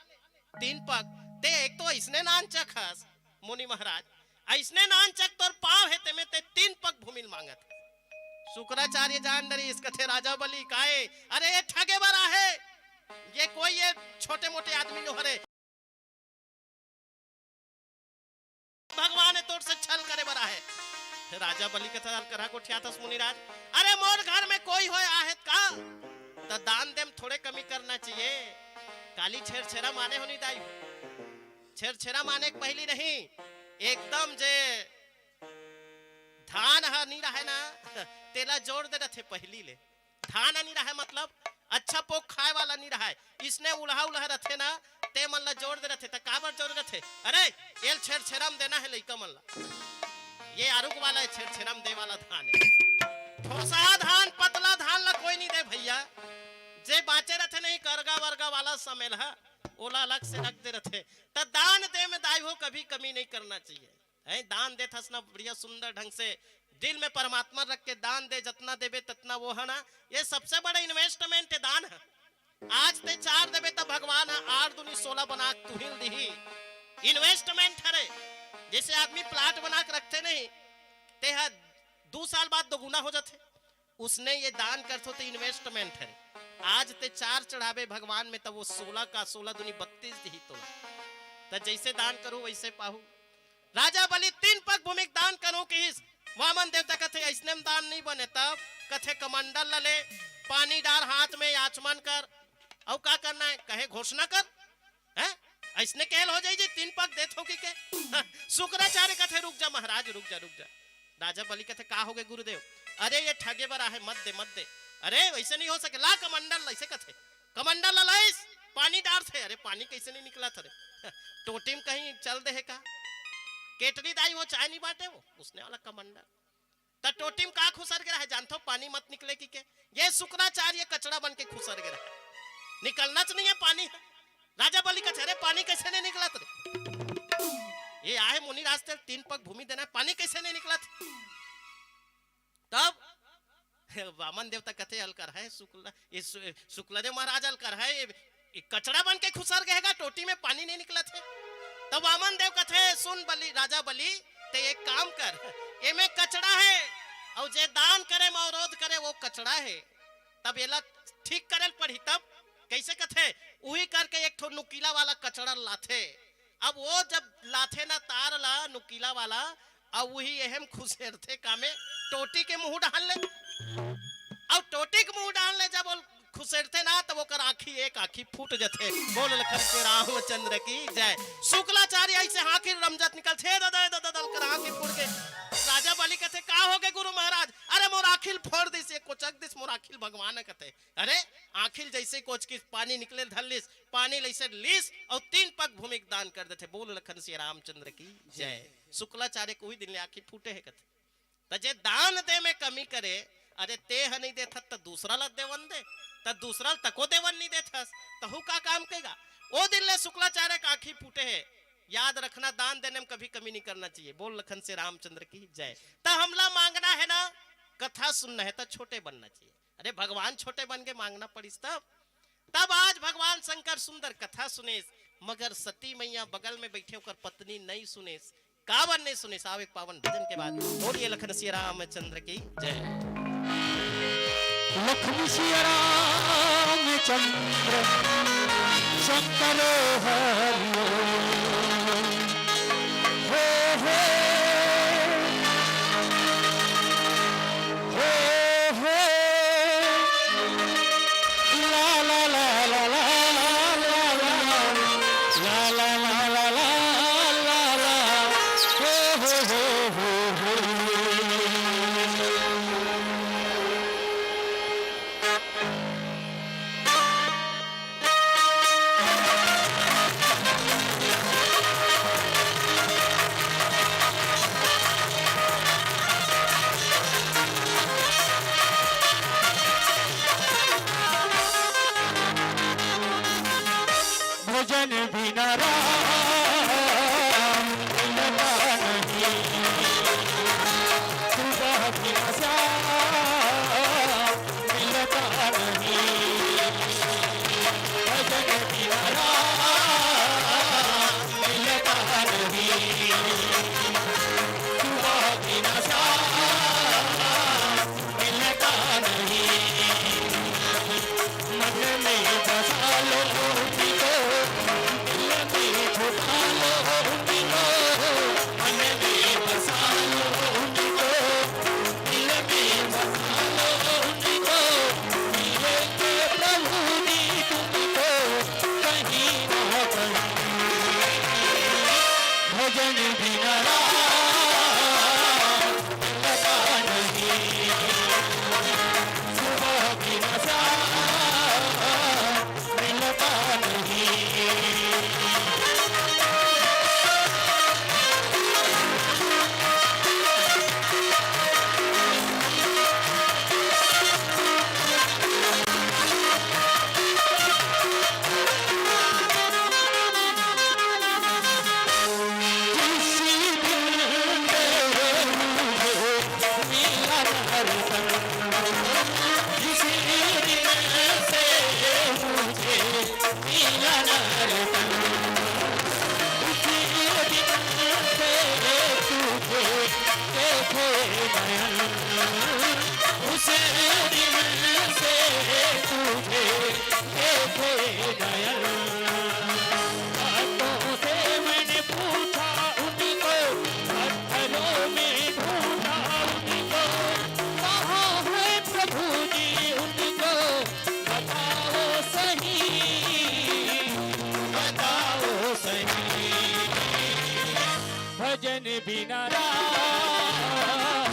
तीन पग। ते एक तो अइसने नानचक हस मुनि महाराज, अइसने नानचक तोर पांव हे, तेमे ते तीन पग भूमि ल मांगत हस।" शुक्राचार्य जान डरिस, कथे, "राजा बलि काहे? अरे ये ठगे बर आहे, ये कोई ये छोटे मोटे आदमी नो हरे।" भगवान हे तोर से छल करे बर आहे। राजा बलि कथे, "अलकरहा गोठियाथस मुनिराज, अरे मोर घर में कोई होय आहे का? त दान देम थोड़े कमी करना चाहिए।" काली छेरछेरा माने होनी दाई, छेरछेरा माने के पहिली नहीं, एकदम जे धान ह नी रहे ना, तेला जोर दे रथे पहिली ले। धान ह नी रहय, मतलब अच्छा पोक खाए वाला नी रहय, इसने उलहा उलहा रथे ना, ते मन ला जोर दे रथे। त काबर जोर रथे? अरे, एल छेरछेरा म देना हे लइका मन ला। ये आरुग वाला हे, छेरछेरा म दे वाला धान हे। ठोसहा धान, पतला धान ला कोई नी दे भइया। जे बांचे रथे नहीं, करगा वरगा वाला समेल ह, ओला अलग से रख दे रथे। त दान दे में दाई हो कभी कमी नहीं करना चाहिए। हैं, दान देथस ना बढ़िया सुंदर ढंग से, दिल में परमात्मा रख के दान दे, जतना देबे ततना वो है ना, ये सबसे बड़ा investment हे दान ह। आज ते चार देबे त भगवान ह आठ दूनी सोलह बना के तुहिल दिही। Investment हरे। जैसे आदमी plot बना के रखथे नहीं, ते ह दू साल बाद दोगुना हो जाथे। उसने ये दान करथो त investment हरे। आज ते चार चढ़ाबे भगवान में, त वो सोलह का सोलह दूनी बत्तीस दिही तोला। त जैसे दान करू वैसे पाहू। राजा बलि तीन पग भूमि के दान करो किहिस। वामन देवता कथे, "अइसने म दान नहीं बने।" तब कथे, "कमंडल ल ले, पानी डार हाथ में, आचमन कर, अउ का करना हे?" कहे, "घोषणा कर।" हैं? अइसने कहल हो जाई जी, तीन पग देत हो कि के? शुक्राचार्य कथे, "रुक जा महाराज, रुक जा, रुक जा।" राजा बलि कथे, "का हो गए गुरुदेव?" "अरे ये ठगे बर आहे, मत दे, मत दे।" "अरे वैसे नहीं हो सके, ला कमंडल।" ऐसे कथे, कमंडल ला लाइस, पानी डारथे, अरे पानी कैसे नहीं निकलत रे? टोटी म कहीं चल दे हे का? केटली दाई वो चाय नहीं बांटे वो, उसने वाला कमंडल। त टोटी म का खुसर गे रहे, जानथो पानी मत निकले कि के? ये शुक्राचार्य कचड़ा बन के खुसर गे रहे, निकलना च नहीं है पानी। राजा बलि कथे, "अरे पानी कैसे नहीं निकलत रे?" ये आहे मुनि रास्ते तीन पग भूमि देना है, पानी कैसे नहीं निकलत? तब वामन देवता कथे, "अलकर है शुक्ल, ये शु-, शुक्लदेव महाराज अलकर है, ये, ये कचड़ा बन के खुसर गए गा, टोटी में पानी नहीं निकलत हे।" तब वामन देव कथे, "सुन बलि, राजा बलि, ते एक काम कर, ये में कचड़ा हे, अउ जे दान करे म अवरोध करे वो कचड़ा हे, तब एला ठीक करे ल पड़ही।" तब कैसे कथे, उही करके एक ठो नुकीला वाला कचड़ा लाथे। अब वो जब लाथे ना तार ला, नुकीला वाला, अउ उही एहम खुसेरथे कामे, टोटी के मुंह डाल ले। अउ टोटी के मुंह डाल ले, जब वो खुसेरथे ना, तब ओकर आंखी, एक आंखी फूट जथे। बोल लखन के रामचंद्र की जय। शुक्लाचार्य ऐसे आंखी रमजत निकल, "छे ददा, ददा, ददा," कर आंखी फूट के। राजा बलि कथे, "का हो गए गुरु महाराज?" "अरे मोर आंखी ल फोड़ दिस, ये कोचक दिस मोर आंखी ल," भगवान कथे। अरे, आंखी ल जैसे कोचकिस, पानी निकले धर लिस, पानी ल ऐसे लिस अउ तीन पग भूमि के दान कर देथे। बोल लखन सिया रामचंद्र की जय। शुक्लाचार्य के उही दिन ले आंखी फूटे हे कथे। त जे दान दे में कमी करे, अरे ते ह नहीं देथस त दूसरा ला देवन दे, त दूसरा ला तको देवन नहीं देथस, तहू का काम कहेगा? ओ दिन ले शुक्लाचार्य के आंखी फूटे हे। याद रखना, दान देने में कभी कमी नहीं करना चाहिए। बोल लखन सिया रामचंद्र की जय। त हमला मांगना है ना, कथा सुनना है त छोटे बनना चाहिए। अरे भगवान छोटे बन के मांगना पड़िस तब। तब आज भगवान शंकर सुंदर कथा सुनेस, मगर सती मैया बगल में बैठे ओकर पत्नी नहीं सुनेस। काबर नहीं सुनेस? आव एक पावन भजन के बाद। बोलिए लखन सिया रामचंद्र की जय। लखन सिया रामचंद्र शंकर हरि ओम। हे, हे। हे, हे। ला, ला, ला। हे, हे, हे, हे, हे। भोजन बिना राम मिलता नहीं, सुबह बिना शाम मिलता नहीं। भजन बिना राम मिलता नहीं, सुबह बिना शाम मिलता नहीं। मन में बसा लो मोती को, दिल में छुपा भजन बिना राम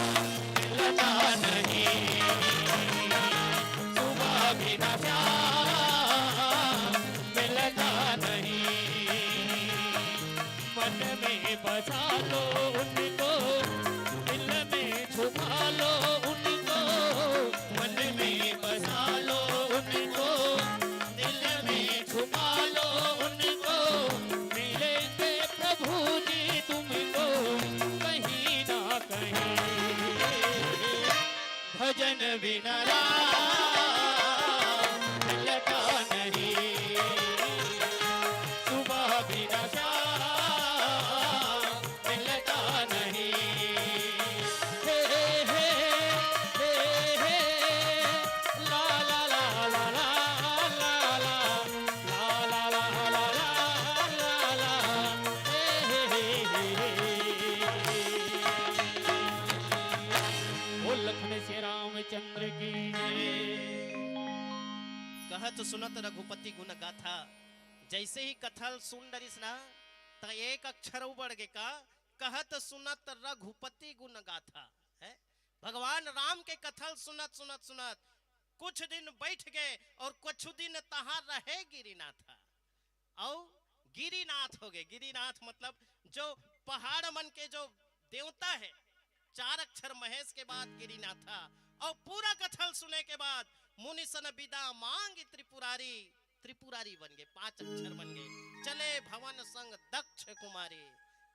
मिलता नहीं, सुबह बिना शाम मिलता नहीं। मन में बसा लो उनको, दिल में छुपा लो उनको, मन में बसा लो उनको, दिल में छुपा लो उनको, मिलेंगे प्रभु जी तुमको कहीं ना कहीं। भजन बिना राम मिलता नहीं, सुबह बिना शाम मिलता नहीं। हे, हे, हे, हे, ला, ला, ला, ला, ला, ला, ला। ला, ला, ला, ला, ला, ला, ला, ला। हे, हे, हे, हे, हे। बोल लखन से रामचंद्र की जय। कहत सुनत रघुपति गुण गाथा। जैसे ही कथा ल सुन डरिस ना, त एक अक्षर अउ बढ़ गे का, कहत सुनत रघुपति गुण गाथा। है, भगवान राम के कथा ल सुनत सुनत सुनत कुछ दिन बैठ गे अउ कुछ दिन तहाँ रहे गिरीनाथ। अउ गिरीनाथ हो गे। गिरीनाथ मतलब जो पहाड़ मन के जो देवता है, चार अक्षर महेश के बाद गिरीनाथा। अउ पूरा कथा ल सुने के बाद मुनि सन बिदा मांग त्रिपुरारी, त्रिपुरारी बन गे, पांच अक्षर बन गे। चले भवन संग दक्ष कुमारी।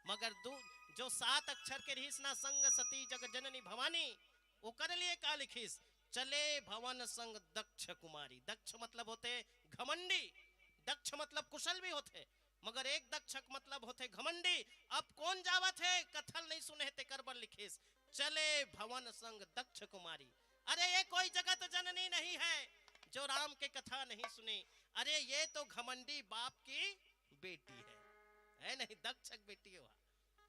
मगर दू, जो सात अक्षर के रहिस ना संग सती जग जननी भवानी, ओकर लिए का लिखिस? चले भवन संग दक्ष कुमारी। दक्ष मतलब होथे घमंडी, दक्ष मतलब कुशल भी होथे, मगर एक दक्ष के मतलब होथे घमंडी। अब कोन जावत हे, कथा ल नहीं सुने हे, तेकर बर लिखिस, चले भवन संग दक्ष कुमारी। अरे, ये कोई जगत जननी नहीं है जो राम के कथा नहीं सुनी। अरे, ये तो घमंडी बाप की बेटी है, है नहीं, दक्ष के बेटी हो।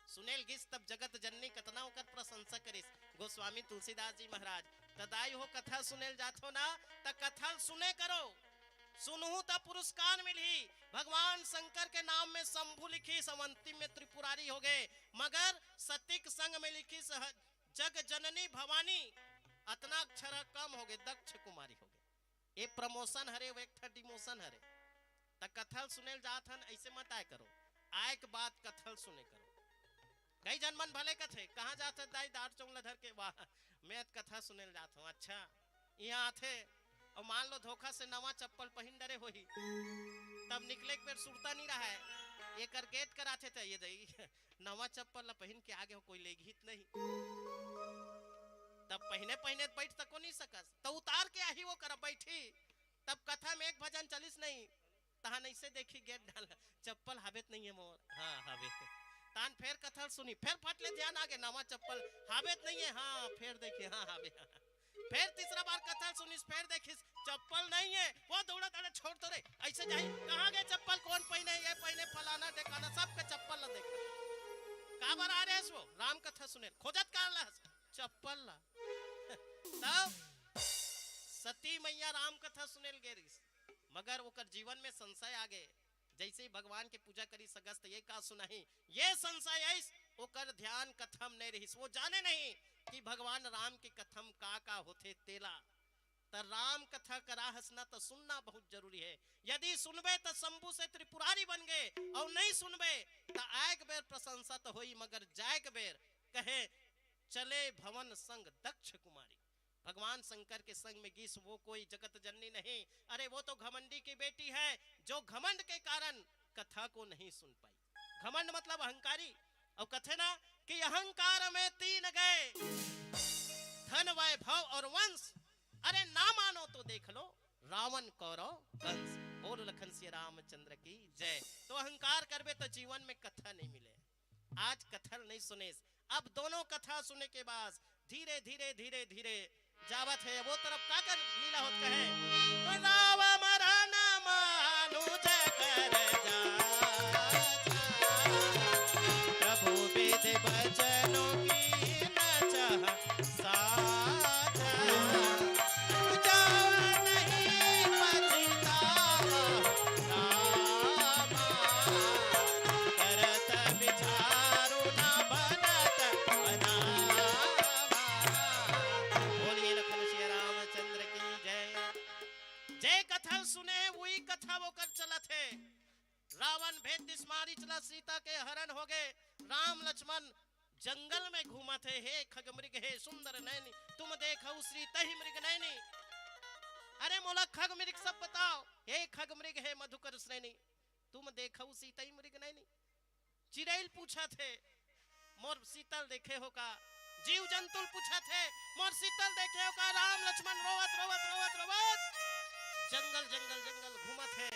सुने ल गिस तब जगत जननी कतना ओकर प्रशंसा करिस। गोस्वामी तुलसीदास जी महाराज, त दाई हो, कथा सुने ल जाथो ना, त कथा ल सुने करो, सुनहू त पुरस्कार मिलही। भगवान शंकर के नाम में शंभु लिखिस, अउ अंतिम में त्रिपुरारी हो गे। मगर सती के संग में लिखिस ह-, जग जननी भवानी, अतना अक्षर कम हो गे, दक्ष कुमारी हो गे। ए promotion हरे, वो एक ठा demotion हरे। त कथा ल सुने ल जात हन, ऐसे मत आय करो, आय के बाद कथा ल सुने करो। कई जन मन भले कथे, "कहाँ जात हस दाई दार चौंग ल धर के?" "वाह, मैं त कथा सुने ल जात हूँ।" अच्छा, इहाँ आथे अउ मान लो धोखा से नवा चप्पल पहिन डरे होही, तब निकले के बेर सुरता नहीं रहा है, एकर gate कराथे त, "ये दई, नवा चप्पल ल पहिन के आगे हो, कोई लेगही त नहीं।" तब पहिने पहिने त बैठ तको नहीं सकस, त उतार के आही वो करा बैठी। तब कथा में एक भजन चलिस नहीं, तहान ऐसे देखी gate डाल, "चप्पल हावे त नहीं है मोर?" "हाँ, हावे।" तहान फेर कथा ल सुनी, फेर फट ले ध्यान आगे, "नवा चप्पल हावे त नहीं है?" "हाँ।" फेर देखी, "हाँ, हावे।" फेर तीसरा बार कथा ल सुनिस, फेर देखिस, "चप्पल नहीं है।" वो दौड़ा दौड़ा छोड़ तो रे, ऐसे जाही, "कहाँ गे चप्पल, कोन पहिने, ये पहिने, फलाना ढेकाना, सबके चप्पल ल देखा।" "काबर आय रहेस वो राम कथा सुने ल?" "खोजत का ल हस?" "चप्पल ला।" तब सती मैया राम कथा सुने ल गे रहिस, मगर ओकर जीवन में संशय आ गे। जैसे ही भगवान के पूजा करिस अगस्त, "ये का सुनाही?" ये संशय आइस, ओकर ध्यान कथा म नहीं रहिस। वो जाने नहीं कि भगवान राम के कथा म का का होथे तेला। त राम कथा करा हस ना, त सुनना बहुत जरूरी है। यदि सुनबे त शंभू से त्रिपुरारी बन गे, अउ नहीं सुनबे त आयक बेर प्रशंसा त होई, मगर जायक बेर कहे, "चले भवन संग दक्ष कुमारी।" भगवान शंकर के संग में गिस, वो कोई जगत जननी नहीं, अरे वो तो घमंडी की बेटी है, जो घमंड के कारण कथा को नहीं सुन पाई। घमंड मतलब अहंकारी। अउ कथे ना कि अहंकार में तीन गए, धन वैभव और वंश, अरे ना मानो तो देख लो रावण कौरव कंस। बोल लखन सिया रामचंद्र की जय। तो अहंकार करबे तो जीवन में कथा नहीं मिले। आज कथा ल नहीं सुनेस, अब दोनों कथा सुने के बाद धीरे धीरे धीरे धीरे जावत है। वो तरफ का कर लीला होत कहे, "राव मरण मानुष कर जा, प्रभु विधि बचनों की न चाह साध। जाव नहीं पछतावा रामा, करत विचारु न कथा ओकर चलत हे। रावण भेज दिस मारीच ला, सीता के हरण होगे। राम लक्ष्मण जंगल में घूमत हे। हे खगमृग हे सुंदर नैनी, तुम देखउ सीतहि मृग नैनी। अरे मोला खगमृग सब बताव। हे खगमृग हे मधुकर श्रेणी, तुम देखउ सीतहि मृग नैनी। चिरइल पूछत हे, मोर सीतल देखे हो का? जीव जंतुल पूछत हे, मोर सीतल देखे हो का? राम लक्ष्मण रोवत, रोवत, रोवत, रोवत जंगल, जंगल, जंगल घूमत हे।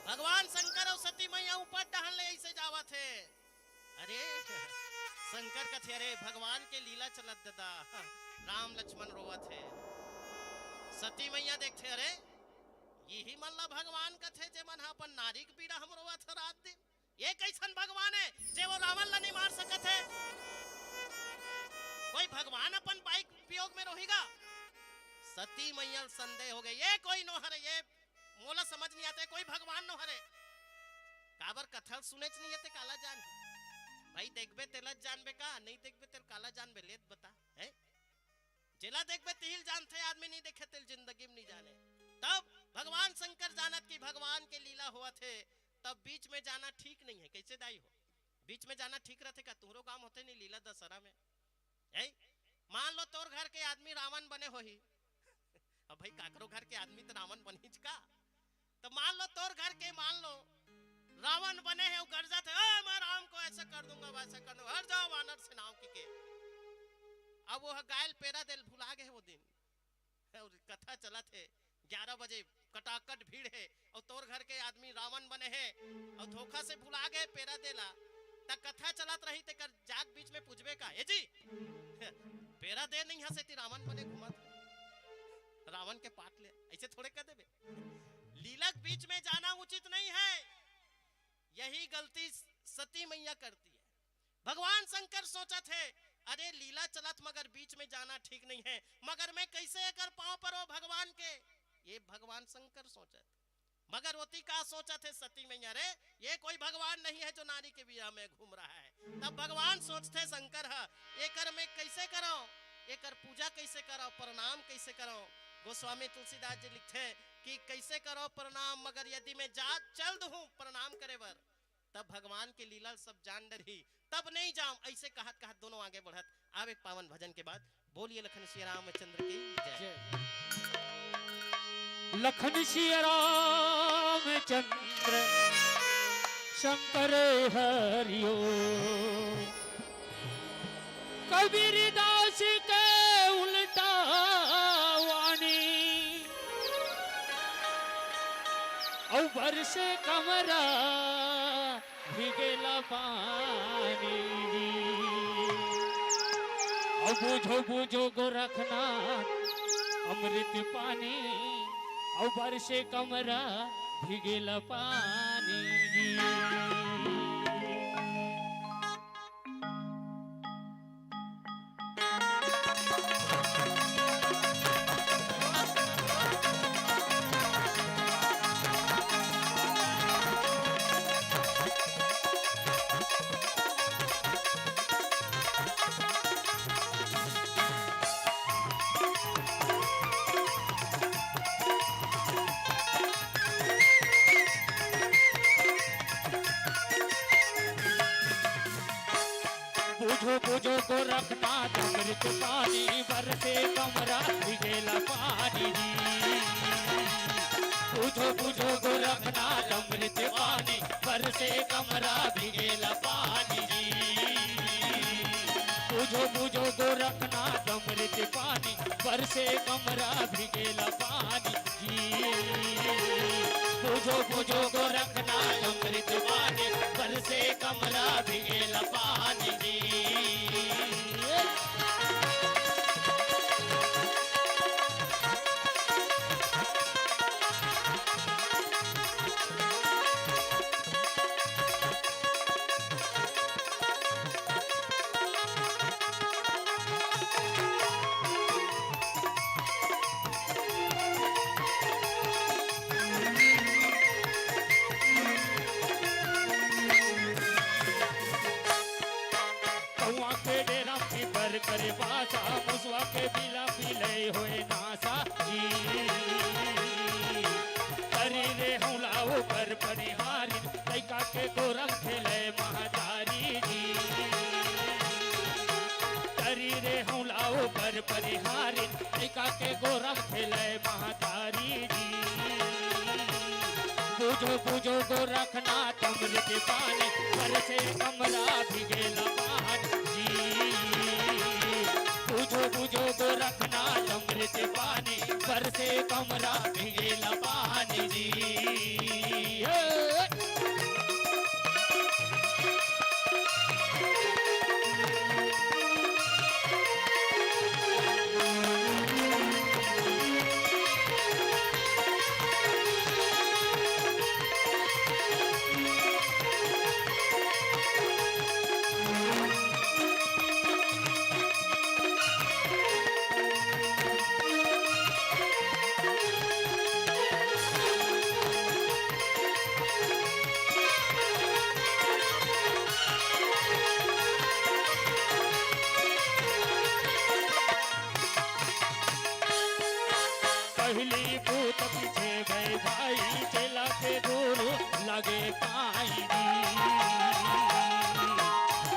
भगवान शंकर अउ सती मैया ऊपर डहन ले अइसे जावत हे। अरे, शंकर कथे, "अरे, भगवान के लीला चलत ददा।" राम लक्ष्मण रोवत हे। सती मैया देखथे, "अरे, इही मन ला भगवान कथे, जे मन ह अपन नारी के पीड़ा हम रोवत ह रात दिन। ये कइसन भगवान हे, जे वो रावण ला नइ मार सकत हे? कोई भगवान अपन बाई के वियोग में रोही गा?" सती मैया ल संदेह होगे, "ये कोई नो हरे, ये मोला समझ नइ आत हे, कोई भगवान नो हरे।" काबर कथा ल सुनेच नइ हे ते काला जानही? भाई, देखबे तेला जानबे का, नइ देखबे तेला काला जानबे, ले त बता, हैं? जेला देखबे तिही ल जानथे आदमी, नइ देखे तेला जिंदगी में नइ जाने। तब भगवान शंकर जानत कि भगवान के लीला होवत हे, तब बीच में जाना ठीक नइ हे। कइसे दाई हो? बीच में जाना ठीक रथे का? तुहरो गांव होथे नहीं लीला दशहरा में, हैं? मान लो तोर घर के आदमी रावण बने होही। अब भाई, काकरो घर के आदमी त रावण बनहीच का? त मान लो तोर घर के, मान लो रावण बने हे, वो गरजत हे, "ए, मैं राम को ऐसा कर दूंगा, वैसा कर दूंगा, हट जाओ वानर सेनाओं की के।" अब वो गाय ल पेरा देल भुला गे हे वो दिन। अउ कथा चलत हे, ग्यारह बजे कटाकट भीड़ हे, अउ तोर घर के आदमी रावण बने हे, अउ धोखा से भुला गे पेरा देला, त कथा चलत रही, तेकर जाके बीच में पूछबे का, "ए जी, पेरा दे नइ हस, एती रावण बने घूमत, रावण के पाट ले," अइसे थोड़े कह देबे। लीला के बीच में जाना उचित नइ हे। यही गलती सती मैया करती हे। भगवान शंकर सोचत हे, "अरे, लीला चलत, मगर बीच में जाना ठीक नइ हे, मगर मैं कइसे एकर पांव परो भगवान के?" ये भगवान शंकर सोचत। मगर ओती का सोचत हे सती मैया, "अरे, ये कोई भगवान नहीं है जो नारी के विरह में घूम रहा है।" तब भगवान सोचथे शंकर ह, "एकर मैं कइसे करंव, एकर पूजा कइसे करंव, प्रणाम कइसे करंव?" गोस्वामी तुलसीदास जी लिखथे कि कइसे करंव प्रणाम, मगर यदि मैं जा चल दूहूं प्रणाम करे बर, तब भगवान के लीला सब जान डरही, तब नइ जांव। अइसे कहत कहत दोनों आगे बढ़त आवे पावन भजन के बाद। बोलिए लखन सिया रामचंद्र की जय। जय। लखन सिया रामचंद्र शंकर हरिओ। कबीर दास के उल्टा वाणी, अउ बरसे कमरा भीगेला पानी। अउ बूझो बूझो गोरखनाथ अमृत पानी, अउ बरसे कमरा भीगेला पानी। बूझो बूझो गोरखनाथ अमृत पानी, बरसे कमरा भीगेला पानी। बूझो बूझो गोरखनाथ अमृत पानी, बरसे कमरा भीगेला पानी। बूझो बूझो गोरखनाथ अमृत पानी, बरसे कमरा भीगेला पानी। बूझो बूझो गोरखनाथ अमृत पानी, बरसे कमरा भीगेला पानी। बुझो बुझो गोरखनाथ अमृत पानी, बरसे कमरा भिगेला पानी जी। बुझो बुझो गोरखनाथ अमृत पानी, बरसे कमरा भिगेला पानी जी। हे। पहली पूत पीछे गए भाई, चेला के गुरु लगे पाई जी।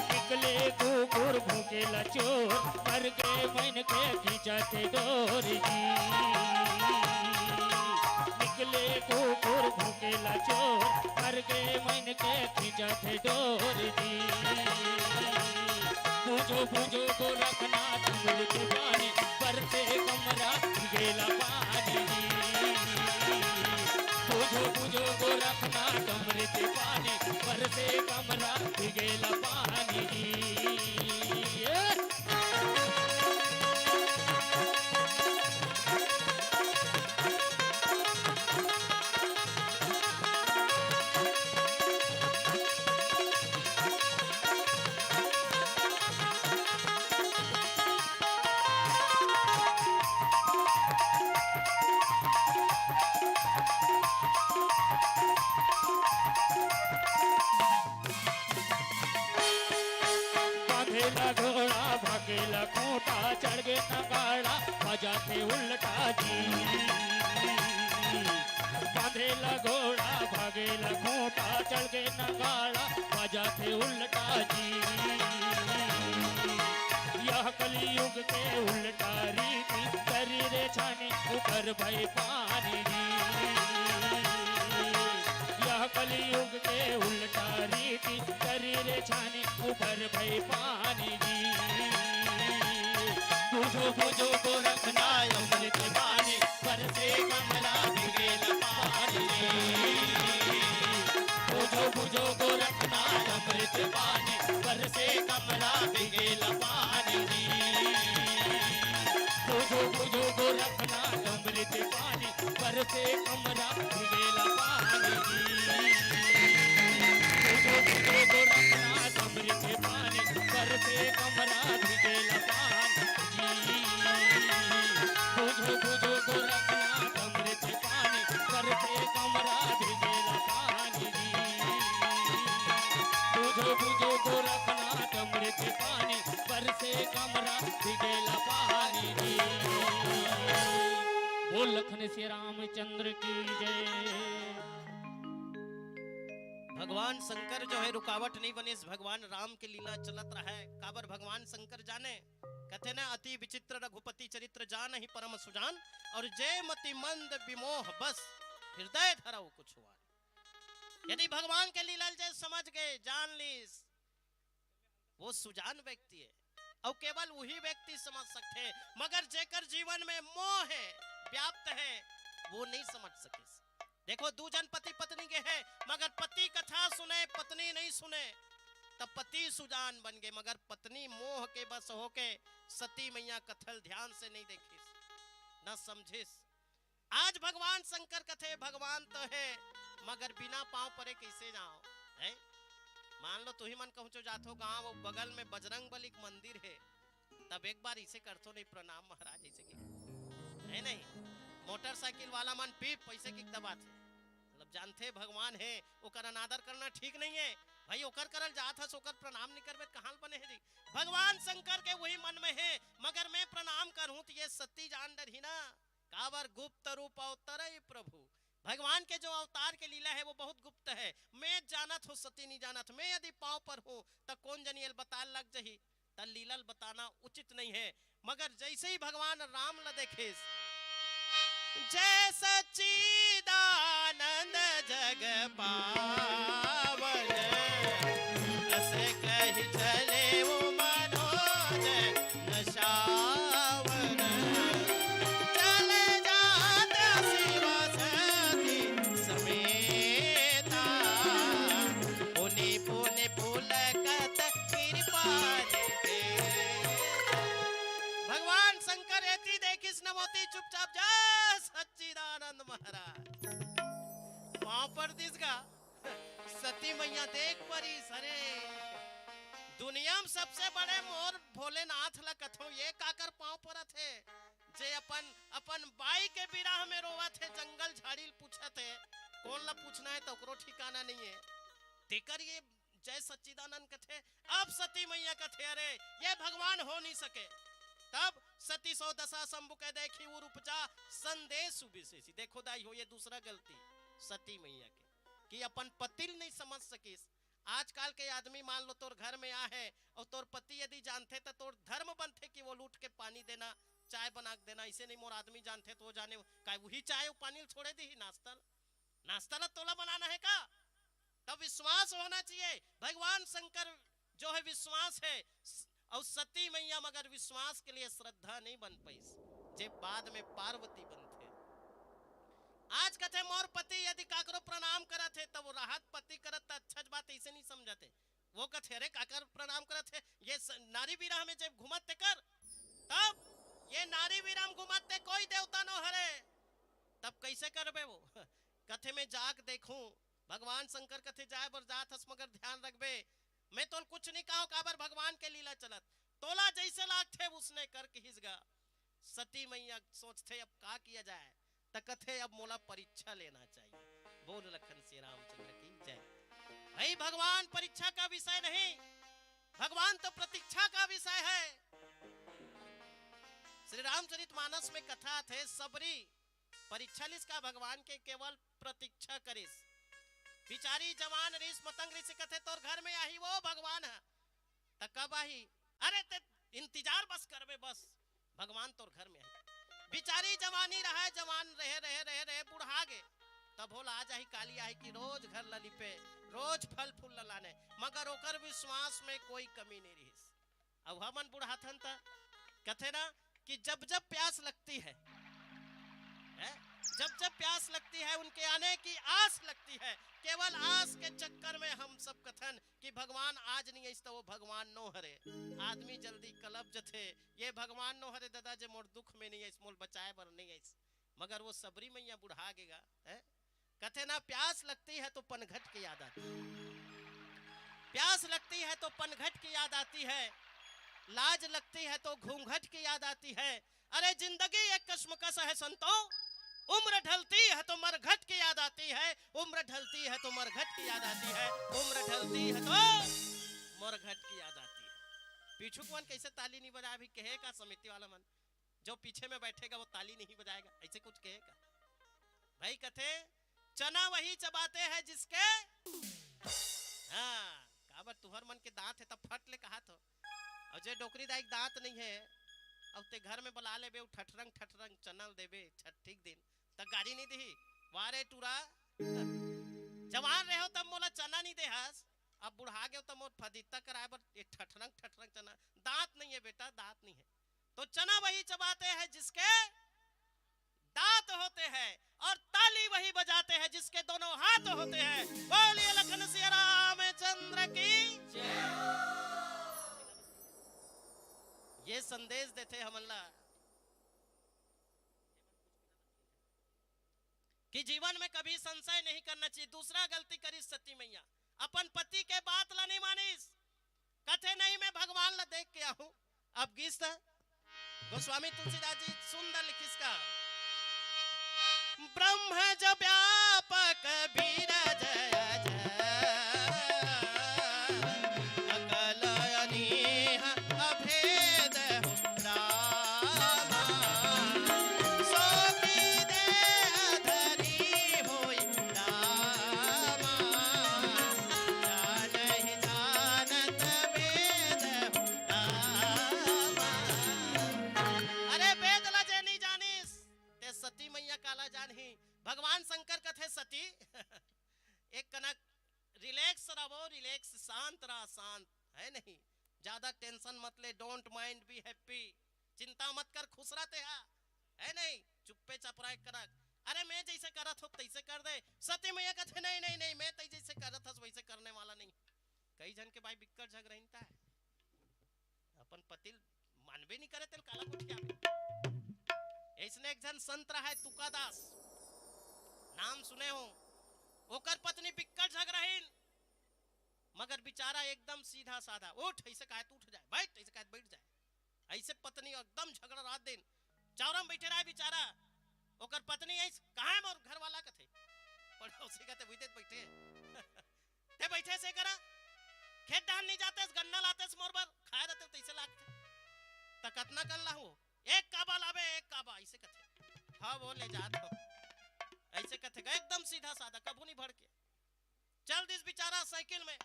निकले कुकुर भूखे ला चोर, मर गए मन के खींचत डोर जी। निकले कुकुर भूखे ला चोर, मर गए मन के खींचत डोर जी। बुझो बुझो गोरखनाथ अमृत पानी, बरसे कमरा भिगेला पानी जी। बुझो बुझो गोरखनाथ अमृत पानी, बरसे कमरा भिगेला पानी जी। ए! बांधेला घोड़ा, भागेला खूंटा, चढ़ गे नगाड़ा, बजाथे उल्टा जी। बांधेला घोड़ा, भागेला खूंटा, चढ़ गे नगाड़ा, बजाथे उल्टा जी। यह कलयुग के उल्टा रीति, करी रे छानी ऊपर भई पानी जी। यह कलयुग के उल्टा रीति, करी रे छानी ऊपर भई पानी जी। बुझो बुझो गोरखनाथ अमृत पानी, बरसे कमरा भिगेला पानी जी। बुझो बुझो गोरखनाथ अमृत पानी, बरसे कमरा भिगेला पानी जी। बुझो बुझो गोरखनाथ अमृत पानी, बरसे कमरा भिगेला पानी जी। बुझो बुझो गोरखनाथ अमृत पानी, बरसे कमरा भिगेला पानी जी। बुझो बुझो गोरखनाथ अमृत पानी, बरसे कमरा भिगेला पानी जी। बुझो बुझो गोरखनाथ अमृत पानी, बरसे कमरा भिगेला पानी जी। बोल लखन सिया रामचंद्र की जय। भगवान शंकर जो है रुकावट नहीं बनिस, भगवान राम के लीला चलत रहय। काबर भगवान शंकर जाने, कथे ना, अति विचित्र रघुपति चरित्र, जानहि परम सुजान, अउ जे मति मंद विमोह बस, हृदय धरउ कुछुआन। यदि भगवान के लीला ल जे समझ गे, जान लीस, वो सुजान व्यक्ति हे, अउ केवल उही व्यक्ति समझ सकथे। मगर जेकर जीवन में मोह हे, व्याप्त हे, वो नहीं समझ सकिस। देखो, दू झन पति पत्नी गे हे, मगर पति कथा सुने, पत्नी नहीं सुने, त पति सुजान बन गे, मगर पत्नी मोह के बस होके सती मैया कथा ल ध्यान से नहीं देखिस, न समझिस। आज भगवान शंकर कथे, भगवान तो हे, मगर बिना पांव परे कइसे जांव? हैं? मान लो, तुही मन कहूं चो जाथो गांव, अउ बगल में बजरंग बली के मंदिर हे, तब एक बार इसे करथो नहीं प्रणाम महाराज, इसे कि, हे नहीं? मोटरसाइकिल वाला मन पीप पैसे की दबाथे, मतलब, जानथे भगवान हे, ओकर अनादर करना ठीक नहीं हे। भाई, ओकर करल जात हस, ओकर प्रणाम नहीं करबे, त कहां ले बने हे जी? भगवान शंकर के उही मन में हे, मगर मैं प्रणाम करहूं त ये सती जान डरही ना। काबर गुप्त रूप अवतरई प्रभु। भगवान के जो अवतार के लीला हे, वो बहुत गुप्त हे। मैं जानत हूं, सती नहीं जानत। मैं यदि पांव परहूं, त कोन जनी एला बताय लग जही, त लीला ल बताना उचित नहीं हे। मगर जइसे ही भगवान राम ल देखेस, जय सच्चिदानंद जगत पावन। अस कहि चले ओ मनोज नशावन। चले जात शिव सती समेता। पुनि पुनि पुलकत कृपा निधि। भगवान शंकर एती देखिस न मोती चुपचाप जा सच्चिदानंद महाराज। पाँव पर दिस गा। सती मैया देख परिस, अरे दुनिया में सबसे बड़े मोर भोलेनाथ ला कथों, ये काकर पाँव परत हे? जे अपन, अपन बाई के बिरह में रोवत हे, जंगल झाड़ी ल पूछत हे, कोन ला पूछना हे त ओकरो ठिकाना नहीं हे। तेकर ये जय सच्चिदानंद कथे। अब सती मैया कथे, अरे ये भगवान हो नहीं सके। तब सती सो दशा शंभु के देखी उर उपजा संदेश सुविशेषी। देखो दाई हो, ये दूसरा गलती सती मैया के, कि अपन पति ल नहीं समझ सकिस। आजकल के आदमी मान लो तोर घर में आ है और तोर पति यदि जानथे त तोर धर्म बनथे कि वो ल उठ के पानी देना, चाय बना के देना, इसे नहीं मोर आदमी जानथे तो वो जाने काय वही चाय और पानी ल छोड़े दी नाश्ता ल? नाश्ता ला तोला बनाना है का? तब विश्वास होना चाहिए। भगवान शंकर जो है विश्वास है, स-, और सती मैया मगर विश्वास के लिए श्रद्धा नहीं बन पाइस, जे बाद में पार्वती बनथे। आज कथे मोर पति यदि काकरो प्रणाम करत हे तब वो राहत पति करत त अच्छा बात ऐसे नहीं समझते। वो कथे अरे काकर प्रणाम करत हे, ये स-, नारी विरह में जब घूमत ते कर, तब ये नारी विरह में घूमत ते कोई देवता नो हरे, तब कैसे करबे वो? कथे मैं जाग देखूं, भगवान शंकर कथे जाए बर जात हस मगर ध्यान रखबे, मैं तोल कुछ नहीं कहो काबर भगवान के लीला चलत, तोला जैसे लागथे उसने कर कहिस गा। सती मैया सोचथे अब का किया जाए, त कथे अब मोला परीक्षा लेना चाहिए। बोल लखन श्री रामचंद्र की जय। भाई भगवान परीक्षा का विषय नहीं, भगवान तो प्रतीक्षा का विषय है। श्री रामचरित मानस में कथा थे, सबरी परीक्षा लिस का भगवान के केवल प्रतीक्षा करिस। बिचारी जवान रिस मतंग रिस कथे तोर घर में आही वो भगवान ह, त कब आही? अरे ते इंतजार बस करबे बस, भगवान तोर घर में आही। बिचारी जवानी रहा, जवान रहे रहे रहे रहे बुढ़ा गे, तब भोला आ जाही काली आही कि रोज घर ल लिपे, रोज फल फूल ल लाने, मगर ओकर विश्वास में कोई कमी नहीं रहिस। अब हमन बुढ़ाथन त कथे ना कि जब जब प्यास लगती है, है? जब जब प्यास लगती है उनके आने की आस लगती है। केवल आस के चक्कर में हम सब कथन कि भगवान आज नहीं आइस त वो भगवान नो हरे। आदमी जल्दी कलप जथे, ये भगवान नो हरे दादा जे मोर दुख में नहीं आइस, मोल बचाए बर नहीं आइस। मगर वो सबरी मैया बुढ़ा गेगा, है? कथे ना प्यास लगती है तो पनघट की याद आती है, प्यास लगती है तो पनघट की याद आती है, लाज लगती है तो घूंघट की याद आती है। अरे जिंदगी एक कश्मकश है संतो, उम्र ढलती है तो मरघट की याद आती है, उम्र ढलती है तो मरघट की याद आती है, उम्र ढलती है तो मरघट की याद आती है। पीछू कौन कैसे ताली नहीं बजाए भी कहे का समिति वाला मन, जो पीछे में बैठेगा वो ताली नहीं बजाएगा, ऐसे कुछ कहे का? भाई कथे चना वही चबाते हैं जिसके, हाँ, काबर तुहर मन के दांत है तब फट ले कहा थो। और जे डोकरी दाई के दांत नहीं है, अब ते घर में बुला लेबे, उ ठठरंग ठठरंग चना ल देबे, छठी के दिन, त गारी नहीं दिही, वारे टूरा, जवान रहे हो तब मोला चना नहीं दे हस, अब बुढ़ा गए हो तब मोर फदित्ता कराए बर ये ठठरंग ठठरंग चना, दांत नहीं है बेटा, दांत नहीं है। तो चना वही चबाते हैं जिसके दांत होते हैं और ताली वही बजाते हैं जिसके दोनों हाथ होते हैं। बोलिए लखन सिया रामचंद्र की। ये संदेश देथे हमन ला कि जीवन में कभी संशय नहीं करना चाहिए। दूसरा गलती करिस सती मैया, अपन पति के बात ला नहीं मानिस, कथे नहीं मैं भगवान ला देख के आहूं। अब गीस गोस्वामी तुलसीदास जी सुंदर लिखिस का, ब्रह्म ज व्यापक बीरज अजय, अकल अनीह अभेद हो रामा। सो की देह धरी होई रामा, जानहि जानत वेद हो रामा। अरे वेद ला जे नहीं जानिस, ते सती मैया काला जानही। भगवान शंकर कथे सती, एक कनक रिलैक्स रहो, रिलैक्स, शांत रहा, शांत, है नहीं? ज्यादा टेंशन मत ले, डोंट माइंड, बी हैप्पी, चिंता मत कर, खुश रहते हा, है नहीं? चुप्पे चपराए करक, अरे मैं जैसे करत हो तैसे कर दे। सती मैया कहते, नहीं नहीं नहीं, मैं तै जैसे करत हस वैसे करने वाला नहीं। कई झन के भाई बिक्कट झगरहिनता है, अपन पति ल मानबे नहीं करे, तेल काला गोठियाबे। ऐसने एक झन संत रहा है तुकादास, नाम सुने हो, ओकर पत्नी बिक्कट झगरहिन, मगर बेचारा एकदम सीधा साधा, उठ ऐसे कहे तो उठ जाए, बैठ ऐसे कहे तो बैठ जाए। ऐसे पत्नी एकदम झगड़ा रात दिन, चावरा में बैठे रहा बेचारा। ओकर पत्नी ऐस, कहाँ है मोर घर वाला कथे, पड़ोसी कहते वही देत बैठे। ते बैठे से करा, खेत धान नहीं जाते, गन्ना लाते से मोर बर खाए रहते, तैसे लागते। त कतना कर ला हो, एक काबा लाबे, एक काबा, ऐसे कथे। हाँ वो ले जात हो, ऐसे कथे गा, एकदम सीधा साधा, कभू नहीं भड़के। चल दिस बेचारा साइकिल में,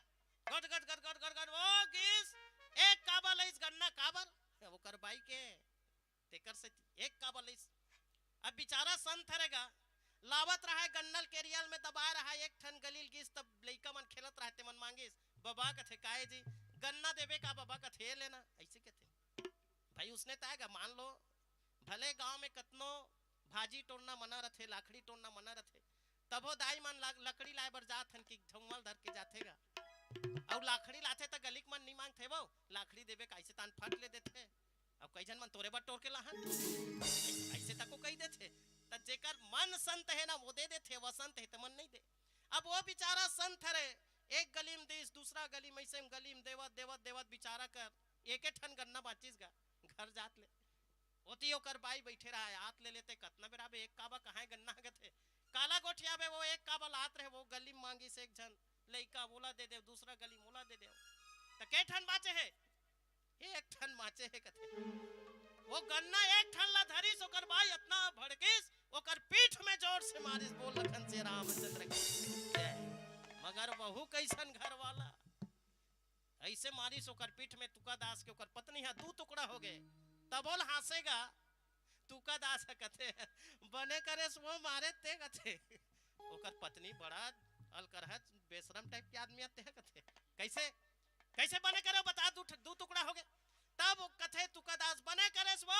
गट गट गट गट गट गट, वो गिस, एक काबा लइस गन्ना, काबर? ओकर बाई के, तेकर से एक काबा लइस। अब बेचारा संत हरेगा, लावत रहा है गन्ना ल केरियल में दबाए रहा है, एक ठन गली ल गिस, तब लइका मन खेलत रहा, ते मन मांगिस, बबा कथे, काहे जी, गन्ना देबे का बबा? कथे, ये लेना, ऐसे कथे। भाई उसने ताएगा, मान लो भले गांव में कतनो भाजी टोरना मना रथे, लाखड़ी टोरना मना रथे, तभो दाई मन ला-, लकड़ी लाए बर जात हन कि झौंवा ल धर के जाथे गा। अउ लाखड़ी लाथे त गली के मन नहीं मांगथे वो, लाखड़ी देबे का, ऐसे तान फट ले देथे। अब कई झन मन तोरे बर टोर के लाहन, ऐसे तको कही देथे। त जेकर मन संत है ना, वो दे देथे, वसंत है त मन नहीं दे। अब वो बेचारा संत हरे, एक गली में दिस, दूसरा गली में, ऐसे में गली में देवत देवत देवत बेचारा कर एके ठन गन्ना बांचिस गा, घर जात ले। ओती ओकर बाई बैठे रहा, हाथ ले लेते, कतना बेरा बे, एक काबा कहाँ गन्ना गथे, काला गोठियाबे, वो एक काबा लात रहे, वो गली में मांगिस एक झन लइका, मोला दे दे, दूसरा गली मोला दे दे। त के ठन बांचे है? एक ठन बांचे है कथे। वो गन्ना एक ठन ला धरिस, ओकर बाई इतना भड़किस, ओकर पीठ में जोर से मारिस, बोल लखन से रामचंद्र की जय। मगर वहू कैसन घर वाला, ऐसे मारिस ओकर पीठ में तुकादास के, ओकर पत्नी हा दू टुकड़ा हो गए। तबो ल हाँसेगा तुकादास ह, कथे, बने करेस वो मारे ते, कथे। ओकर पत्नी बड़ा अलकरहा बेशरम टाइप के आदमी आते हैं, कथे, कैसे, कैसे बने करे बता, दू ठ-, दू टुकड़ा हो गए। तब वो कथे तुकादास, बने करेस वो,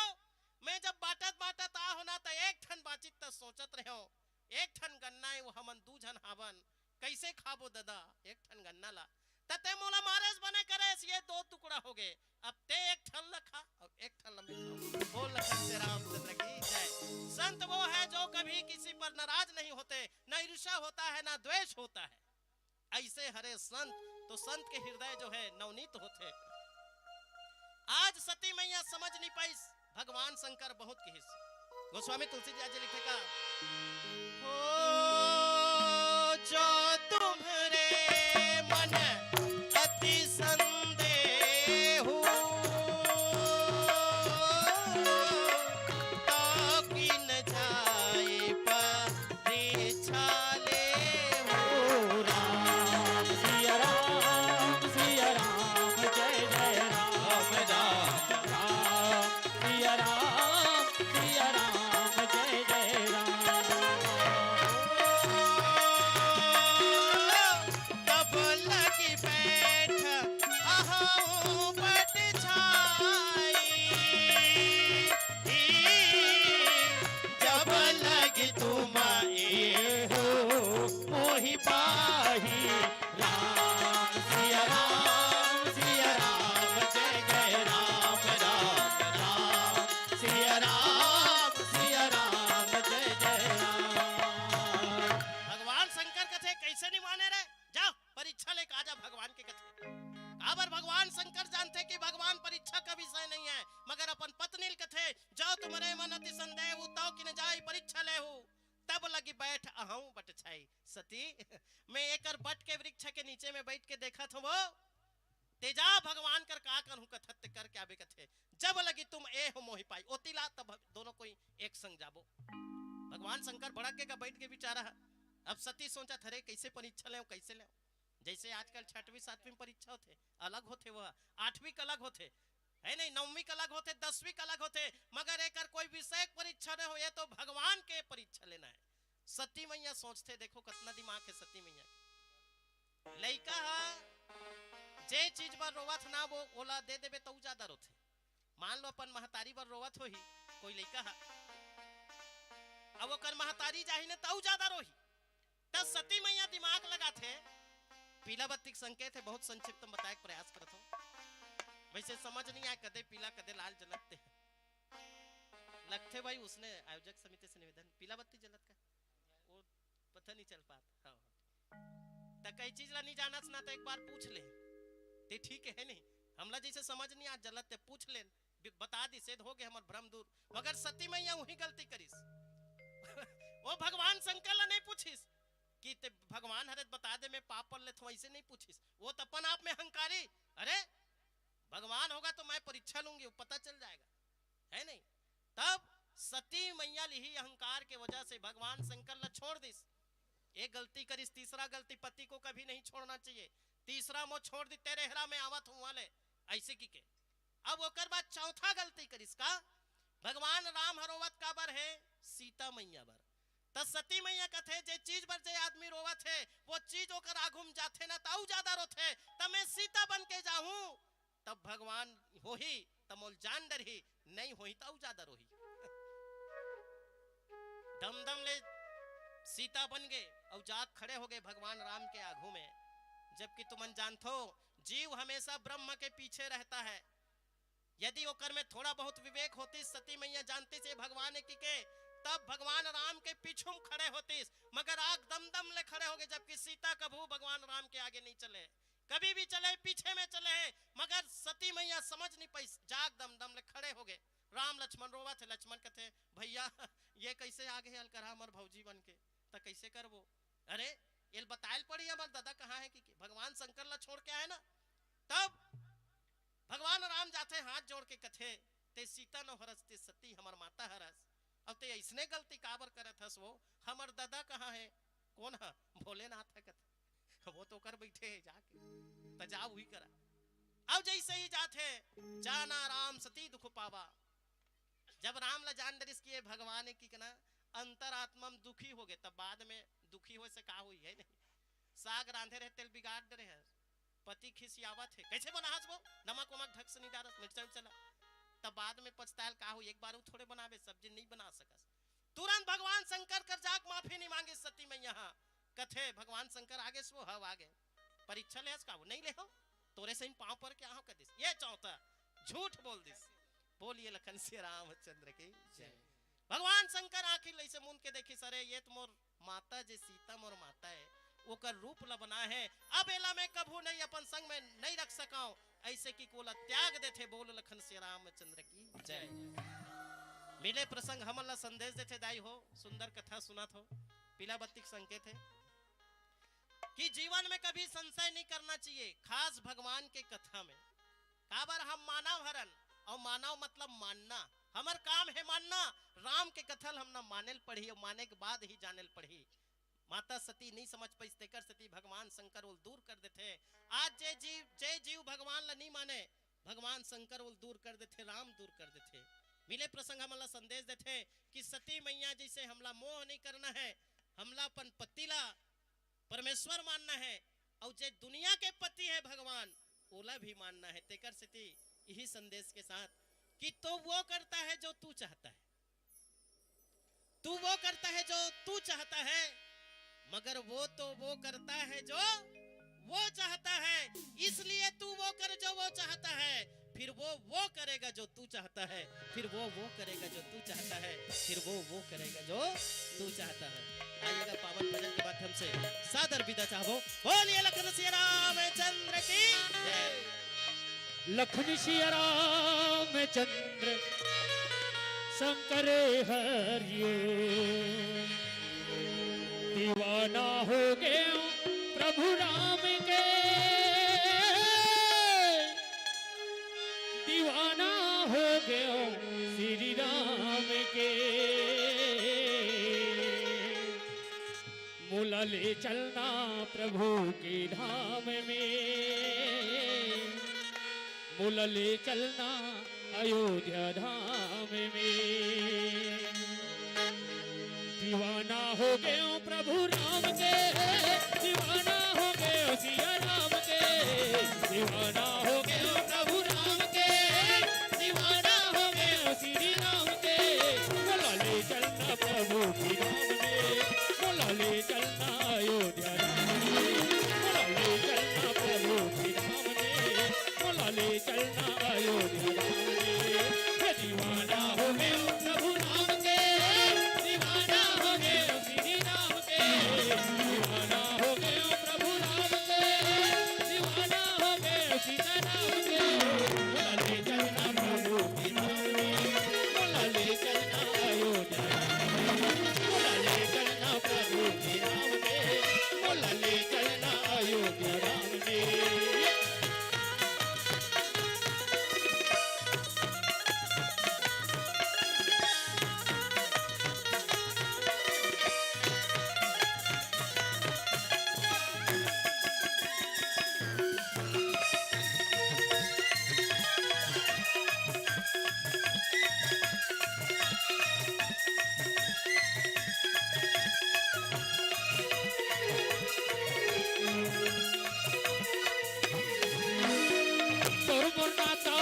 मैं जब बांटत बांटत आ हो ना, त एक ठन बांचित त सोचत रहे हो, एक ठन गन्ना है, वो हमन दू झन हावन, कैसे खाबो ददा एक ठन गन्ना ला? त ते मोला मारेस बने करेस, ये दो टुकड़ा हो गए, अब ते एक ठन ला खा और एक ठन ला मैं खाऊं। बोल लखन से रामचंद्र की जय। संत वो है जो कभी किसी पर नाराज नहीं होते, ना ईर्ष्या होता है, ना द्वेष होता है। ऐसे हरे संत, तो संत के हृदय जो है नवनीत होथे। आज सती मैया समझ नहीं पाइस, भगवान शंकर बहुत किहिस। गोस्वामी तुलसीदास जी लिखे का, हो जो तुम्हरे मन अति संदेहु, तो किन जाय परीक्षा लेहु। राम सिया राम सिया राम जय जय राम राम राम सिया राम सिया राम जय जय राम। तब लगी बैठ अहूँ बट छाई, जब लगी तुम एहु मोहि पाही। राम सिया राम सिया राम जय जय राम राम राम सिया राम सिया राम जय जय राम। भगवान शंकर कथे कैसे नहीं माने रे, जा परीक्षा लेके आ जा भगवान के कथे। काबर भगवान शंकर जानथे कि भगवान परीक्षा का विषय नहीं है, मगर अपन पत्नी ल कथे, जो तुम्हरे मन अति संदेहु, तो किन जाय परीक्षा लेहु, तब लगी बैठ अहूँ बट छाई। सती, मैं एकर बट के वृक्ष के नीचे में बैठ के देखत हूँ, वो तेजा भगवान कर का करहूँ कथत ते करके आबे कथे, जब लगी तुम एहु मोहि पाई, ओती ला तब दोनों कोई एक संग जाबो। भगवान शंकर भड़क के का बैठ के बेचारा है। अब सती सोचत, अरे कैसे परीक्षा लेव, कैसे लेव? जैसे आजकल छठवीं सातवीं परीक्षा होथे, अलग होथे, वह आठवीं का अलग होथे, है नहीं, नौवीं का अलग होथे, दसवीं का अलग होथे, मगर एकर कोई विषय के परीक्षा नहीं हो, ये तो भगवान के परीक्षा लेना है। सती मैया सोचथे, देखो कितना दिमाग है सती मैया के। लइका ह जे चीज बर रोवत ना, वो ओला दे देबे, त ऊ जादा रोथे। मान लो, अपन महतारी बर रोवत होही कोई लइका ह, अब ओकर महतारी जाही ना, त ऊ जादा रोही। त सती मैया दिमाग लगाथे, पीला बत्ती के संकेत हे, बहुत संक्षिप्त में बताए के प्रयास करत हूँ। वैसे समझ नहीं आए, कदे पीला, कदे लाल जलत हे। लगथे भाई, उसने आयोजक समिति से निवेदन, पीला बत्ती जलत का, वो पता नहीं चल पात। हाँ, हाँ। त कई चीज ला नहीं जानस ना, त एक बार पूछ ले, ते ठीक है नहीं? हमला जैसे समझ नहीं आ, जलत ते पूछ ले, बि-, बता दी, सेध हो गए हमर भ्रम दूर। मगर सती मैया वही गलती करिस। वो भगवान शंकर ला नहीं पूछिस कि ते भगवान हरे त बता दे, मैं पाप पढ़ लेत हूँ, ऐसे नहीं पूछिस। वो तो अपन आप में अहंकारी, अरे भगवान होगा तो मैं परीक्षा लूंगी, वो पता चल जाएगा, है नहीं? तब सती मैया लिही अहंकार के वजह से भगवान शंकर ला छोड़ दिस। एक गलती करिस, तीसरा गलती, पति को कभी नहीं छोड़ना चाहिए। तीसरा मो छोड़ दी, तेरे हेरा में आवत हूँ वाले, ऐसे की के। अब ओकर बाद चौथा गलती करिस का, भगवान राम ह रोवत काबर हे? सीता मैया बर। त सती मैया कथे, जे चीज बर जे आदमी रोवत हे, वो चीज ओकर आगू में जाथे ना, त अउ जादा रोथे। त मैं सीता बन के जाहूं, तब भगवान होही, त मोल जान डरही, नहीं होही, त अउ जादा रोही। दमदम ले सीता बन गए और जाग खड़े हो गए भगवान राम के आगू में। जबकि तुमन जानथो, जीव हमेशा ब्रह्म के पीछे रहता है। यदि ओकर में थोड़ा बहुत विवेक होती, सती मैया जानती से भगवान की के, तब भगवान राम के पीछू में खड़े होतीस, मगर आग दमदम ले खड़े हो गए, जबकि सीता कभू भगवान राम के आगे नहीं चले, कभी भी चले, पीछे में चले हैं, मगर सती मैया समझ नहीं पाई, जाग दमदम ले खड़े हो गए। राम लक्ष्मण रोवत हे, लक्ष्मण कथे, "भैया, ये कैसे आ गए अलकरहा हमर भौजी बन के, त कैसे करबो? अरे, एल बतायल पड़ी हमर दादा कहाँ है?" कि, कि भगवान शंकर ला छोड़ के आए ना, तब भगवान राम जाथे, हाथ जोड़ के कथे, "ते सीता न हरस, ते सती हमर माता हरस, अब ते ऐसने गलती काबर करत हस वो? हमर दादा कहाँ है?" "कौन है?" "भोलेनाथ है," कथे। "वो तो कर बैठे है जाके, त जा वही करा।" अब जैसे ही जाथे, "जाना राम सती दुख पावा।" जब राम ला जान डरिस कि ये भगवान है कि ना, अंतरात्मा में दुखी हो गए, तब बाद में दुखी होए से का हुई है नहीं? साग रांधे रहे, तेल बिगाड़ डरे है, पति खिसियावत हे, "कैसे बनाहस वो? नमक वमक ढक से नहीं डारस, मिर्चा उर्चा ला।" तब बाद में पछतायल का हो, एक बार वो थोड़े बनावे, सब्जी नहीं बना सकस। तुरंत भगवान शंकर कर जाक माफी नहीं मांगे सती मैया। हाँ, कथे भगवान शंकर आगे से वो, "हव आगे।" "परीक्षा ले हस का वो?" "नहीं ले हो, तोरे सही पाँव पर क्या हो?" कह दिस, "ये चौथा झूठ बोल दिस।" बोलिए लखन सिया रामचंद्र की जय। भगवान शंकर आखिर ऐसे मुंद के देखिस, "अरे, ये तो मोर माता जे सीता मोर माता है, ओकर रूप ल बनाए है, अब एला मैं कभू नहीं अपन संग में नहीं रख सकाऊं।" ऐसे कि कोला त्याग देथे। बोल लखन सिया रामचंद्र की जय। मिले प्रसंग हमन ला संदेश देथे दाई हो, सुंदर कथा सुनत हो, पीला बत्ती के संकेत है कि जीवन में कभी संशय नहीं करना चाहिए, खास भगवान के कथा में। काबर हम मानव हरन, और मानव मतलब मानना। हमर काम है मानना। राम के कथा ल हमन माने ल पड़ही और माने के बाद ही जाने ल पड़ही। माता सती नहीं समझ पाइस, तेकर सेती भगवान शंकर ओल दूर कर देथे। आज जे जीव, जे जीव भगवान ल नहीं माने, भगवान शंकर ओल दूर कर देथे, राम दूर कर देथे। मिले प्रसंग हमन ला संदेश देथे कि सती मैया जैसे हमला मोह नहीं करना है, हमला अपन पति ला परमेश्वर मानना है, और जे दुनिया के पति है भगवान, ओला भी मानना है। तेकर सेती यही संदेश के साथ कि तो वो करता है जो तू चाहता है, तू वो करता है जो तू चाहता है, मगर वो तो वो करता है जो वो चाहता है, इसलिए तू वो कर जो वो चाहता है, फिर वो वो करेगा जो तू चाहता है, फिर वो वो करेगा जो तू चाहता है, फिर वो वो करेगा जो तू चाहता है। आइएगा, पावन भजन के माध्यम से सादर विदा चाहबो। बोलिए लखन सिया रामचंद्र की जय। लखन सिया रामचंद्र शंकर हरिये, दीवाना हो गयो प्रभु राम के, दीवाना हो गयो श्री राम के। मोला ले चलना प्रभु के धाम में, मोला ले चलना अयोध्या धाम में। दीवाना हो गयो प्रभु राम के, दीवाना हो गयो श्री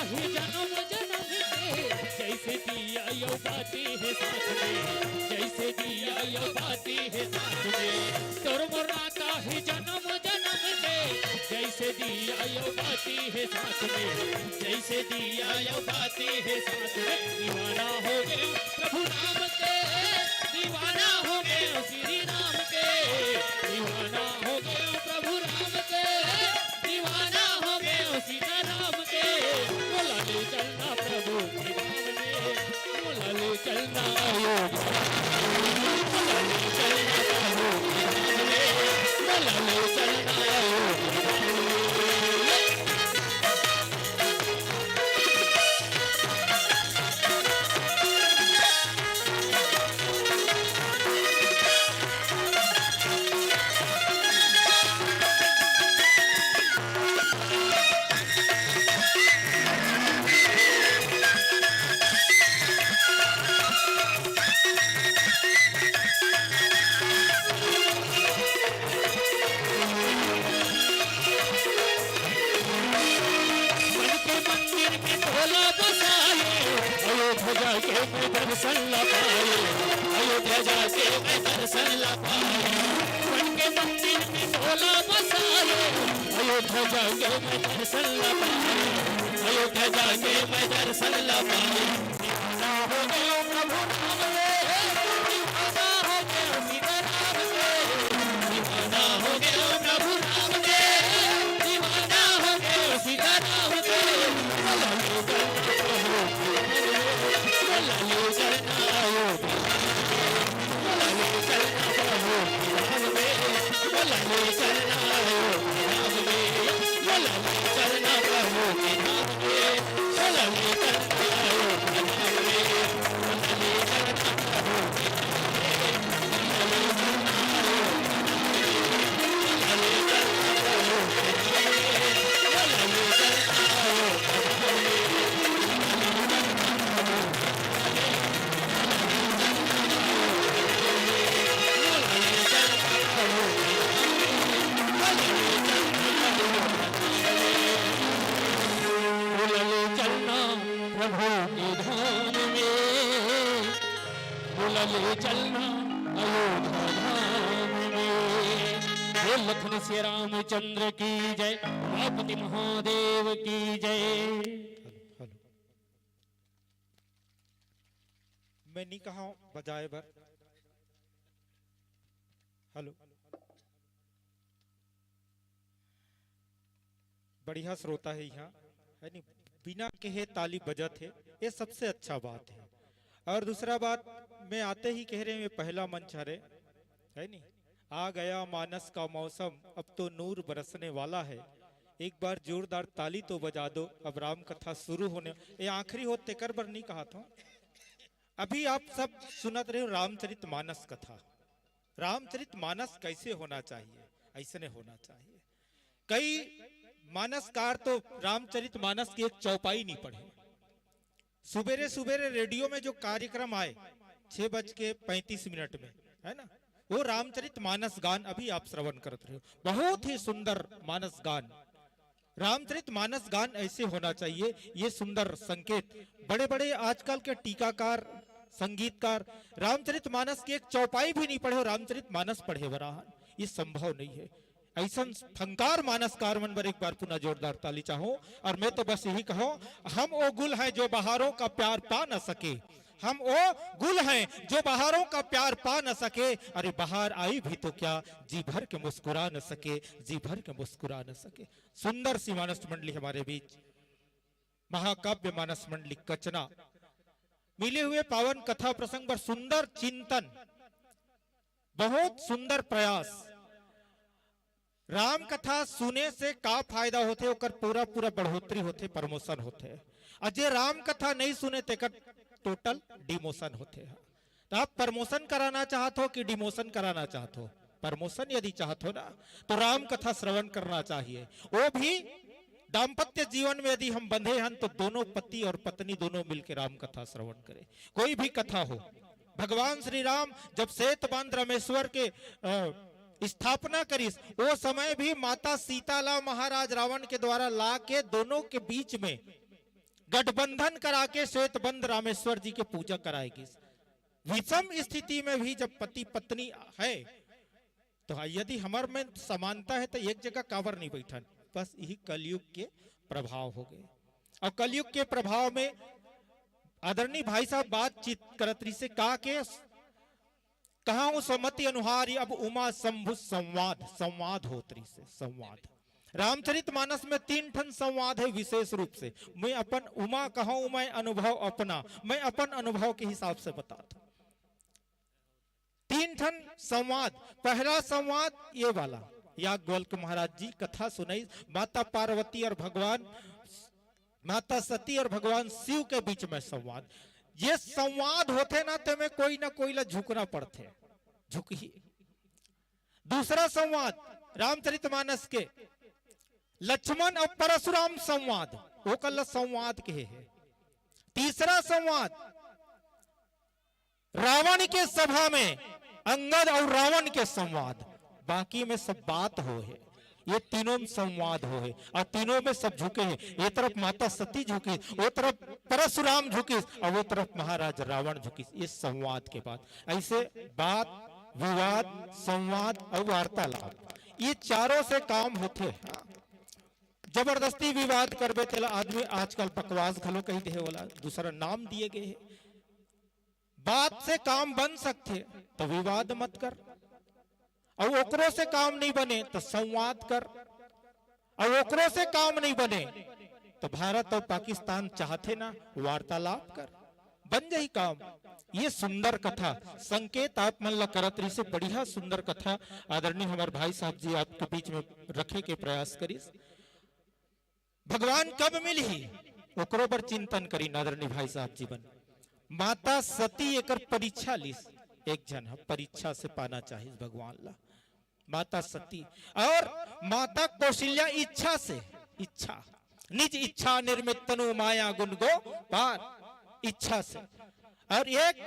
हे जन्म जन्म के, जैसे दिया यो बाती हे साथ में, जैसे दिया यो बाती हे साथ में। तोर मोर नाता हे जन्म जन्म के, जैसे दिया यो बाती हे साथ में, जैसे दिया यो बाती हे साथ में। दीवाना हो गए प्रभु राम के, दीवाना हो गए श्री राम के, दीवाना हो गए प्रभु राम के, दीवाना हो गए सीताराम के। बोला ले चलना प्रभु के धाम में, बोला ले चलना अयोध्या, बोला ले चलना प्रभु के धाम में, बोला ले चलना अयोध्या। मन के मंदिर में भोला बसाए, अयोध्या जाके मैं दर्शन ला पाए, अयोध्या जाके मैं दर्शन ला पाए। मन के मंदिर में भोला बसाए, अयोध्या जाके मैं दर्शन ला पाए, अयोध्या जाके मैं दर्शन ला पाए। दीवाना हो गयो प्रभु राम रे, दीवाना हो गयो सीता राम रे, दीवाना हो गयो प्रभु राम रे, दीवाना हो गयो सीता राम रे। बोला ले चलना प्रभु, बोला ले चलना अयोध्या, बोला ले चलना प्रभु के धाम में, बोला ले चलना अयोध्या धाम में, बोला ले चलना प्रभु के धाम में। बोला ले चलना प्रभु के धाम में, बोला ले चलना अयोध्या धाम में। बोल लखन सिया रामचंद्र की जय, उमापति महादेव की जय। Hello, hello. मैं नहीं कहा हूँ बजाए बर। हेलो। बढ़िया श्रोता हे इहाँ, हे नी? बिना कहे ताली बजत हे, ये सबसे अच्छा बात हे। अउ दूसरा बात, मैं आते ही कहे रहेंव, ये पहला मंच हरे, हे नी? आ गया मानस का मौसम, अब तो नूर बरसने वाला है। एक बार जोरदार ताली तो बजा दो। अब राम कथा शुरू होने, ये आखिरी होत तेकर बर नहीं कहात हंव। अभी आप सब सुनत रहे हो रामचरित मानस कथा। रामचरित मानस कैसे होना चाहिए, ऐसने होना चाहिए। कई मानसकार तो रामचरित मानस की एक चौपाई नहीं पढ़े। सुबेरे सुबेरे रेडियो में जो कार्यक्रम आए छह बज के पैंतीस मिनट में, है ना, वो रामचरित मानस गान अभी आप श्रवण करत रहे हो, बहुत ही सुंदर मानस गान। रामचरित मानस गान ऐसे होना चाहिए। ये सुंदर संकेत, बड़े बड़े आजकल के टीकाकार, संगीतकार रामचरित मानस की एक चौपाई भी नहीं पढ़े हो, रामचरित मानस पढ़े बर आहन, ये संभव नहीं है। ऐसन फंकार मानसकार मन बर एक बार पुनः जोरदार ताली चाहूं। और मैं तो बस यही कहूं, हम ओ गुल हैं जो बहारों का प्यार पा न सके, हम ओ गुल हैं जो बहारों का प्यार पा न सके। अरे बहार आई भी तो क्या, जी भर के मुस्कुरा न सके, जी भर के मुस्कुरा न सके। सुंदर सी मानस मंडली हमारे बीच, महाकाव्य मानस मंडली कचना। मिले हुए पावन कथा प्रसंग पर सुंदर चिंतन, बहुत सुंदर प्रयास। राम कथा सुने से का फायदा होथे, ओकर पूरा पूरा बढ़ोतरी होथे, प्रमोशन होथे। अउ जे राम कथा नहीं सुने, तेकर टोटल डिमोशन होथे। तो आप प्रमोशन कराना चाहत हो कि डिमोशन कराना चाहत हो? प्रमोशन यदि चाहत हो ना, तो राम कथा श्रवण करना चाहिए। वो भी दाम्पत्य जीवन में यदि हम बंधे हन, तो दोनों पति और पत्नी दोनों मिलकर राम कथा श्रवण करें। कोई भी कथा हो, भगवान श्री राम जब सेत बांध रामेश्वर के, अ, स्थापना करिस, वो समय भी माता सीता ला महाराज रावण के द्वारा ला के दोनों के बीच में गठबंधन करा के श्वेत बंद रामेश्वर जी के पूजा कराए गिस। विषम स्थिति में भी जब पति पत्नी है, तो यदि हमर में समानता है, तो एक जगह काबर नहीं बैठन? बस यही कलयुग के प्रभाव हो गए। और कलयुग के प्रभाव में आदरणीय भाई साहब बातचीत करत रही से का के, कहा हूं, सम्मति अनुहारी अब उमा शंभु संवाद, संवाद होत रही से, संवाद। रामचरित मानस में तीन ठन संवाद है विशेष रूप से। मैं अपन उमा कहूं, मैं अनुभव अपना, मैं अपन अनुभव के हिसाब से बतात हूं। तीन ठन संवाद। पहला संवाद ये वाला, याज्ञवल्क्य महाराज जी कथा सुनाई, माता पार्वती और भगवान, माता सती और भगवान शिव के बीच में संवाद। ये संवाद होथे ना, तेमे कोई ना कोई ला झुकना पड़थे, झुकही। दूसरा संवाद रामचरितमानस के लक्ष्मण और परशुराम संवाद, ओकर ला संवाद कहे हे। तीसरा संवाद रावण के सभा में अंगद और रावण के संवाद, बाकी में सब बात हो हे। ये तीनों में संवाद हो हे और तीनों में सब झुके हे। ये तरफ माता सती झुकी, वो तरफ परशुराम झुकी और वो तरफ महाराज रावण झुकी। ये संवाद के बाद ऐसे बात, विवाद, संवाद और वार्तालाप, ये चारों से काम होथे। जबरदस्ती विवाद करबे तेला आदमी आजकल बकवास घलो कही दे हे, ओला दूसरा नाम दिए गए हे। बात से काम बन सकथे तो विवाद मत कर, और ओकरो से काम नहीं बने तो संवाद कर, और ओकरो से काम नहीं बने तो भारत और पाकिस्तान चाहथे ना, वार्तालाप कर, बन जाही काम। ये सुंदर कथा, संकेत आप मन ला करत रही से, बढ़िया सुंदर कथा आदरणीय हमारे भाई साहब जी आपके बीच में रखे के प्रयास करिस। भगवान कब मिलही, ओकरो बर चिंतन करी आदरणीय भाई साहब जी मन। माता सती एकर परीक्षा लिस, एक झन ह परीक्षा से पाना चाहिस भगवान ला। माता सती और माता कौशल्या इच्छा से, इच्छा, निज इच्छा निर्मित तनु माया गुण गो पार, इच्छा से, और एक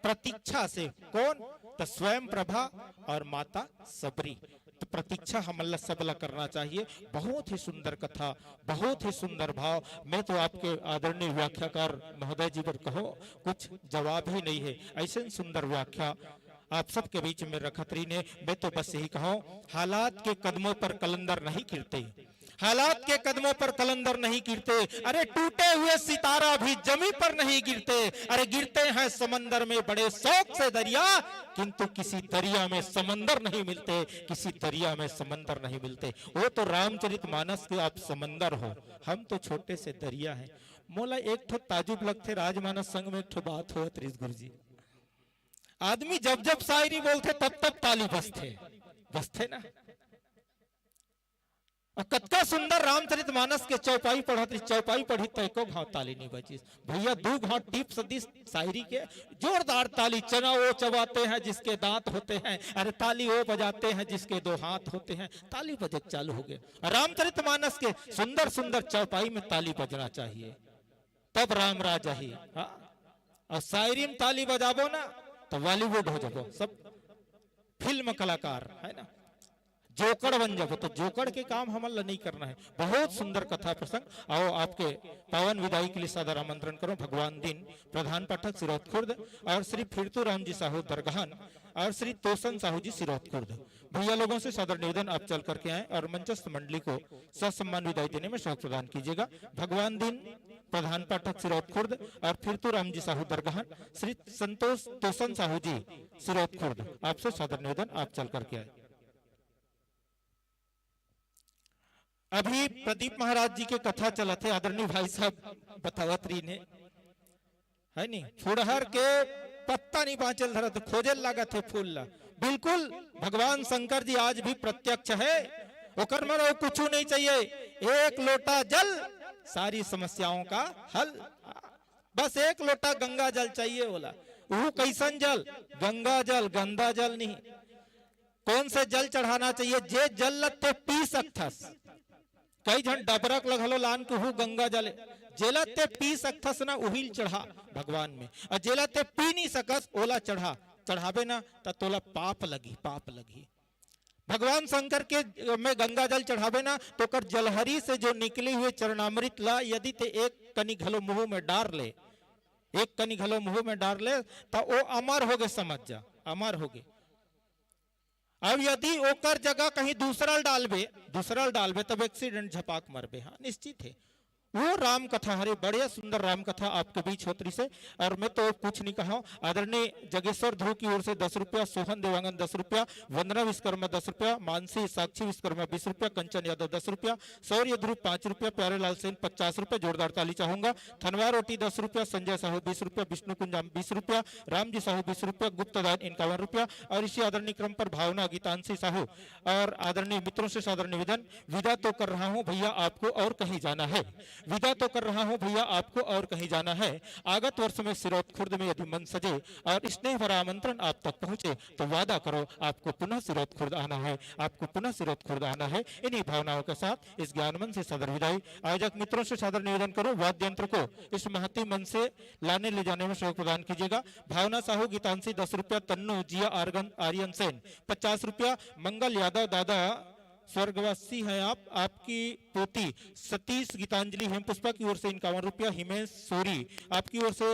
प्रतीक्षा से। कौन? तो स्वयं प्रभा और माता सबरी। तो प्रतीक्षा हमन ला सब ला करना चाहिए। बहुत ही सुंदर कथा, बहुत ही सुंदर भाव। मैं तो आपके आदरणीय व्याख्याकार महोदय जी बर कहो, कुछ जवाब ही नहीं है, ऐसे सुंदर व्याख्या आप सबके बीच में रखत रही ने। मैं तो बस यही कहूँ, हालात के कदमों पर कलंदर नहीं गिरते, हालात के कदमों पर कलंदर नहीं गिरते। अरे टूटे हुए सितारा भी जमीन पर नहीं गिरते, अरे गिरते हैं समंदर में बड़े शौक से दरिया, किंतु किसी दरिया में समंदर नहीं मिलते, किसी दरिया में समंदर नहीं मिलते। वो तो रामचरित मानस के आप समंदर हो, हम तो छोटे से दरिया हैं। मोला एक ठो ताजुब लगथे, राजमानस संघ में एक ठो बात होवत रहिस गुरुजी, आदमी जब जब शायरी बोलथे तब तब ताली बजथे, बजथे ना। और कतका सुंदर रामचरित मानस के चौपाई पढ़त रही, चौपाई पढ़ी तो एको घाव ताली नहीं बजिस। भैया दू घाव टिप्स दिस शायरी के, जोरदार ताली। चना वो चबाते हैं जिसके दांत होते हैं, अरे ताली वो बजाते हैं जिसके दो हाथ होते हैं। ताली बजे चालू हो गए। रामचरित मानस के सुंदर सुंदर चौपाई में ताली बजना चाहिए, तब राम राज आही। हाँ? और शायरी में ताली बजाबो ना तो बॉलीवुड हो जाबो, सब फिल्म कलाकार है ना, जोकड़ बन जाबो। तो जोकड़ के काम हमन ला नहीं करना है। बहुत सुंदर कथा प्रसंग। आओ आपके पावन विदाई के लिए सादर आमंत्रण करो भगवान दीन, प्रधान पाठक सिरौत खुर्द, और श्री फिरतू राम जी साहू दरगहन और श्री तोसन साहू जी सिरौत खुर्द। भैया लोगों से सादर निवेदन, आप चल करके आए और मंचस्थ मंडली को ससम्मान विदाई देने में सहयोग प्रदान कीजिएगा। भगवान दीन, प्रधान पाठक सिरौत खुर्द, और फिरतू राम जी साहू दरगहन, श्री संतोष तोसन साहू जी सिरौत खुर्द, आपसे सादर निवेदन, आप चल करके आए। अभी प्रदीप महाराज जी के कथा चलत हे, आदरणीय भाई साहब बतावत रहिन हे, है नी, फुड़हर के पत्ता नहीं बाँचे ल धरत, खोजे ल लागत हे फूल ला। बिल्कुल, भगवान शंकर जी आज भी प्रत्यक्ष है, ओकर मन अउ कुछ नहीं चाहिए, एक लोटा जल, सारी समस्याओं का हल। बस एक लोटा गंगा जल चाहिए ओला। वो कैसन जल? गंगा जल, गंदा जल नहीं। कौन से जल चढ़ाना चाहिए? जे जल ल ते पी सकथस। कई झन डबरक ल घलो लान के हू गंगा जल, जेला ते पी सकथस ना, उही ल चढ़ा भगवान में। और जेला ते पी नहीं सकस, ओला चढ़ा, चढ़ाबे ना, त तोला पाप लगही, पाप लगही। भगवान शंकर के में गंगा जल चढ़ाबे ना, तो ओकर जलहरी से जो निकले हुए चरणामृत ला यदि ते एक कनी घलो मुंह में डार ले, एक कनी घलो मुंह में डार ले, तो वो अमर होगे, समझ जा, अमर होगे। अब यदि ओकर जगह कहीं दूसरा ल डालबे, दूसरा ल डालबे, तब एक्सीडेंट, झपाक मरबे। हाँ, निश्चित है। वो राम कथा हरे, बढ़िया सुंदर राम कथा आपके बीच होत रहिसे। और मैं तो कुछ नहीं कहा। आदरणीय जगेश्वर ध्रुव की ओर से दस रुपया, सोहन देवांगन दस रुपया, वंदना विश्वकर्मा दस रुपया, मानसी साक्षी विश्वकर्मा बीस रुपया, कंचन यादव दस रुपया, शौर्य ध्रुव पाँच रुपया, प्यारे लाल सेन पचास रुपया, जोरदार ताली चाहूंगा। थनवा रोटी दस रुपया, संजय साहू बीस रुपया, विष्णु कुंजाम बीस रुपया, रामजी साहू बीस रुपया, गुप्त दान इक्यावन रुपया। और इसी आदरणीय क्रम पर भावना गीतांशी साहू और आदरणीय मित्रों से सादर निवेदन, विदा तो कर रहा हूं भैया आपको और कहीं जाना है, विदा तो कर रहा हूं भैया आपको और कहीं जाना है। आगत वर्ष में सिरौत खुर्द में यदि मन सजे और स्नेह भरा आमंत्रण आप तक पहुंचे, तो वादा करो आपको पुनः सिरौत खुर्द आना है, आपको पुनः सिरौत खुर्द आना है। इन्हीं भावनाओं के साथ इस ज्ञान मंच से सादर विदाई। आयोजक मित्रों से सादर निवेदन करो, वाद्य यंत्र को इस महती मंच से लाने ले जाने में सहयोग प्रदान कीजिएगा। भावना साहू गीतांशी दस रुपया, तन्नू जिया आर्गन आर्यन सेन पचास रुपया, मंगल यादव दादा स्वर्गवासी हैं आप, आपकी पोती सतीश गीतांजलि हेम पुष्पा की ओर से इक्यावन रुपया, हिमेश सोरी आपकी ओर से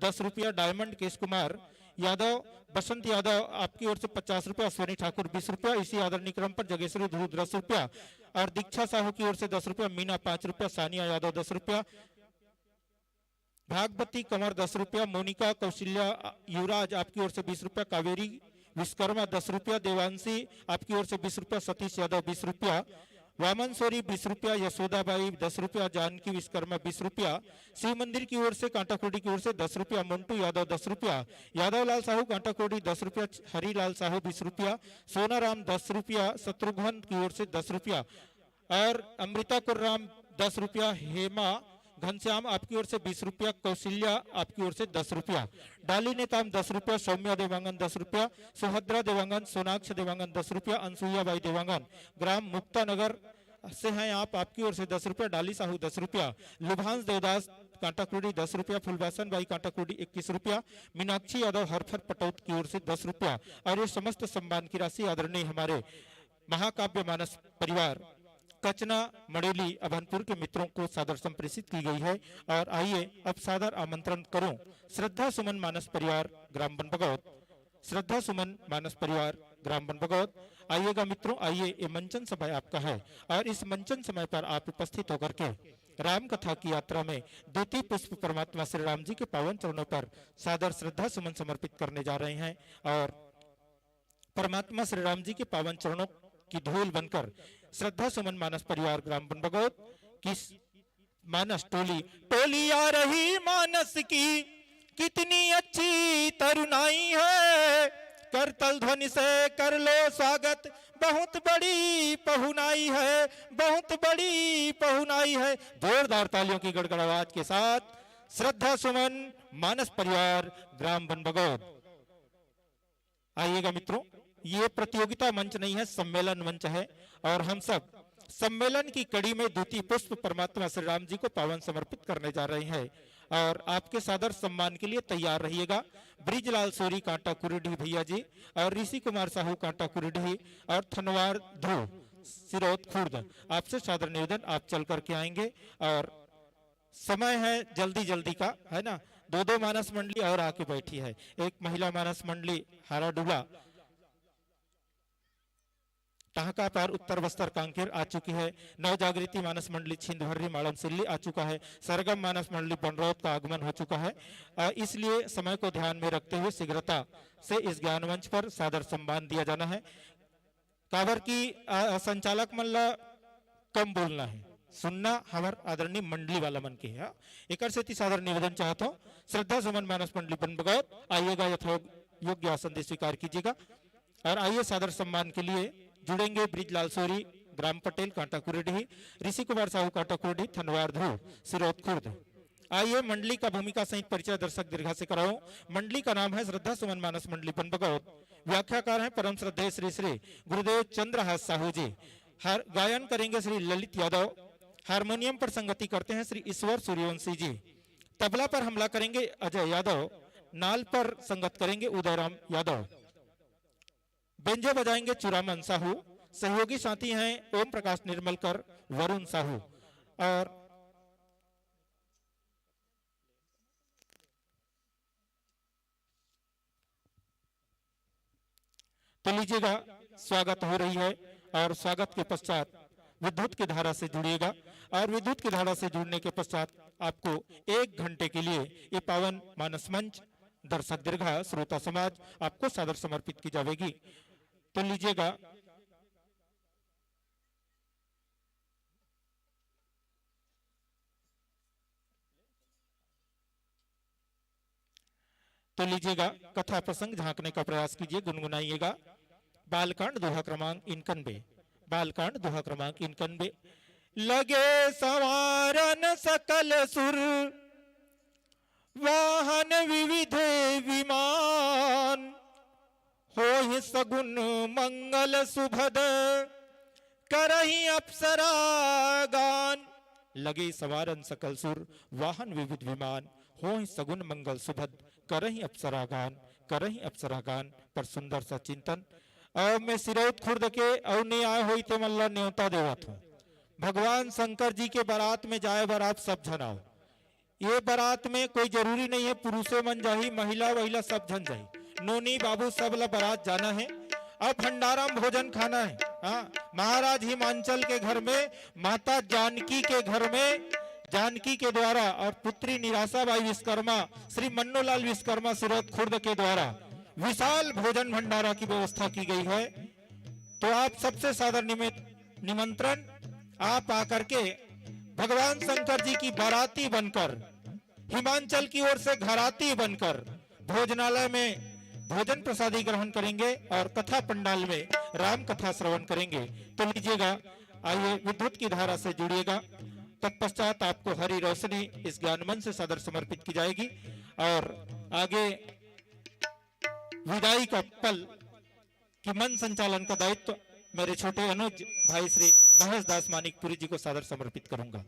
दस रुपया, डायमंड केश कुमार यादव, बसंत यादव आपकी ओर से पचास रुपया, अश्विनी ठाकुर बीस रुपया, इसी आदरणीय क्रम पर जगेश्वरी ध्रुव दस रुपया और दीक्षा साहू की ओर से दस रुपया, मीना पाँच रुपया, सानिया यादव दस रुपया, भागवती कंवर दस रुपया, मोनिका कौशल्या युवराज आपकी ओर से बीस रुपया, कावेरी विश्वकर्मा दस रुपया, देवांशी आपकी ओर से बीस रुपया, सतीश यादव बीस रुपया, वामन सोरी बीस रुपया, यशोदा बाई दस रुपया, जानकी विश्वकर्मा बीस रुपया, शिव मंदिर की ओर से कांटाखुर्डी की ओर से दस रुपया, मंटू यादव दस रुपया, यादव लाल साहू कांटाखुर्डी दस रुपया, हरीलाल साहू बीस रुपया, सोनाराम दस रुपया, शत्रुघ्न की ओर से दस रुपया, और अमृता कुर्राम दस रुपया, हेमा घनश्याम आपकी ओर से बीस रुपया, कौशल्या आपकी ओर से दस रुपया, डाली नेताम दस रुपया, सौम्या देवांगन दस रुपया, सुभद्रा देवांगन, सोनाक्ष देवांगन दस रुपया, अनसुईया बाई देवांगन, ग्राम मुक्ता नगर से हैं आप, आपकी ओर से दस रुपया, डाली साहू दस रुपया, लुभांश देवदास कांटाक्रोडी दस रुपया, फुलबासन बाई कांटाक्रोडी इक्कीस रुपया, मीनाक्षी यादव हरफर पटौत की ओर से दस रुपया। और ये समस्त सम्मान की राशि आदरणीय हमारे महाकाव्य मानस परिवार कचना मड़ेली अभनपुर के मित्रों को सादर संप्रेषित की गई है। और आइए, अब सादर आमंत्रण करूं श्रद्धा सुमन मानस परिवार ग्राम बनबगौत, श्रद्धा सुमन मानस परिवार ग्राम बनबगौत। आइएगा मित्रों, आइए, ये मंचन समय आपका है और इस मंचन समय पर आप उपस्थित होकर के राम कथा की यात्रा में द्वितीय पुष्प परमात्मा श्री राम जी के पावन चरणों पर सादर श्रद्धा सुमन समर्पित करने जा रहे हैं। और परमात्मा श्री राम जी के पावन चरणों की धूल बनकर श्रद्धा सुमन मानस परिवार ग्राम बनबगौत की मानस टोली, टोली आ रही मानस की, कितनी अच्छी तरुणाई है, करतल ध्वनि से कर लो स्वागत, बहुत बड़ी पहुनाई है, बहुत बड़ी पहुनाई है। जोरदार तालियों की गड़गड़ाहट के साथ श्रद्धा सुमन मानस परिवार ग्राम बनबगौत। आइएगा मित्रों, ये प्रतियोगिता मंच नहीं है, सम्मेलन मंच है और हम सब सम्मेलन की कड़ी में द्वितीय पुष्प परमात्मा श्री राम जी को पावन समर्पित करने जा रहे हैं। और आपके सादर सम्मान के लिए तैयार रहिएगा ब्रिजलाल सोरी कांटा कुरीडी भैया जी और ऋषि कुमार साहू कांटा कुरीडी और थनवार ध्रुव सिरौत खुर्द। आपसे सादर निवेदन, आप चल करके आएंगे। और समय है जल्दी जल्दी का, है ना? दो दो मानस मंडली और आके बैठी है। एक महिला मानस मंडली हाराडुला टांका पर उत्तर बस्तर कांकेर आ चुकी है। नव जागृति मानस मंडली छिंदभर्री माड़म सिल्ली आ चुका है। सरगम मानस मंडली बनरौत का आगमन हो चुका है। अ, इसलिए समय को ध्यान में रखते हुए शीघ्रता से इस ज्ञान मंच पर सादर सम्मान दिया जाना है। काबर की, अ, संचालक मन ला कम बोलना है, सुनना हमर आदरणीय मंडली वाला मन के है। एकर सेती सादर निवेदन चाहत हूँ, श्रद्धा सुमन मानस मंडली बनबगौत, आइएगा, यथायोग्य आसन दे स्वीकार कीजिएगा। और आइए, सादर सम्मान के लिए जुड़ेंगे ब्रिजलाल सोरी, ग्राम पटेल, कांटा कुरेडी, ऋषि कुमार साहू, कांटा कुरेडी, थनवार ध्रुव, सिरौत खुर्द। आइए, मंडली का भूमिका सहित परिचय दर्शक दीर्घा से कराऊं। मंडली का नाम है श्रद्धा सुमन मानस मंडली बनबगौत। व्याख्याकार हैं परम श्रद्धेय श्री श्री गुरुदेव चंद्रहास साहू जी। हर गायन करेंगे श्री ललित यादव। हारमोनियम पर संगति करते हैं श्री ईश्वर सूर्यवंशी जी। तबला पर हमला करेंगे अजय यादव। नाल पर संगत करेंगे उदयराम यादव। बेंजो बजाएंगे चुरामन साहू, सहयोगी साथी हैं ओम प्रकाश निर्मलकर, वरुण साहू। और तो लीजिएगा, स्वागत हो रही है और स्वागत के पश्चात विद्युत की धारा से जुड़िएगा और विद्युत की धारा से जुड़ने के पश्चात आपको एक घंटे के लिए ये पावन मानस मंच, दर्शक दीर्घा, श्रोता समाज आपको सादर समर्पित की जाएगी। तो लीजिएगा, तो लीजिएगा, कथा प्रसंग झांकने का प्रयास कीजिए, गुनगुनाइएगा। बालकांड दोहा क्रमांक इनकनबे, बालकांड दोहा क्रमांक इनकनबे। लगे संवारन सकल सुर, वाहन विविध विमान, होहि सगुन मंगल सुभद, करहि अप्सरा गान। लगे संवारन सकल सुर, वाहन विविध विमान, होहि सगुन मंगल सुभद, करहि अप्सरा गान, करहि अप्सरा गान। पर सुंदर सा चिंतन। अब मैं सिरौत खुर्द के अउ नइ आए होई ते मन ला न्योता देवत हूँ। भगवान शंकर जी के बारात में जाए बर आप सब झन आओ। ये बारात में कोई जरूरी नहीं है पुरुषे मन जाही, महिला वहिला सब झन जाही। नोनी बाबू सब ला बारात जाना है। अब भंडारा में भोजन खाना है। हाँ, महाराज हिमांचल के घर में, माता जानकी के घर में, जानकी के द्वारा और पुत्री निराशा बाई विश्वकर्मा, श्री मन्नूलाल विश्वकर्मा सिरौत खुर्द के द्वारा विशाल भोजन भंडारा की व्यवस्था की गई है। तो आप सबसे सादर निमित-, निमंत्रण, आप आकर के भगवान शंकर जी की बाराती बनकर, हिमांचल की ओर से घराती बनकर भोजनालय में भोजन प्रसादी ग्रहण करेंगे और कथा पंडाल में राम कथा श्रवण करेंगे। तो लीजिएगा, आइए विद्युत की धारा से जुड़िएगा। तत्पश्चात आपको हरी रोशनी इस ज्ञान मंच से सादर समर्पित की जाएगी और आगे विदाई का पल कि मंच संचालन का दायित्व मेरे छोटे अनुज भाई श्री महेश दास मानिकपुरी जी को सादर समर्पित करूंगा।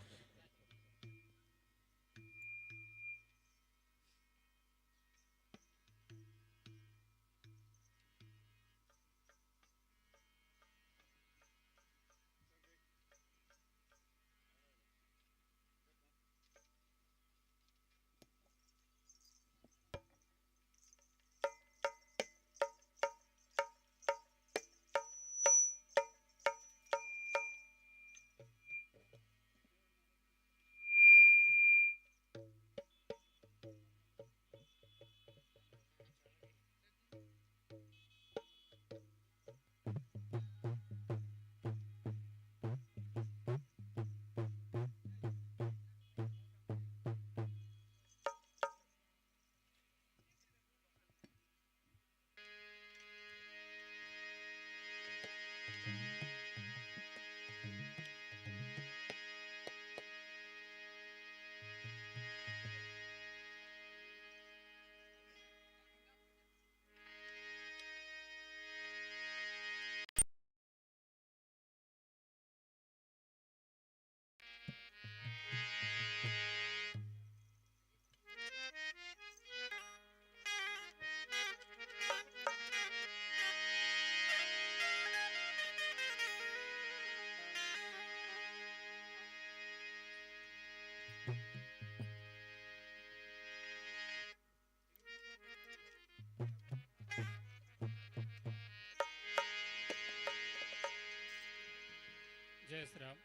जय श्री राम।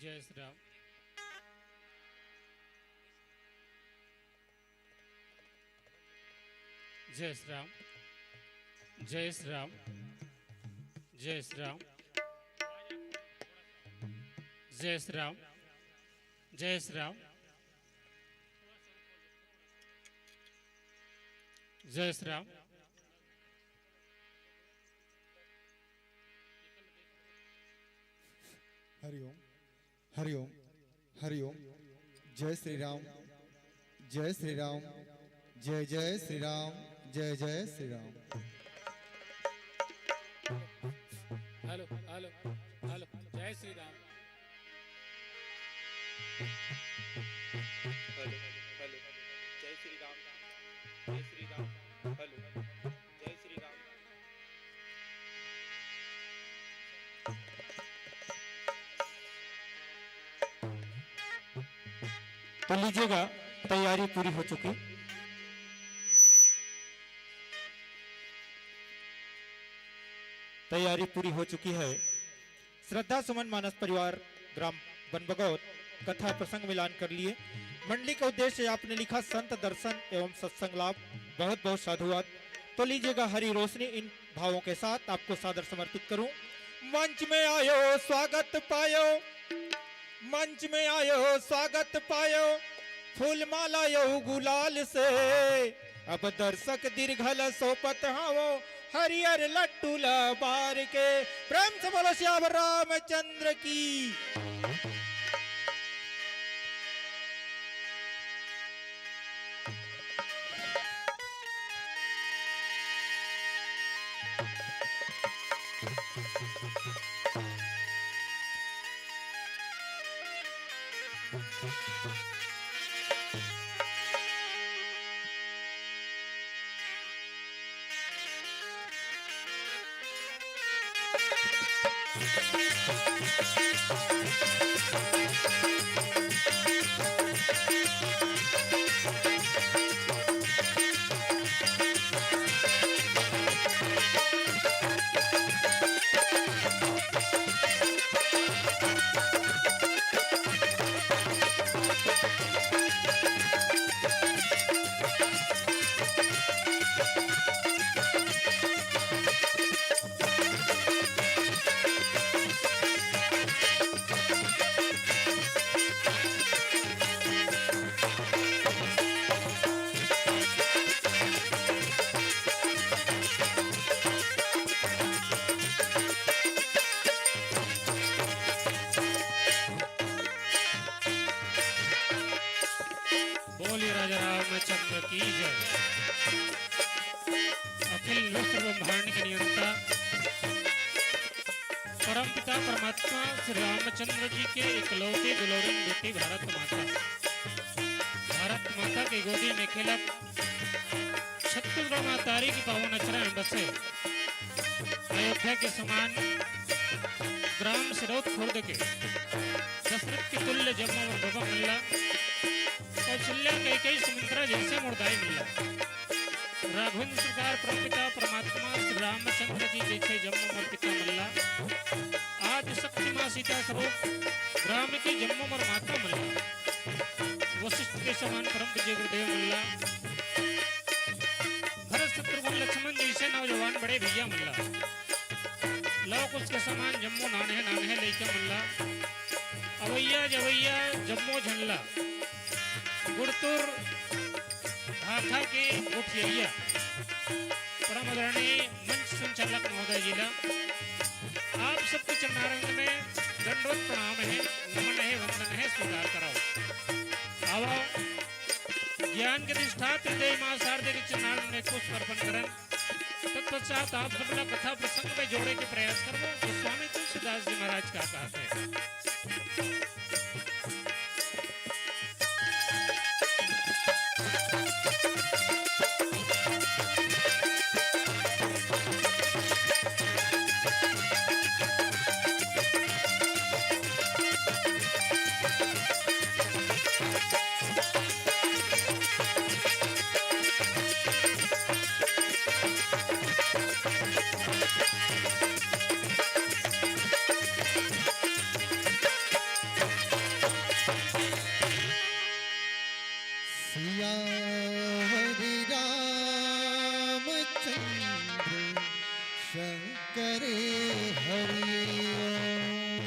जय श्री राम। जय श्री राम। जय श्री राम। जय श्री राम। जय श्री राम। जय श्री राम। जय श्री राम। हरिओम, हरिओम, हरिओम। जय श्री राम, जय श्री राम, जय जय श्री राम, जय जय Shri Ram. Hello, hello, hello. जय श्री राम। Hello, hello. जय श्री राम, जय श्री राम। Hello, hello. जय श्री तो लीजिएगा, तैयारी पूरी हो चुकी, तैयारी पूरी हो चुकी है। श्रद्धा सुमन मानस परिवार, ग्राम बनबगौर, कथा प्रसंग मिलान कर लिए। मंडली का उद्देश्य आपने लिखा संत दर्शन एवं सत्संग लाभ। बहुत बहुत साधुवाद। तो लीजिएगा, हरी रोशनी इन भावों के साथ आपको सादर समर्पित करूं। मंच में आयो, स्वागत पायो, मंच में आयो, स्वागत पायो, फूल माला यो गुलाल से। अब दर्शक दीर्घल सोपत हावो, हरियर लट्टू ला बार के। प्रेम से बोलो सियावर रामचंद्र की। बोलिए राजा रामचंद्र की जय। अखिल विश्व ब्रह्मांड के नियंता, परमपिता परमात्मा श्री रामचंद्र जी के इकलौते दुलौरिन बेटी भारत माता, भारत माता के गोदी में खेलत छत्तीसगढ़ महतारी के पावन अचरा में बसे अयोध्या के समान ग्राम सिरौत खुर्द के दशरथ के तुल्य जम्मो मोर बबा मन ला, कौशल्या कैकेयी सुमित्रा जैसे मोर दाई मन ला, राघवेंद्र सरकार परमपिता परमात्मा श्री रामचंद्र जी जैसे जम्मो मोर पिता मन ला, आदि शक्ति माँ सीता स्वरूप राम की जम्मो मोर माता मन ला, वशिष्ठ के समान परम पूज्य गुरुदेव मन ला, भरत शत्रुघ्न लक्ष्मण जैसे नौजवान बड़े भैया मन ला, लव कुश के समान जम्मो नान्हे नान्हे लइका मन ला, अवैया जवैया जम्मो झन ला, गुड़तुर भाखा के गोठियैया, परम आदरणीय मंच संचालक महोदय जी ला, आप सबके चरणारविंद में दंडवत प्रणाम है, नमन है, वंदन है, स्वीकार कराओ। आवा, ज्ञान के अधिष्ठात्र हृदय माँ शारदे के चरणारविंद में पुष्प अर्पण करन। तत्पश्चात आप सब ला कथा प्रसंग में जोड़े के प्रयास करबो, जो स्वामी तुलसीदास जी महाराज का कहा थे। सियावर रामचंद्र शंकर हरि ओम।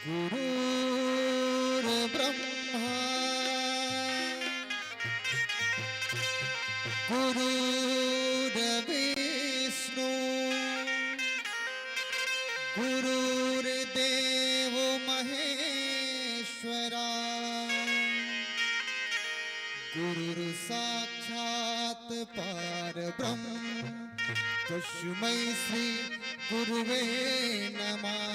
गुरुर्ब्रह्मा गुरुर्विष्णु गुरुर्देव महेश्वरा। गुरुर्साक्षात् परब्रह्म तस्मै श्री गुरुवे नमः।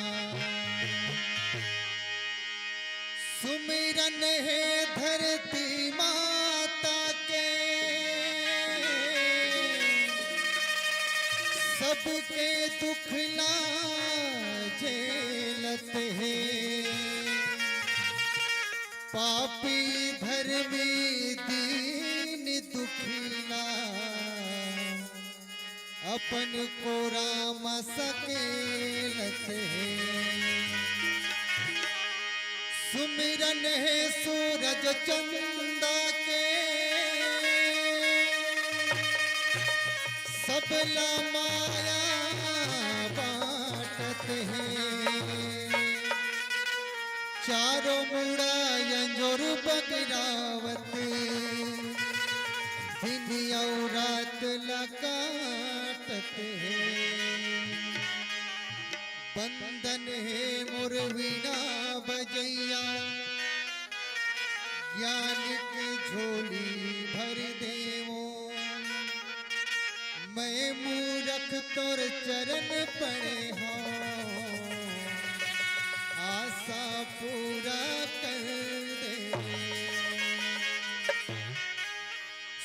सुमिरन हे धरती माता के, सबके दुख ला झेलत हे। पापी धर्मी दीन दुखी ला अपन कोरा म सकेलत हे। सुमिरन हे सूरज चंदा के, सबला माया बांटत हे। चारों मुड़ा अंजोर बगरावत, दिन अउ रात ला काटत हे। बंदन हे मोर वीणा बजइया, ज्ञान के झोली भर देवो। मैं मूरख तोर चरण पड़े हौं, आसा पूरा कर दे।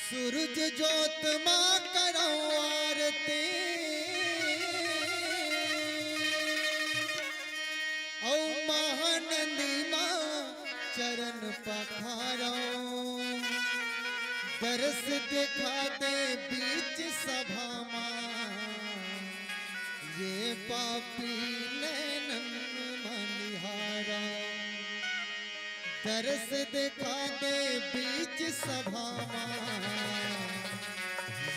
सूरज जोत मा करौं आरती, अउ महानंदी मा चरण पखारौं। दरस देखा दे बीच सभा मा, ये पापी नैनन म निहारौं। दरस देखा दे बीच सभा मा,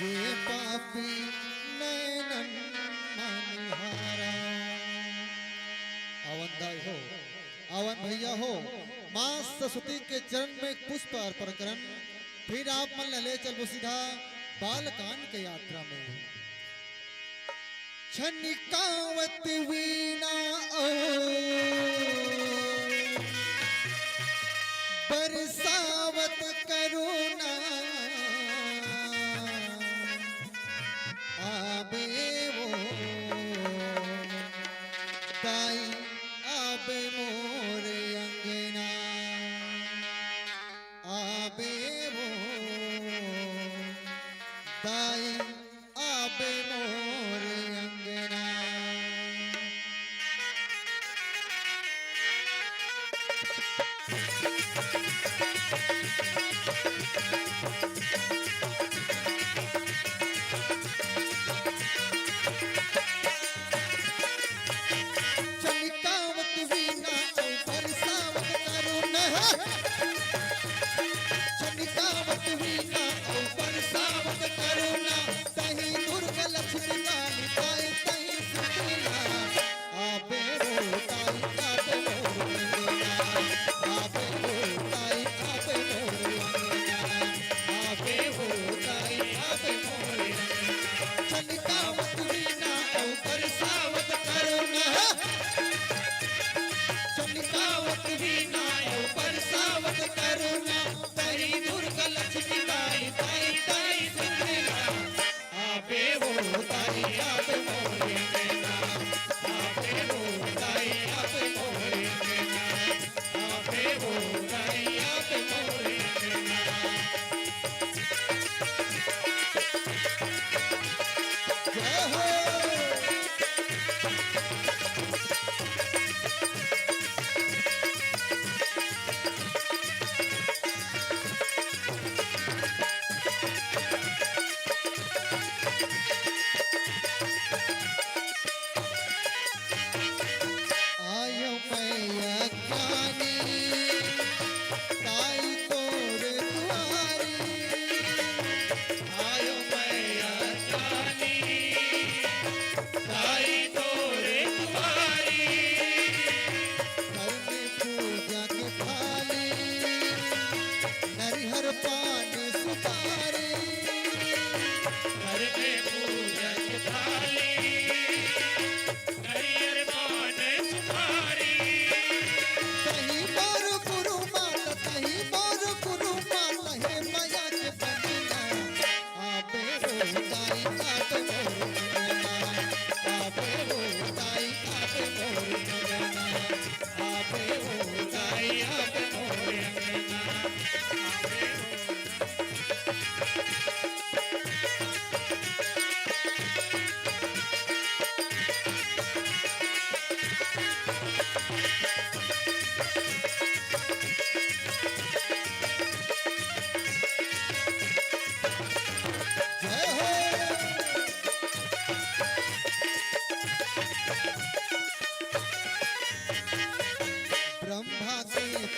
ये पापी नैनन म निहारौं। आवन दाई हो, आवन भैया हो, माँ सरस्वती के चरण में पुष्प अर्पण करन। फिर आप मन ला ले चलबो सीधा बालकांड के यात्रा में। छनिकावत वीणा अउ बरसावत करुणा, आबे वो दाई, आबे मोर अंगना, आबे वो दाई, आबे मोर अंगना। चमकावत वीणा अउ बरसावत करुणा। चमकावत वीणा अउ बरसावत करुणा, तहीं दुर्गा लक्ष्मी काली ताई तहीं सुशीला। आबे वो ताई, आबे वो वीणा। आबे वो ताई, आबे वो वीणा। आबे वो ताई, आबे वो वीणा। चमकावत वीणा अउ बरसावत करुणा। चमकावत वीणा अउ बरसावत करुणा, तहीं दुर्गा लक्ष्मी ताई, ताई, ताई सुनला। आबे वो ताई, आबे मोरे अंगना। आबे वो ताई, आबे मोरे अंगना। आबे वो ताई, आबे मोरे अंगना। जय हो।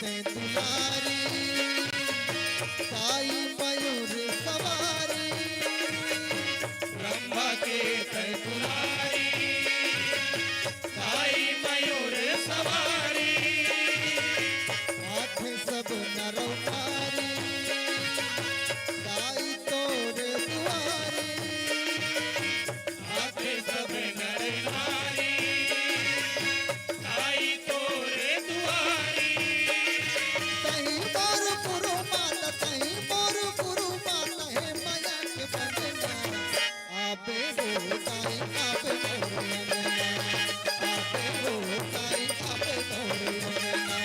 तैं दुलारी, ताई मयूर सवारी। ब्रह्मा के तैं दुलारी, ताई मयूर सवारी। आथे सब नर नारी, ताई तोर दुआरी। आथे सब नर नारी, ताई तोर दुआरी। तहीं मोर गुरु माता, तहीं मोर गुरु माता, हे मया के बंदना। आबे हो ताई, आबे मोर अंगना। आबे हो ताई, आबे मोर अंगना।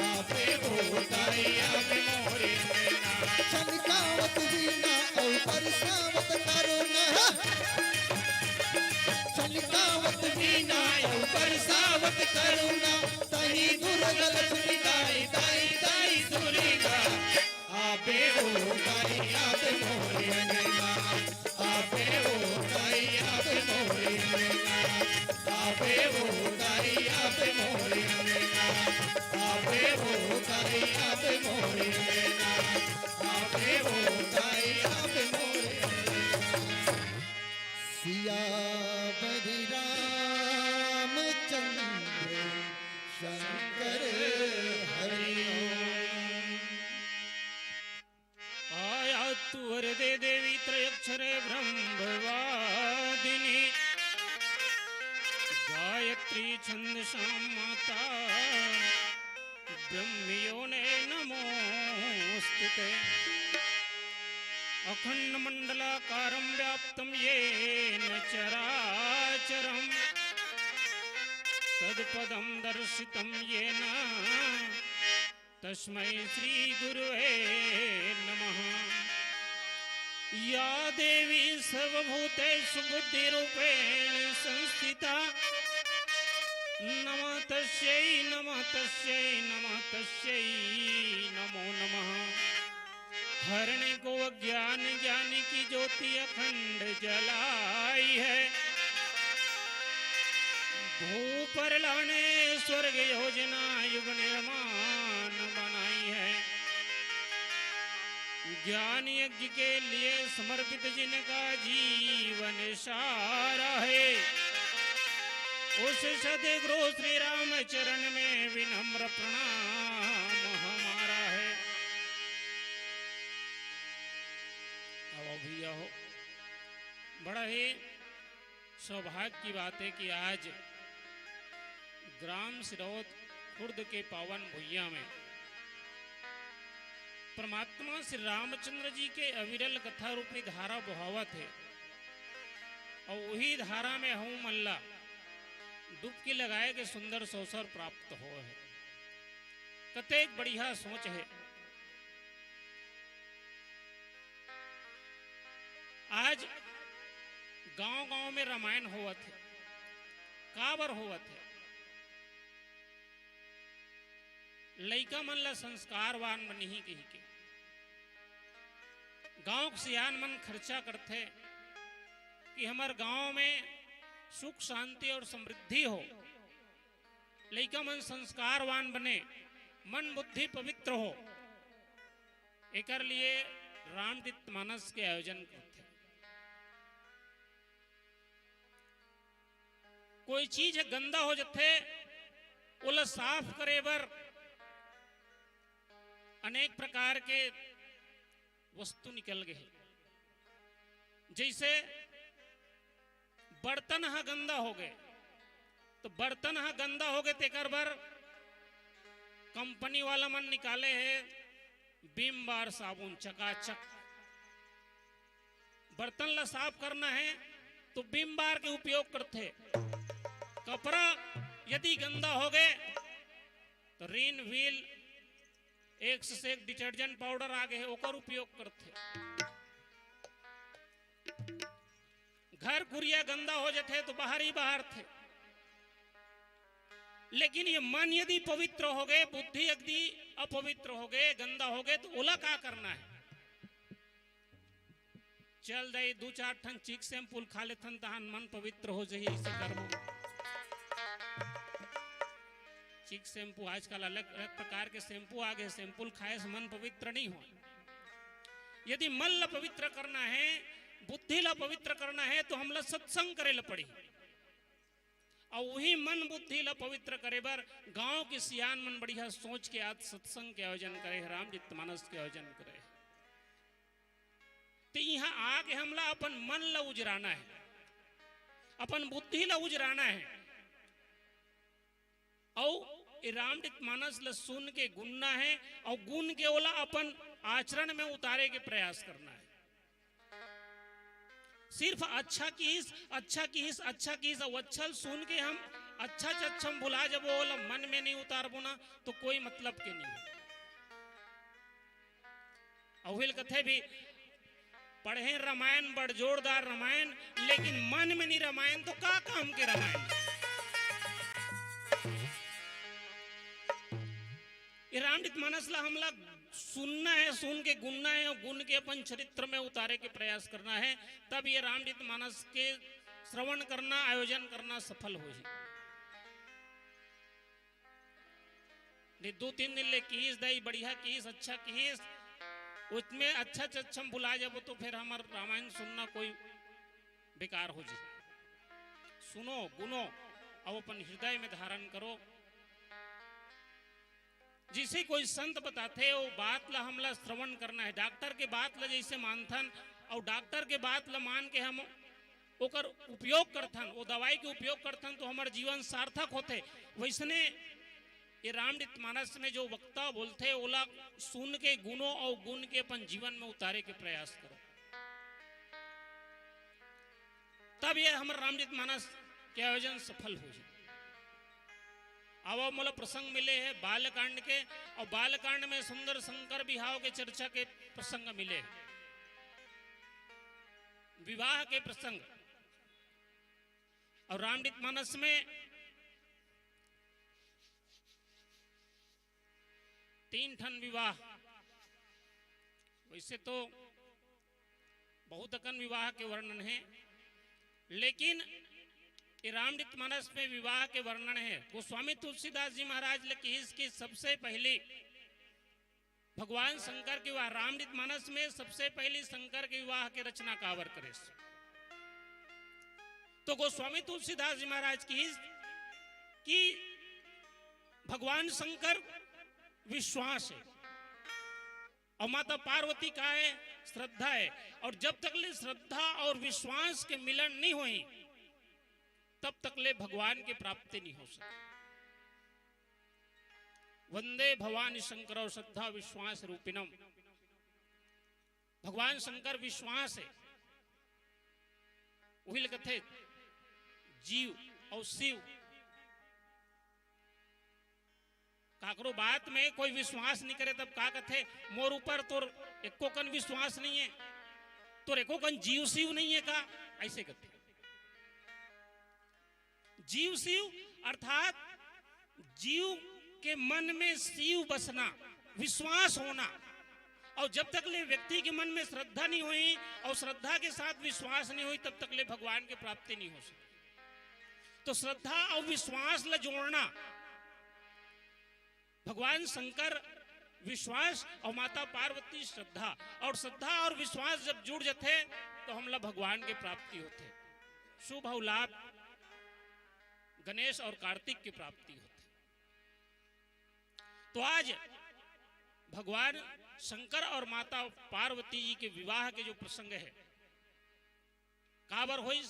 आबे हो ताई, आबे मोर अंगना। छनकावत वीणा अउ बरसावत करुणा। छनकावत वीणा अउ बरसावत करुणा, तहीं दुर्गा लक्ष्मी ताई, ताई, ताई दुर्गा। आबे ओ ताई, आबे मोरे अंगना। आबे ओ ताई, आबे मोरे अंगना। आबे ओ ताई, आबे मोरे अंगना। आबे ओ ताई, आबे मोरे अंगना। आबे ओ ताई, आबे मोरे अंगना। सियावर रामचंद्र शंकर हरि ओम। आया तू वरदे देवी त्रयक्षरे ब्रह्मवादिनी। गायत्री छंदसां माता ब्रह्मयोने नमोऽस्तु ते। अखंडमंडलाकारं व्याप्तं येन चराचरं तत्पदं दर्शितं येन तस्मै श्री गुरुवे नमः। या देवी सर्वभूतेषु बुद्धिरूपेण संस्थिता। नमः तस्यै, नमः तस्यै, नमः तस्यै नमो नमः। हरणे को अज्ञान ज्ञान की ज्योति अखंड जलाई है। भू पर लाने स्वर्ग योजना युग निर्माण बनाई है। ज्ञान यज्ञ के लिए समर्पित जिनका जीवन सारा है, उस सदगुरु श्री रामचरण में विनम्र प्रणाम हमारा है। आओ भैया हो, बड़ा ही सौभाग्य की बात है कि आज ग्राम सिरौत खुर्द के पावन भुइयां में परमात्मा श्री रामचंद्र जी के अविरल कथा रूपी धारा बहावत हे और वही धारा में हमन ला डुबकी लगाए के सुंदर अवसर प्राप्त होय हे। कतेक बढ़िया सोच हे। आज गांव-गांव में रामायण होवत हे, काबर होवत हे? लइका मन ला संस्कारवान बनही कहिके गांव के सियान मन खर्चा करथे कि हमर गांव में सुख शांति और समृद्धि हो, लइका मन संस्कारवान बने, मन बुद्धि पवित्र हो, एकर लिए रामचरित मानस के आयोजन करथे। कोई चीज ह गंदा हो जथे, ओला साफ करे बर अनेक प्रकार के वस्तु निकल गए हे। जैसे बर्तन ह गंदा हो गए, तो बर्तन ह गंदा हो गए, तेकर बर कंपनी वाला मन निकाले हे विम बार साबुन, चकाचक। बर्तन ला साफ करना हे तो विम बार के उपयोग करथे। कपड़ा यदि गंदा हो गए तो रिन व्हील, एक से एक डिटर्जेंट पाउडर आ गए हे, ओकर उपयोग करथे। घर कुरिया गंदा हो जथे तो बाहर ही बाहर थे। लेकिन ये मन यदि पवित्र हो गए, बुद्धि यदि अपवित्र हो गए, गंदा हो गए, तो ओला का करना हे? चल दई, दू चार ठन चीक शैम्पूल खा लेथन, तहान मन पवित्र हो जही, ऐसे करबो। शैम्पू, आजकल अलग अलग प्रकार के शैम्पू आ गए, शैम्पू ल खाए से मन पवित्र नहीं हो। यदि मन ला पवित्र करना है, बुद्धि ला पवित्र करना है, तो हमला सत्संग करे ला पड़ी। और वही मन बुद्धि ला पवित्र करे बर गांव के सियान मन बढ़िया सोच के आज सत्संग के आयोजन करे हे, रामचरित मानस के आयोजन करे हे। तो यहाँ आके हमला अपन मन ला उजराना है, अपन बुद्धि ला उजराना है। अउ ए रामचरित मानस ल सुन के गुनना है अउ गुन के ओला अपन आचरण में उतारे के प्रयास करना है। सिर्फ अच्छा किहिस, अच्छा किहिस, अच्छा किहिस अउ अच्छा ल सुन के हम अच्छा से अच्छा हम भुला जबो, ओला मन में नहीं उतारबो ना, तो कोई मतलब के नहीं है। अउ उही ल कथे भी, पढ़े रामायण बड़ जोरदार रामायण, लेकिन मन में नहीं रामायण, तो का काम के रामायण? ये रामचरित मानस ला हमला सुनना है, सुन के गुनना है और गुन के अपन चरित्र में उतारे के प्रयास करना है, तब ये रामचरित मानस के श्रवण करना, आयोजन करना सफल होही। नहीं, दो तीन दिन ले किहिस दाई, बढ़िया किहिस, अच्छा किहिस, उसमें अच्छा से अच्छा हम भुला जाबो, तो फिर हमर रामायण सुनना कोई बेकार हो जाए। सुनो, गुनो, अब अपन हृदय में धारण करो। जिसे कोई संत बताथे, वो बात ला हमला श्रवण करना है। डॉक्टर के बात ला जैसे मानथन, और डॉक्टर के बात ला मान के हम ओकर उपयोग करथन, वो दवाई के उपयोग करथन, तो हमर जीवन सार्थक होथे। वैसने ये रामचरित मानस में जो वक्ता बोलथे, ओला सुन के गुनो और गुन के अपन जीवन में उतारे के प्रयास करो, तब ये हमर रामचरित मानस के आयोजन सफल हो जाए। अब मोला प्रसंग मिले है बालकांड के, और बालकांड में सुंदर शंकर बिहाव के चर्चा के प्रसंग मिले, विवाह के प्रसंग। और रामचरित मानस में तीन ठन विवाह, वैसे तो बहुत अकन विवाह के वर्णन है, लेकिन ये रामचरित मानस में विवाह के वर्णन है। गोस्वामी तुलसीदास जी महाराज ल किहिस कि सबसे पहली भगवान शंकर के विवाह, रामचरित मानस में सबसे पहली शंकर के विवाह के रचना काबर करेस, तो गोस्वामी तुलसीदास जी महाराज किहिस कि भगवान शंकर विश्वास है और माता पार्वती का है, श्रद्धा है। और जब तक ले श्रद्धा और विश्वास के मिलन नहीं होही, तब तक ले भगवान की प्राप्ति नहीं हो सकती। वंदे भवानी शंकर और श्रद्धा विश्वास रूपिणम। भगवान शंकर विश्वास है, उही ल कथे जीव और शिव। काकरो बात में कोई विश्वास नहीं करे, तब का कथे, मोर ऊपर तोर एको कन विश्वास नहीं है, तोर एको कन जीव शिव नहीं है का? ऐसे कथे। जीव शिव अर्थात जीव के मन में शिव बसना, विश्वास होना। और जब तक ले व्यक्ति के मन में श्रद्धा नहीं होही और श्रद्धा के साथ विश्वास नहीं होही, तब तक ले भगवान की प्राप्ति नहीं हो सकती। तो श्रद्धा और विश्वास ला जोड़ना, भगवान शंकर विश्वास और माता पार्वती श्रद्धा, और श्रद्धा और विश्वास जब जुड़ जाथे, तो हमला भगवान के प्राप्ति होथे। शुभ और लाभ गणेश और कार्तिक की प्राप्ति होथे। तो आज भगवान शंकर और माता पार्वती जी के विवाह के जो प्रसंग है, काबर होइस,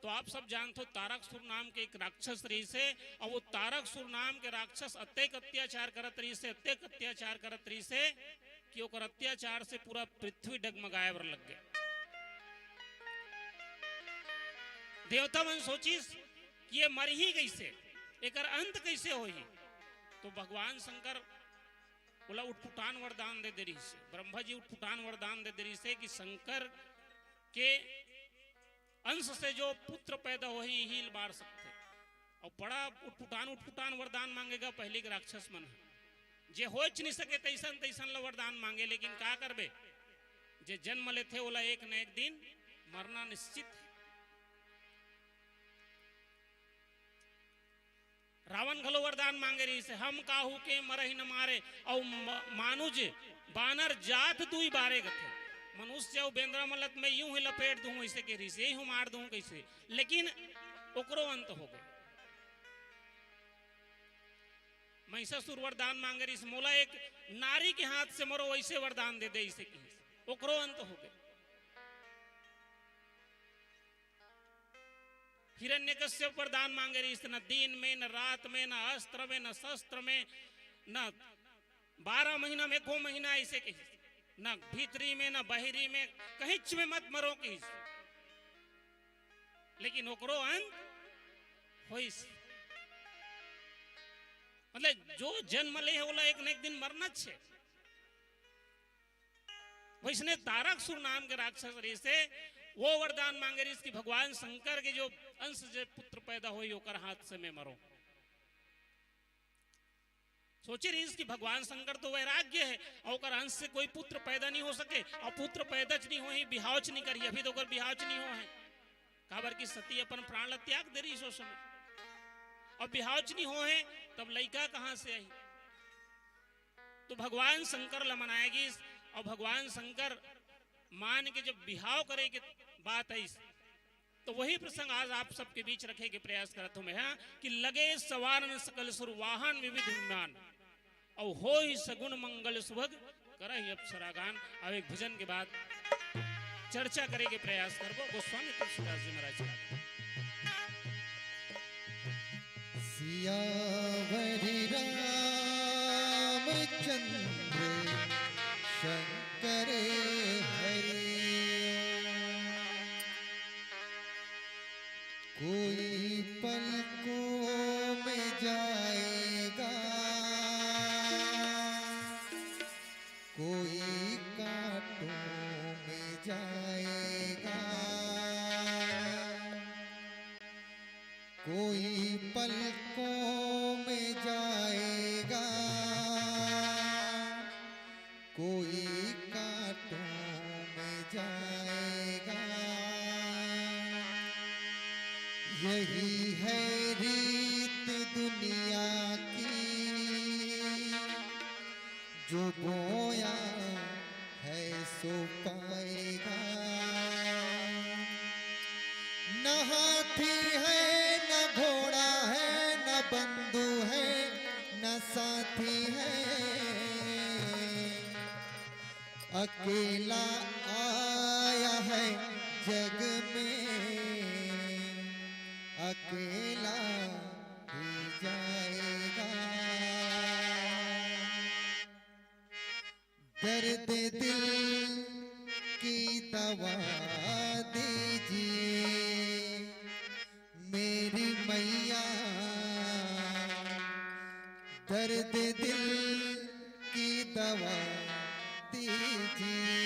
तो आप सब जानथो, तारकसुर नाम के एक राक्षस रहिस हे, और वो तारकसुर नाम के राक्षस अतेक अत्याचार करत रहिस हे, अतेक अत्याचार करत रहिस हे कि ओकर अत्याचार से पूरा पृथ्वी डगमगाए बर लग गए। देवता मन सोचिस कि ये मरही कैसे, एकर अंत कैसे होही। तो भगवान शंकर ओला उटपुटान वरदान दे दे रहिस हे, ब्रह्मा जी उटपुटान वरदान दे दे रहिस हे कि शंकर के अंश से जो पुत्र पैदा होही, इही ल मार सकथे। और बड़ा उटपुटान, उटपुटान वरदान मांगेगा पहले के राक्षस मन ह। जे होच नहीं सके तैसन, तैसन ल वरदान मांगे, लेकिन का करबे, जे जन्म लेथे ओला एक न एक दिन मरना निश्चित है। रावण घलो वरदान मांगे रहिस हे, "हम काहू के मरहि न मारे, अउ म-, मानुज बानर जात दुई बारे" कथे। मनुष्य अउ बेंदरा मन ल त मैं यूं ही लपेट दूं, अइसे कहे रहिस, यही हूं मार दूं कहिसे। लेकिन ओकरो अंत हो गे। महिषासुर वरदान मांगे रहिस, "मोला एक नारी के हाथ से मरो, वइसे वरदान दे दे," अइसे कहिस, ओकरो अंत हो गे। हिरण्यकश्यप वरदान मांगे रहिस, "न दिन में, न रात में, न अस्त्र में, न शस्त्र में, न बारह महीना में एको महीना," अइसे कहिस, "न भीतरी में, न बहिरी में, कहींच में मत मरो," कहिस। लेकिन ओकरो अंत होइस। मतलब, जो जन्म ले हे, ओला एक न एक दिन मरना छे। वइसने तारकसुर नाम के राक्षस रहिस हे, वो वरदान मांगे रहिस कि भगवान शंकर के जो अंश जे पुत्र पैदा होई, ओकर हाथ से मैं मरो। सोचे रहिस कि भगवान शंकर तो वैराग्य हे, अउ ओकर अंश से कोई पुत्र पैदा नहीं हो सके, अउ पुत्र पैदा च नहीं होही, बिहाव च नहीं करही, अभी तो ओकर बिहाव च नहीं होहे। काबर कि सती अपन प्राण ला त्याग दे रहिस ओ समय। अब बिहाव च नहीं होहे, तब लइका कहां से आही? तो भगवान शंकर ला मनाए गिस, अउ भगवान शंकर मान के जब बिहाव करे के बात आइस, तो वही प्रसंग आज आप सबके बीच रखे के प्रयास करत हूं मैं, हां, कि लगे सवानन सकल सुर वाहन विविध विमान, अउ होहि सगुन मंगल सुभग करहि अप्सरा गान। अब एक भजन के बाद चर्चा करे के प्रयास करबो गोस्वामी तुलसीदास जी महाराज का। सियावर रामचंद्र शंकर हरि। कोई पलकों में जाएगा, कोई कांटों में जाएगा, कोई पलकों में जाएगा, कोई कांटों में जाएगा। यही है रीत दुनिया की, जो बोया है सो पाएगा। न हाथी है, न घोड़ा है, न बंधु है, न साथी है, अकेला आया है जग में, अकेला ही जाएगा। दर्द दिल की दवा दीजिए मेरी मैया, दर्द दिल की दवा दीजिए।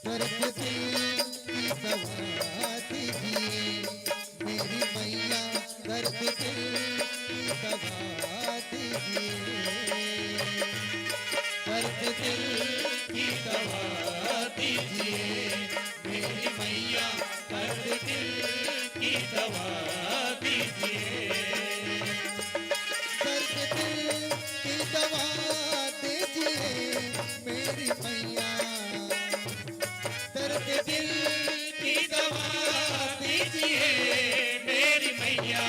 दर्द दिल की दवा दीजिए मेरी मैया, दर्द दिल की दवा दीजिए, दर्द दिल की दवा दीजिए मेरी मैया, दर्द दिल की दवा दीजिए। दर्द दिल की दवा दीजिए मेरी मैया, दर्द दिल की दवा दीजिए मेरी मैया।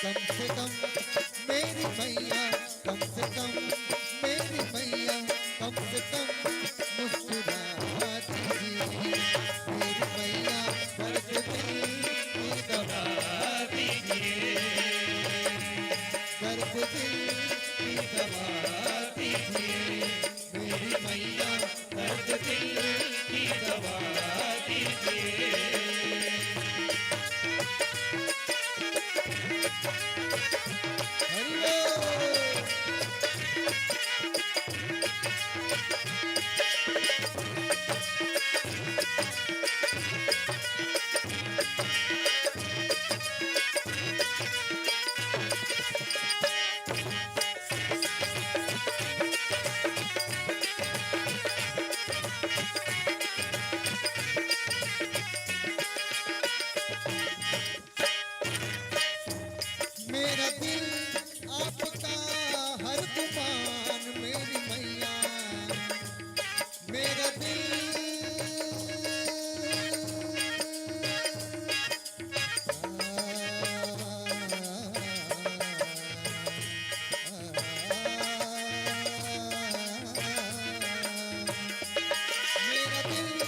कम से कम मेरी मैया, कम से कम मेरी मैया, कम से कम मुस्कुरा दीजिए मेरी मैया, दर्द दिल की दवा दीजिए, दर्द दिल की दवा दीजिए, मेरी मैया, दर्द दिल की दवा दीजिए। हरि बोल। मेरा दिल आपका हर गुमान, मेरी मैया, मेरा दिल। मेरा दिल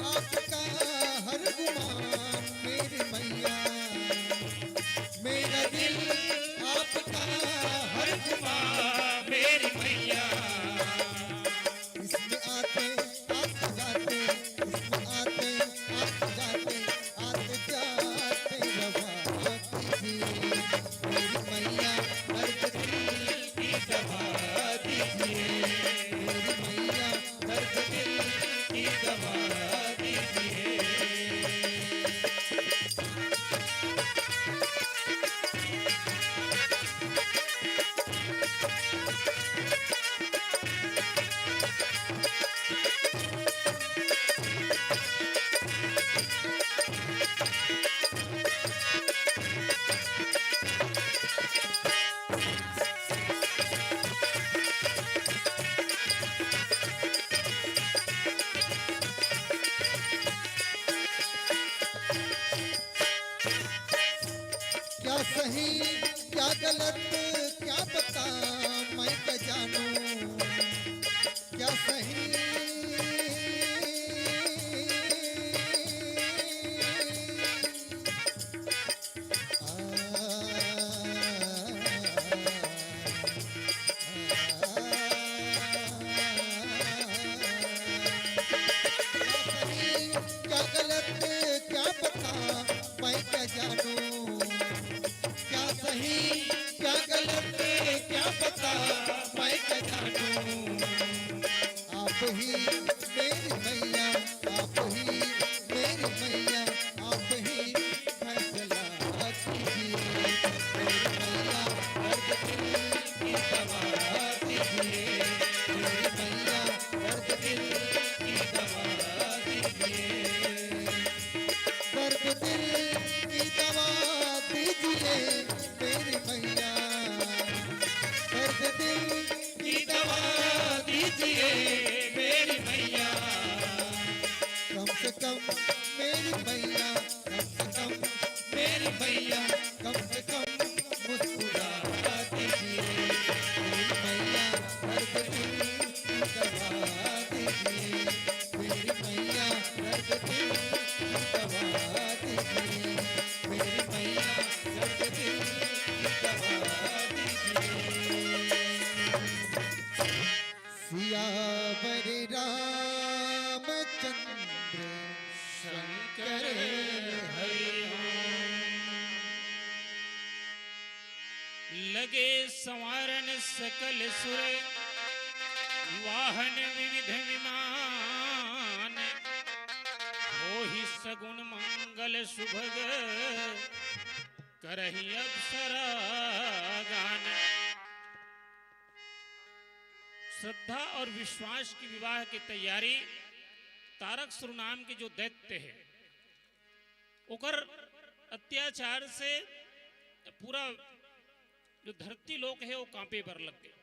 आपका हर गुमान, मेरी मैया, मेरा दिल आपका हर गुमान, मेरी मैया। इसमें आते, आते जाते, इसमें आते, आते जाते, आते जाते रवा कीजिए। मेरी मैया, दर्द दिल की दवा दीजिए। मेरी मैया, दर्द दिल की दवा दीजिए। क्या सही, क्या गलत, क्या पता, मैं क्या जानूं, क्या सही। क्या गलत, क्या पता, मैं क्या जानूं, क्या सही, क्या गलत, क्या पता, मैं क्या जानूं। आप ही मेरी मैया, आप ही मेरी मैया, आप ही फैसला कीजिए। मेरी मैया, दर्द दिल की दवा दीजिए। मेरी मैया, दर्द दिल की दवा दीजिए। दर्द दिल की दवा दीजिए, मेरी मैया। दर्द दिल की दवा दीजिए, मेरी मैया। कम से कम मेरी मैया, कम से कम मेरी मैया, कम से कम मुस्कुरा दीजिए। मेरी मैया, दर्द दिल की दवा दीजिए। मेरी मैया, दर्द दिल की दवा दीजिए। मेरी मैया, दर्द दिल की दवा दीजिए। सियावर रामचंद्र शंकर हरि ओम। लगे संवारन सकल सुर, वाहन विविध विमान। होहि सगुन मंगल सुभग, करहि अप्सरा गान। श्रद्धा और विश्वास की विवाह की तैयारी। तारक सुर नाम के जो दैत्य है, ओकर अत्याचार से पूरा जो धरती लोक है, वो कांपे बर लग गए।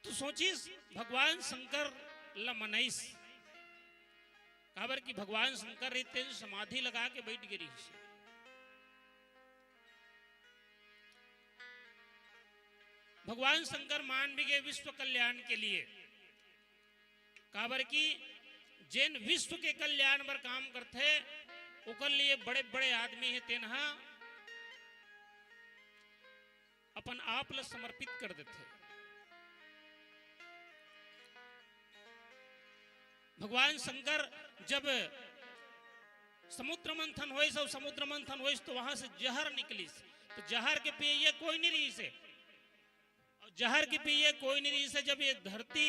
तो सोचिस, भगवान शंकर ल मनाइस, काबर कि भगवान शंकर रहिते समाधि लगा के बैठ गे रहिस। भगवान शंकर मान भी गए विश्व कल्याण के लिए, काबर कि जेन विश्व के कल्याण बर काम करथे, ओकर लिए बड़े-बड़े आदमी हे, तेन ह अपन आप ल समर्पित कर देथे। भगवान शंकर जब समुद्र मंथन होइस, अउ समुद्र मंथन होइस तो वहां से जहर निकलिस, तो जहर के पिए कोई नहीं रहिस हे। अउ जहर के पिए कोई नहीं रहिस हे। जब ये धरती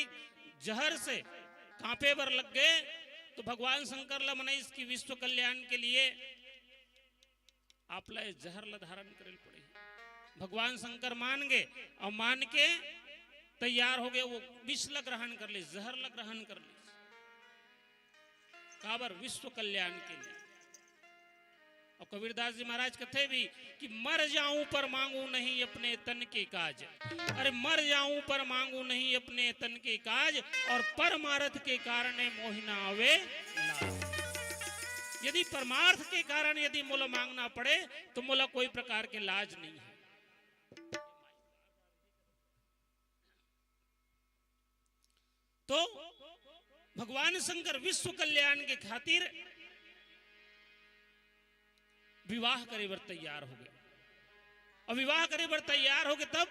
जहर से कांपे बर लग गे, तो भगवान शंकर ला मनाइस कि विश्व कल्याण के लिए आप ला ये जहर ला धारण करे ल पड़ही। भगवान शंकर मान गे अउ मान के तैयार हो गे, वो विष ला ग्रहण कर लिस, जहर ला ग्रहण कर लिस। काबर? विश्व कल्याण के लिए। अउ कबीरदास जी महाराज कथे भी कि मर जाऊं पर मांगू नहीं अपने तन के काज। अरे मर जाऊं पर मांगू नहीं अपने तन के काज, और परमारथ के कारण मोहि न आवे लाज। यदि परमार्थ के कारण यदि मोला मांगना पड़े तो मोला कोई प्रकार के लाज नहीं है। तो भगवान शंकर विश्व कल्याण के खातिर विवाह करे बर तैयार हो गे। अउ विवाह करे बर तैयार हो गे तब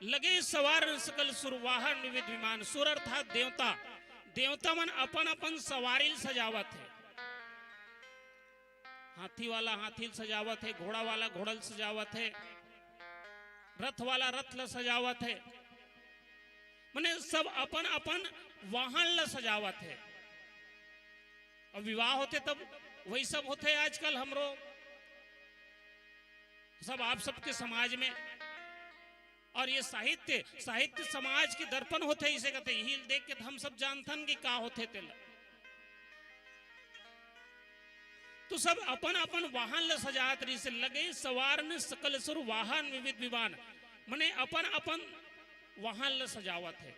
लगे सवार सकल सुर वाहन विविध विमान। सुर अर्थात देवता। देवता मन अपन अपन सवारी ल सजावत हे। हाथी वाला हाथी ल सजावत हे, घोड़ा वाला घोड़ा ल सजावत हे, रथ वाला रथ ल सजावत हे। मने सब अपन अपन वाहन ल सजावत हे। अब विवाह होथे तब वही सब होथे आजकल हमरो सब आप सबके समाज में। और ये साहित्य, साहित्य समाज के दर्पण होथे, इसे कथे, यही देख के त हम सब जानथन कि का होथे तेला। तो सब अपन अपन वाहन ल सजात रहिस हे, लगे सवार न सकल सुर वाहन विविध विमान, मने अपन अपन वाहन ल सजावत हे।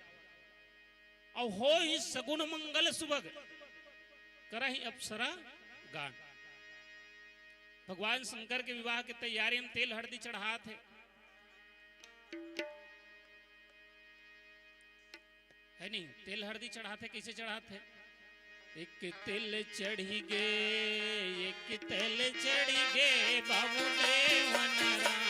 अउ होही सगुन मंगल सुभग, करही अप्सरा गान। भगवान शंकर के विवाह के तैयारी में तेल हरदी चढ़ात हे, है नहीं? तेल हरदी चढ़ात हे, कैसे चढ़ात हे? एक तेल चढ़ी गे, एक तेल चढ़ी गे, बाबू देवन राम।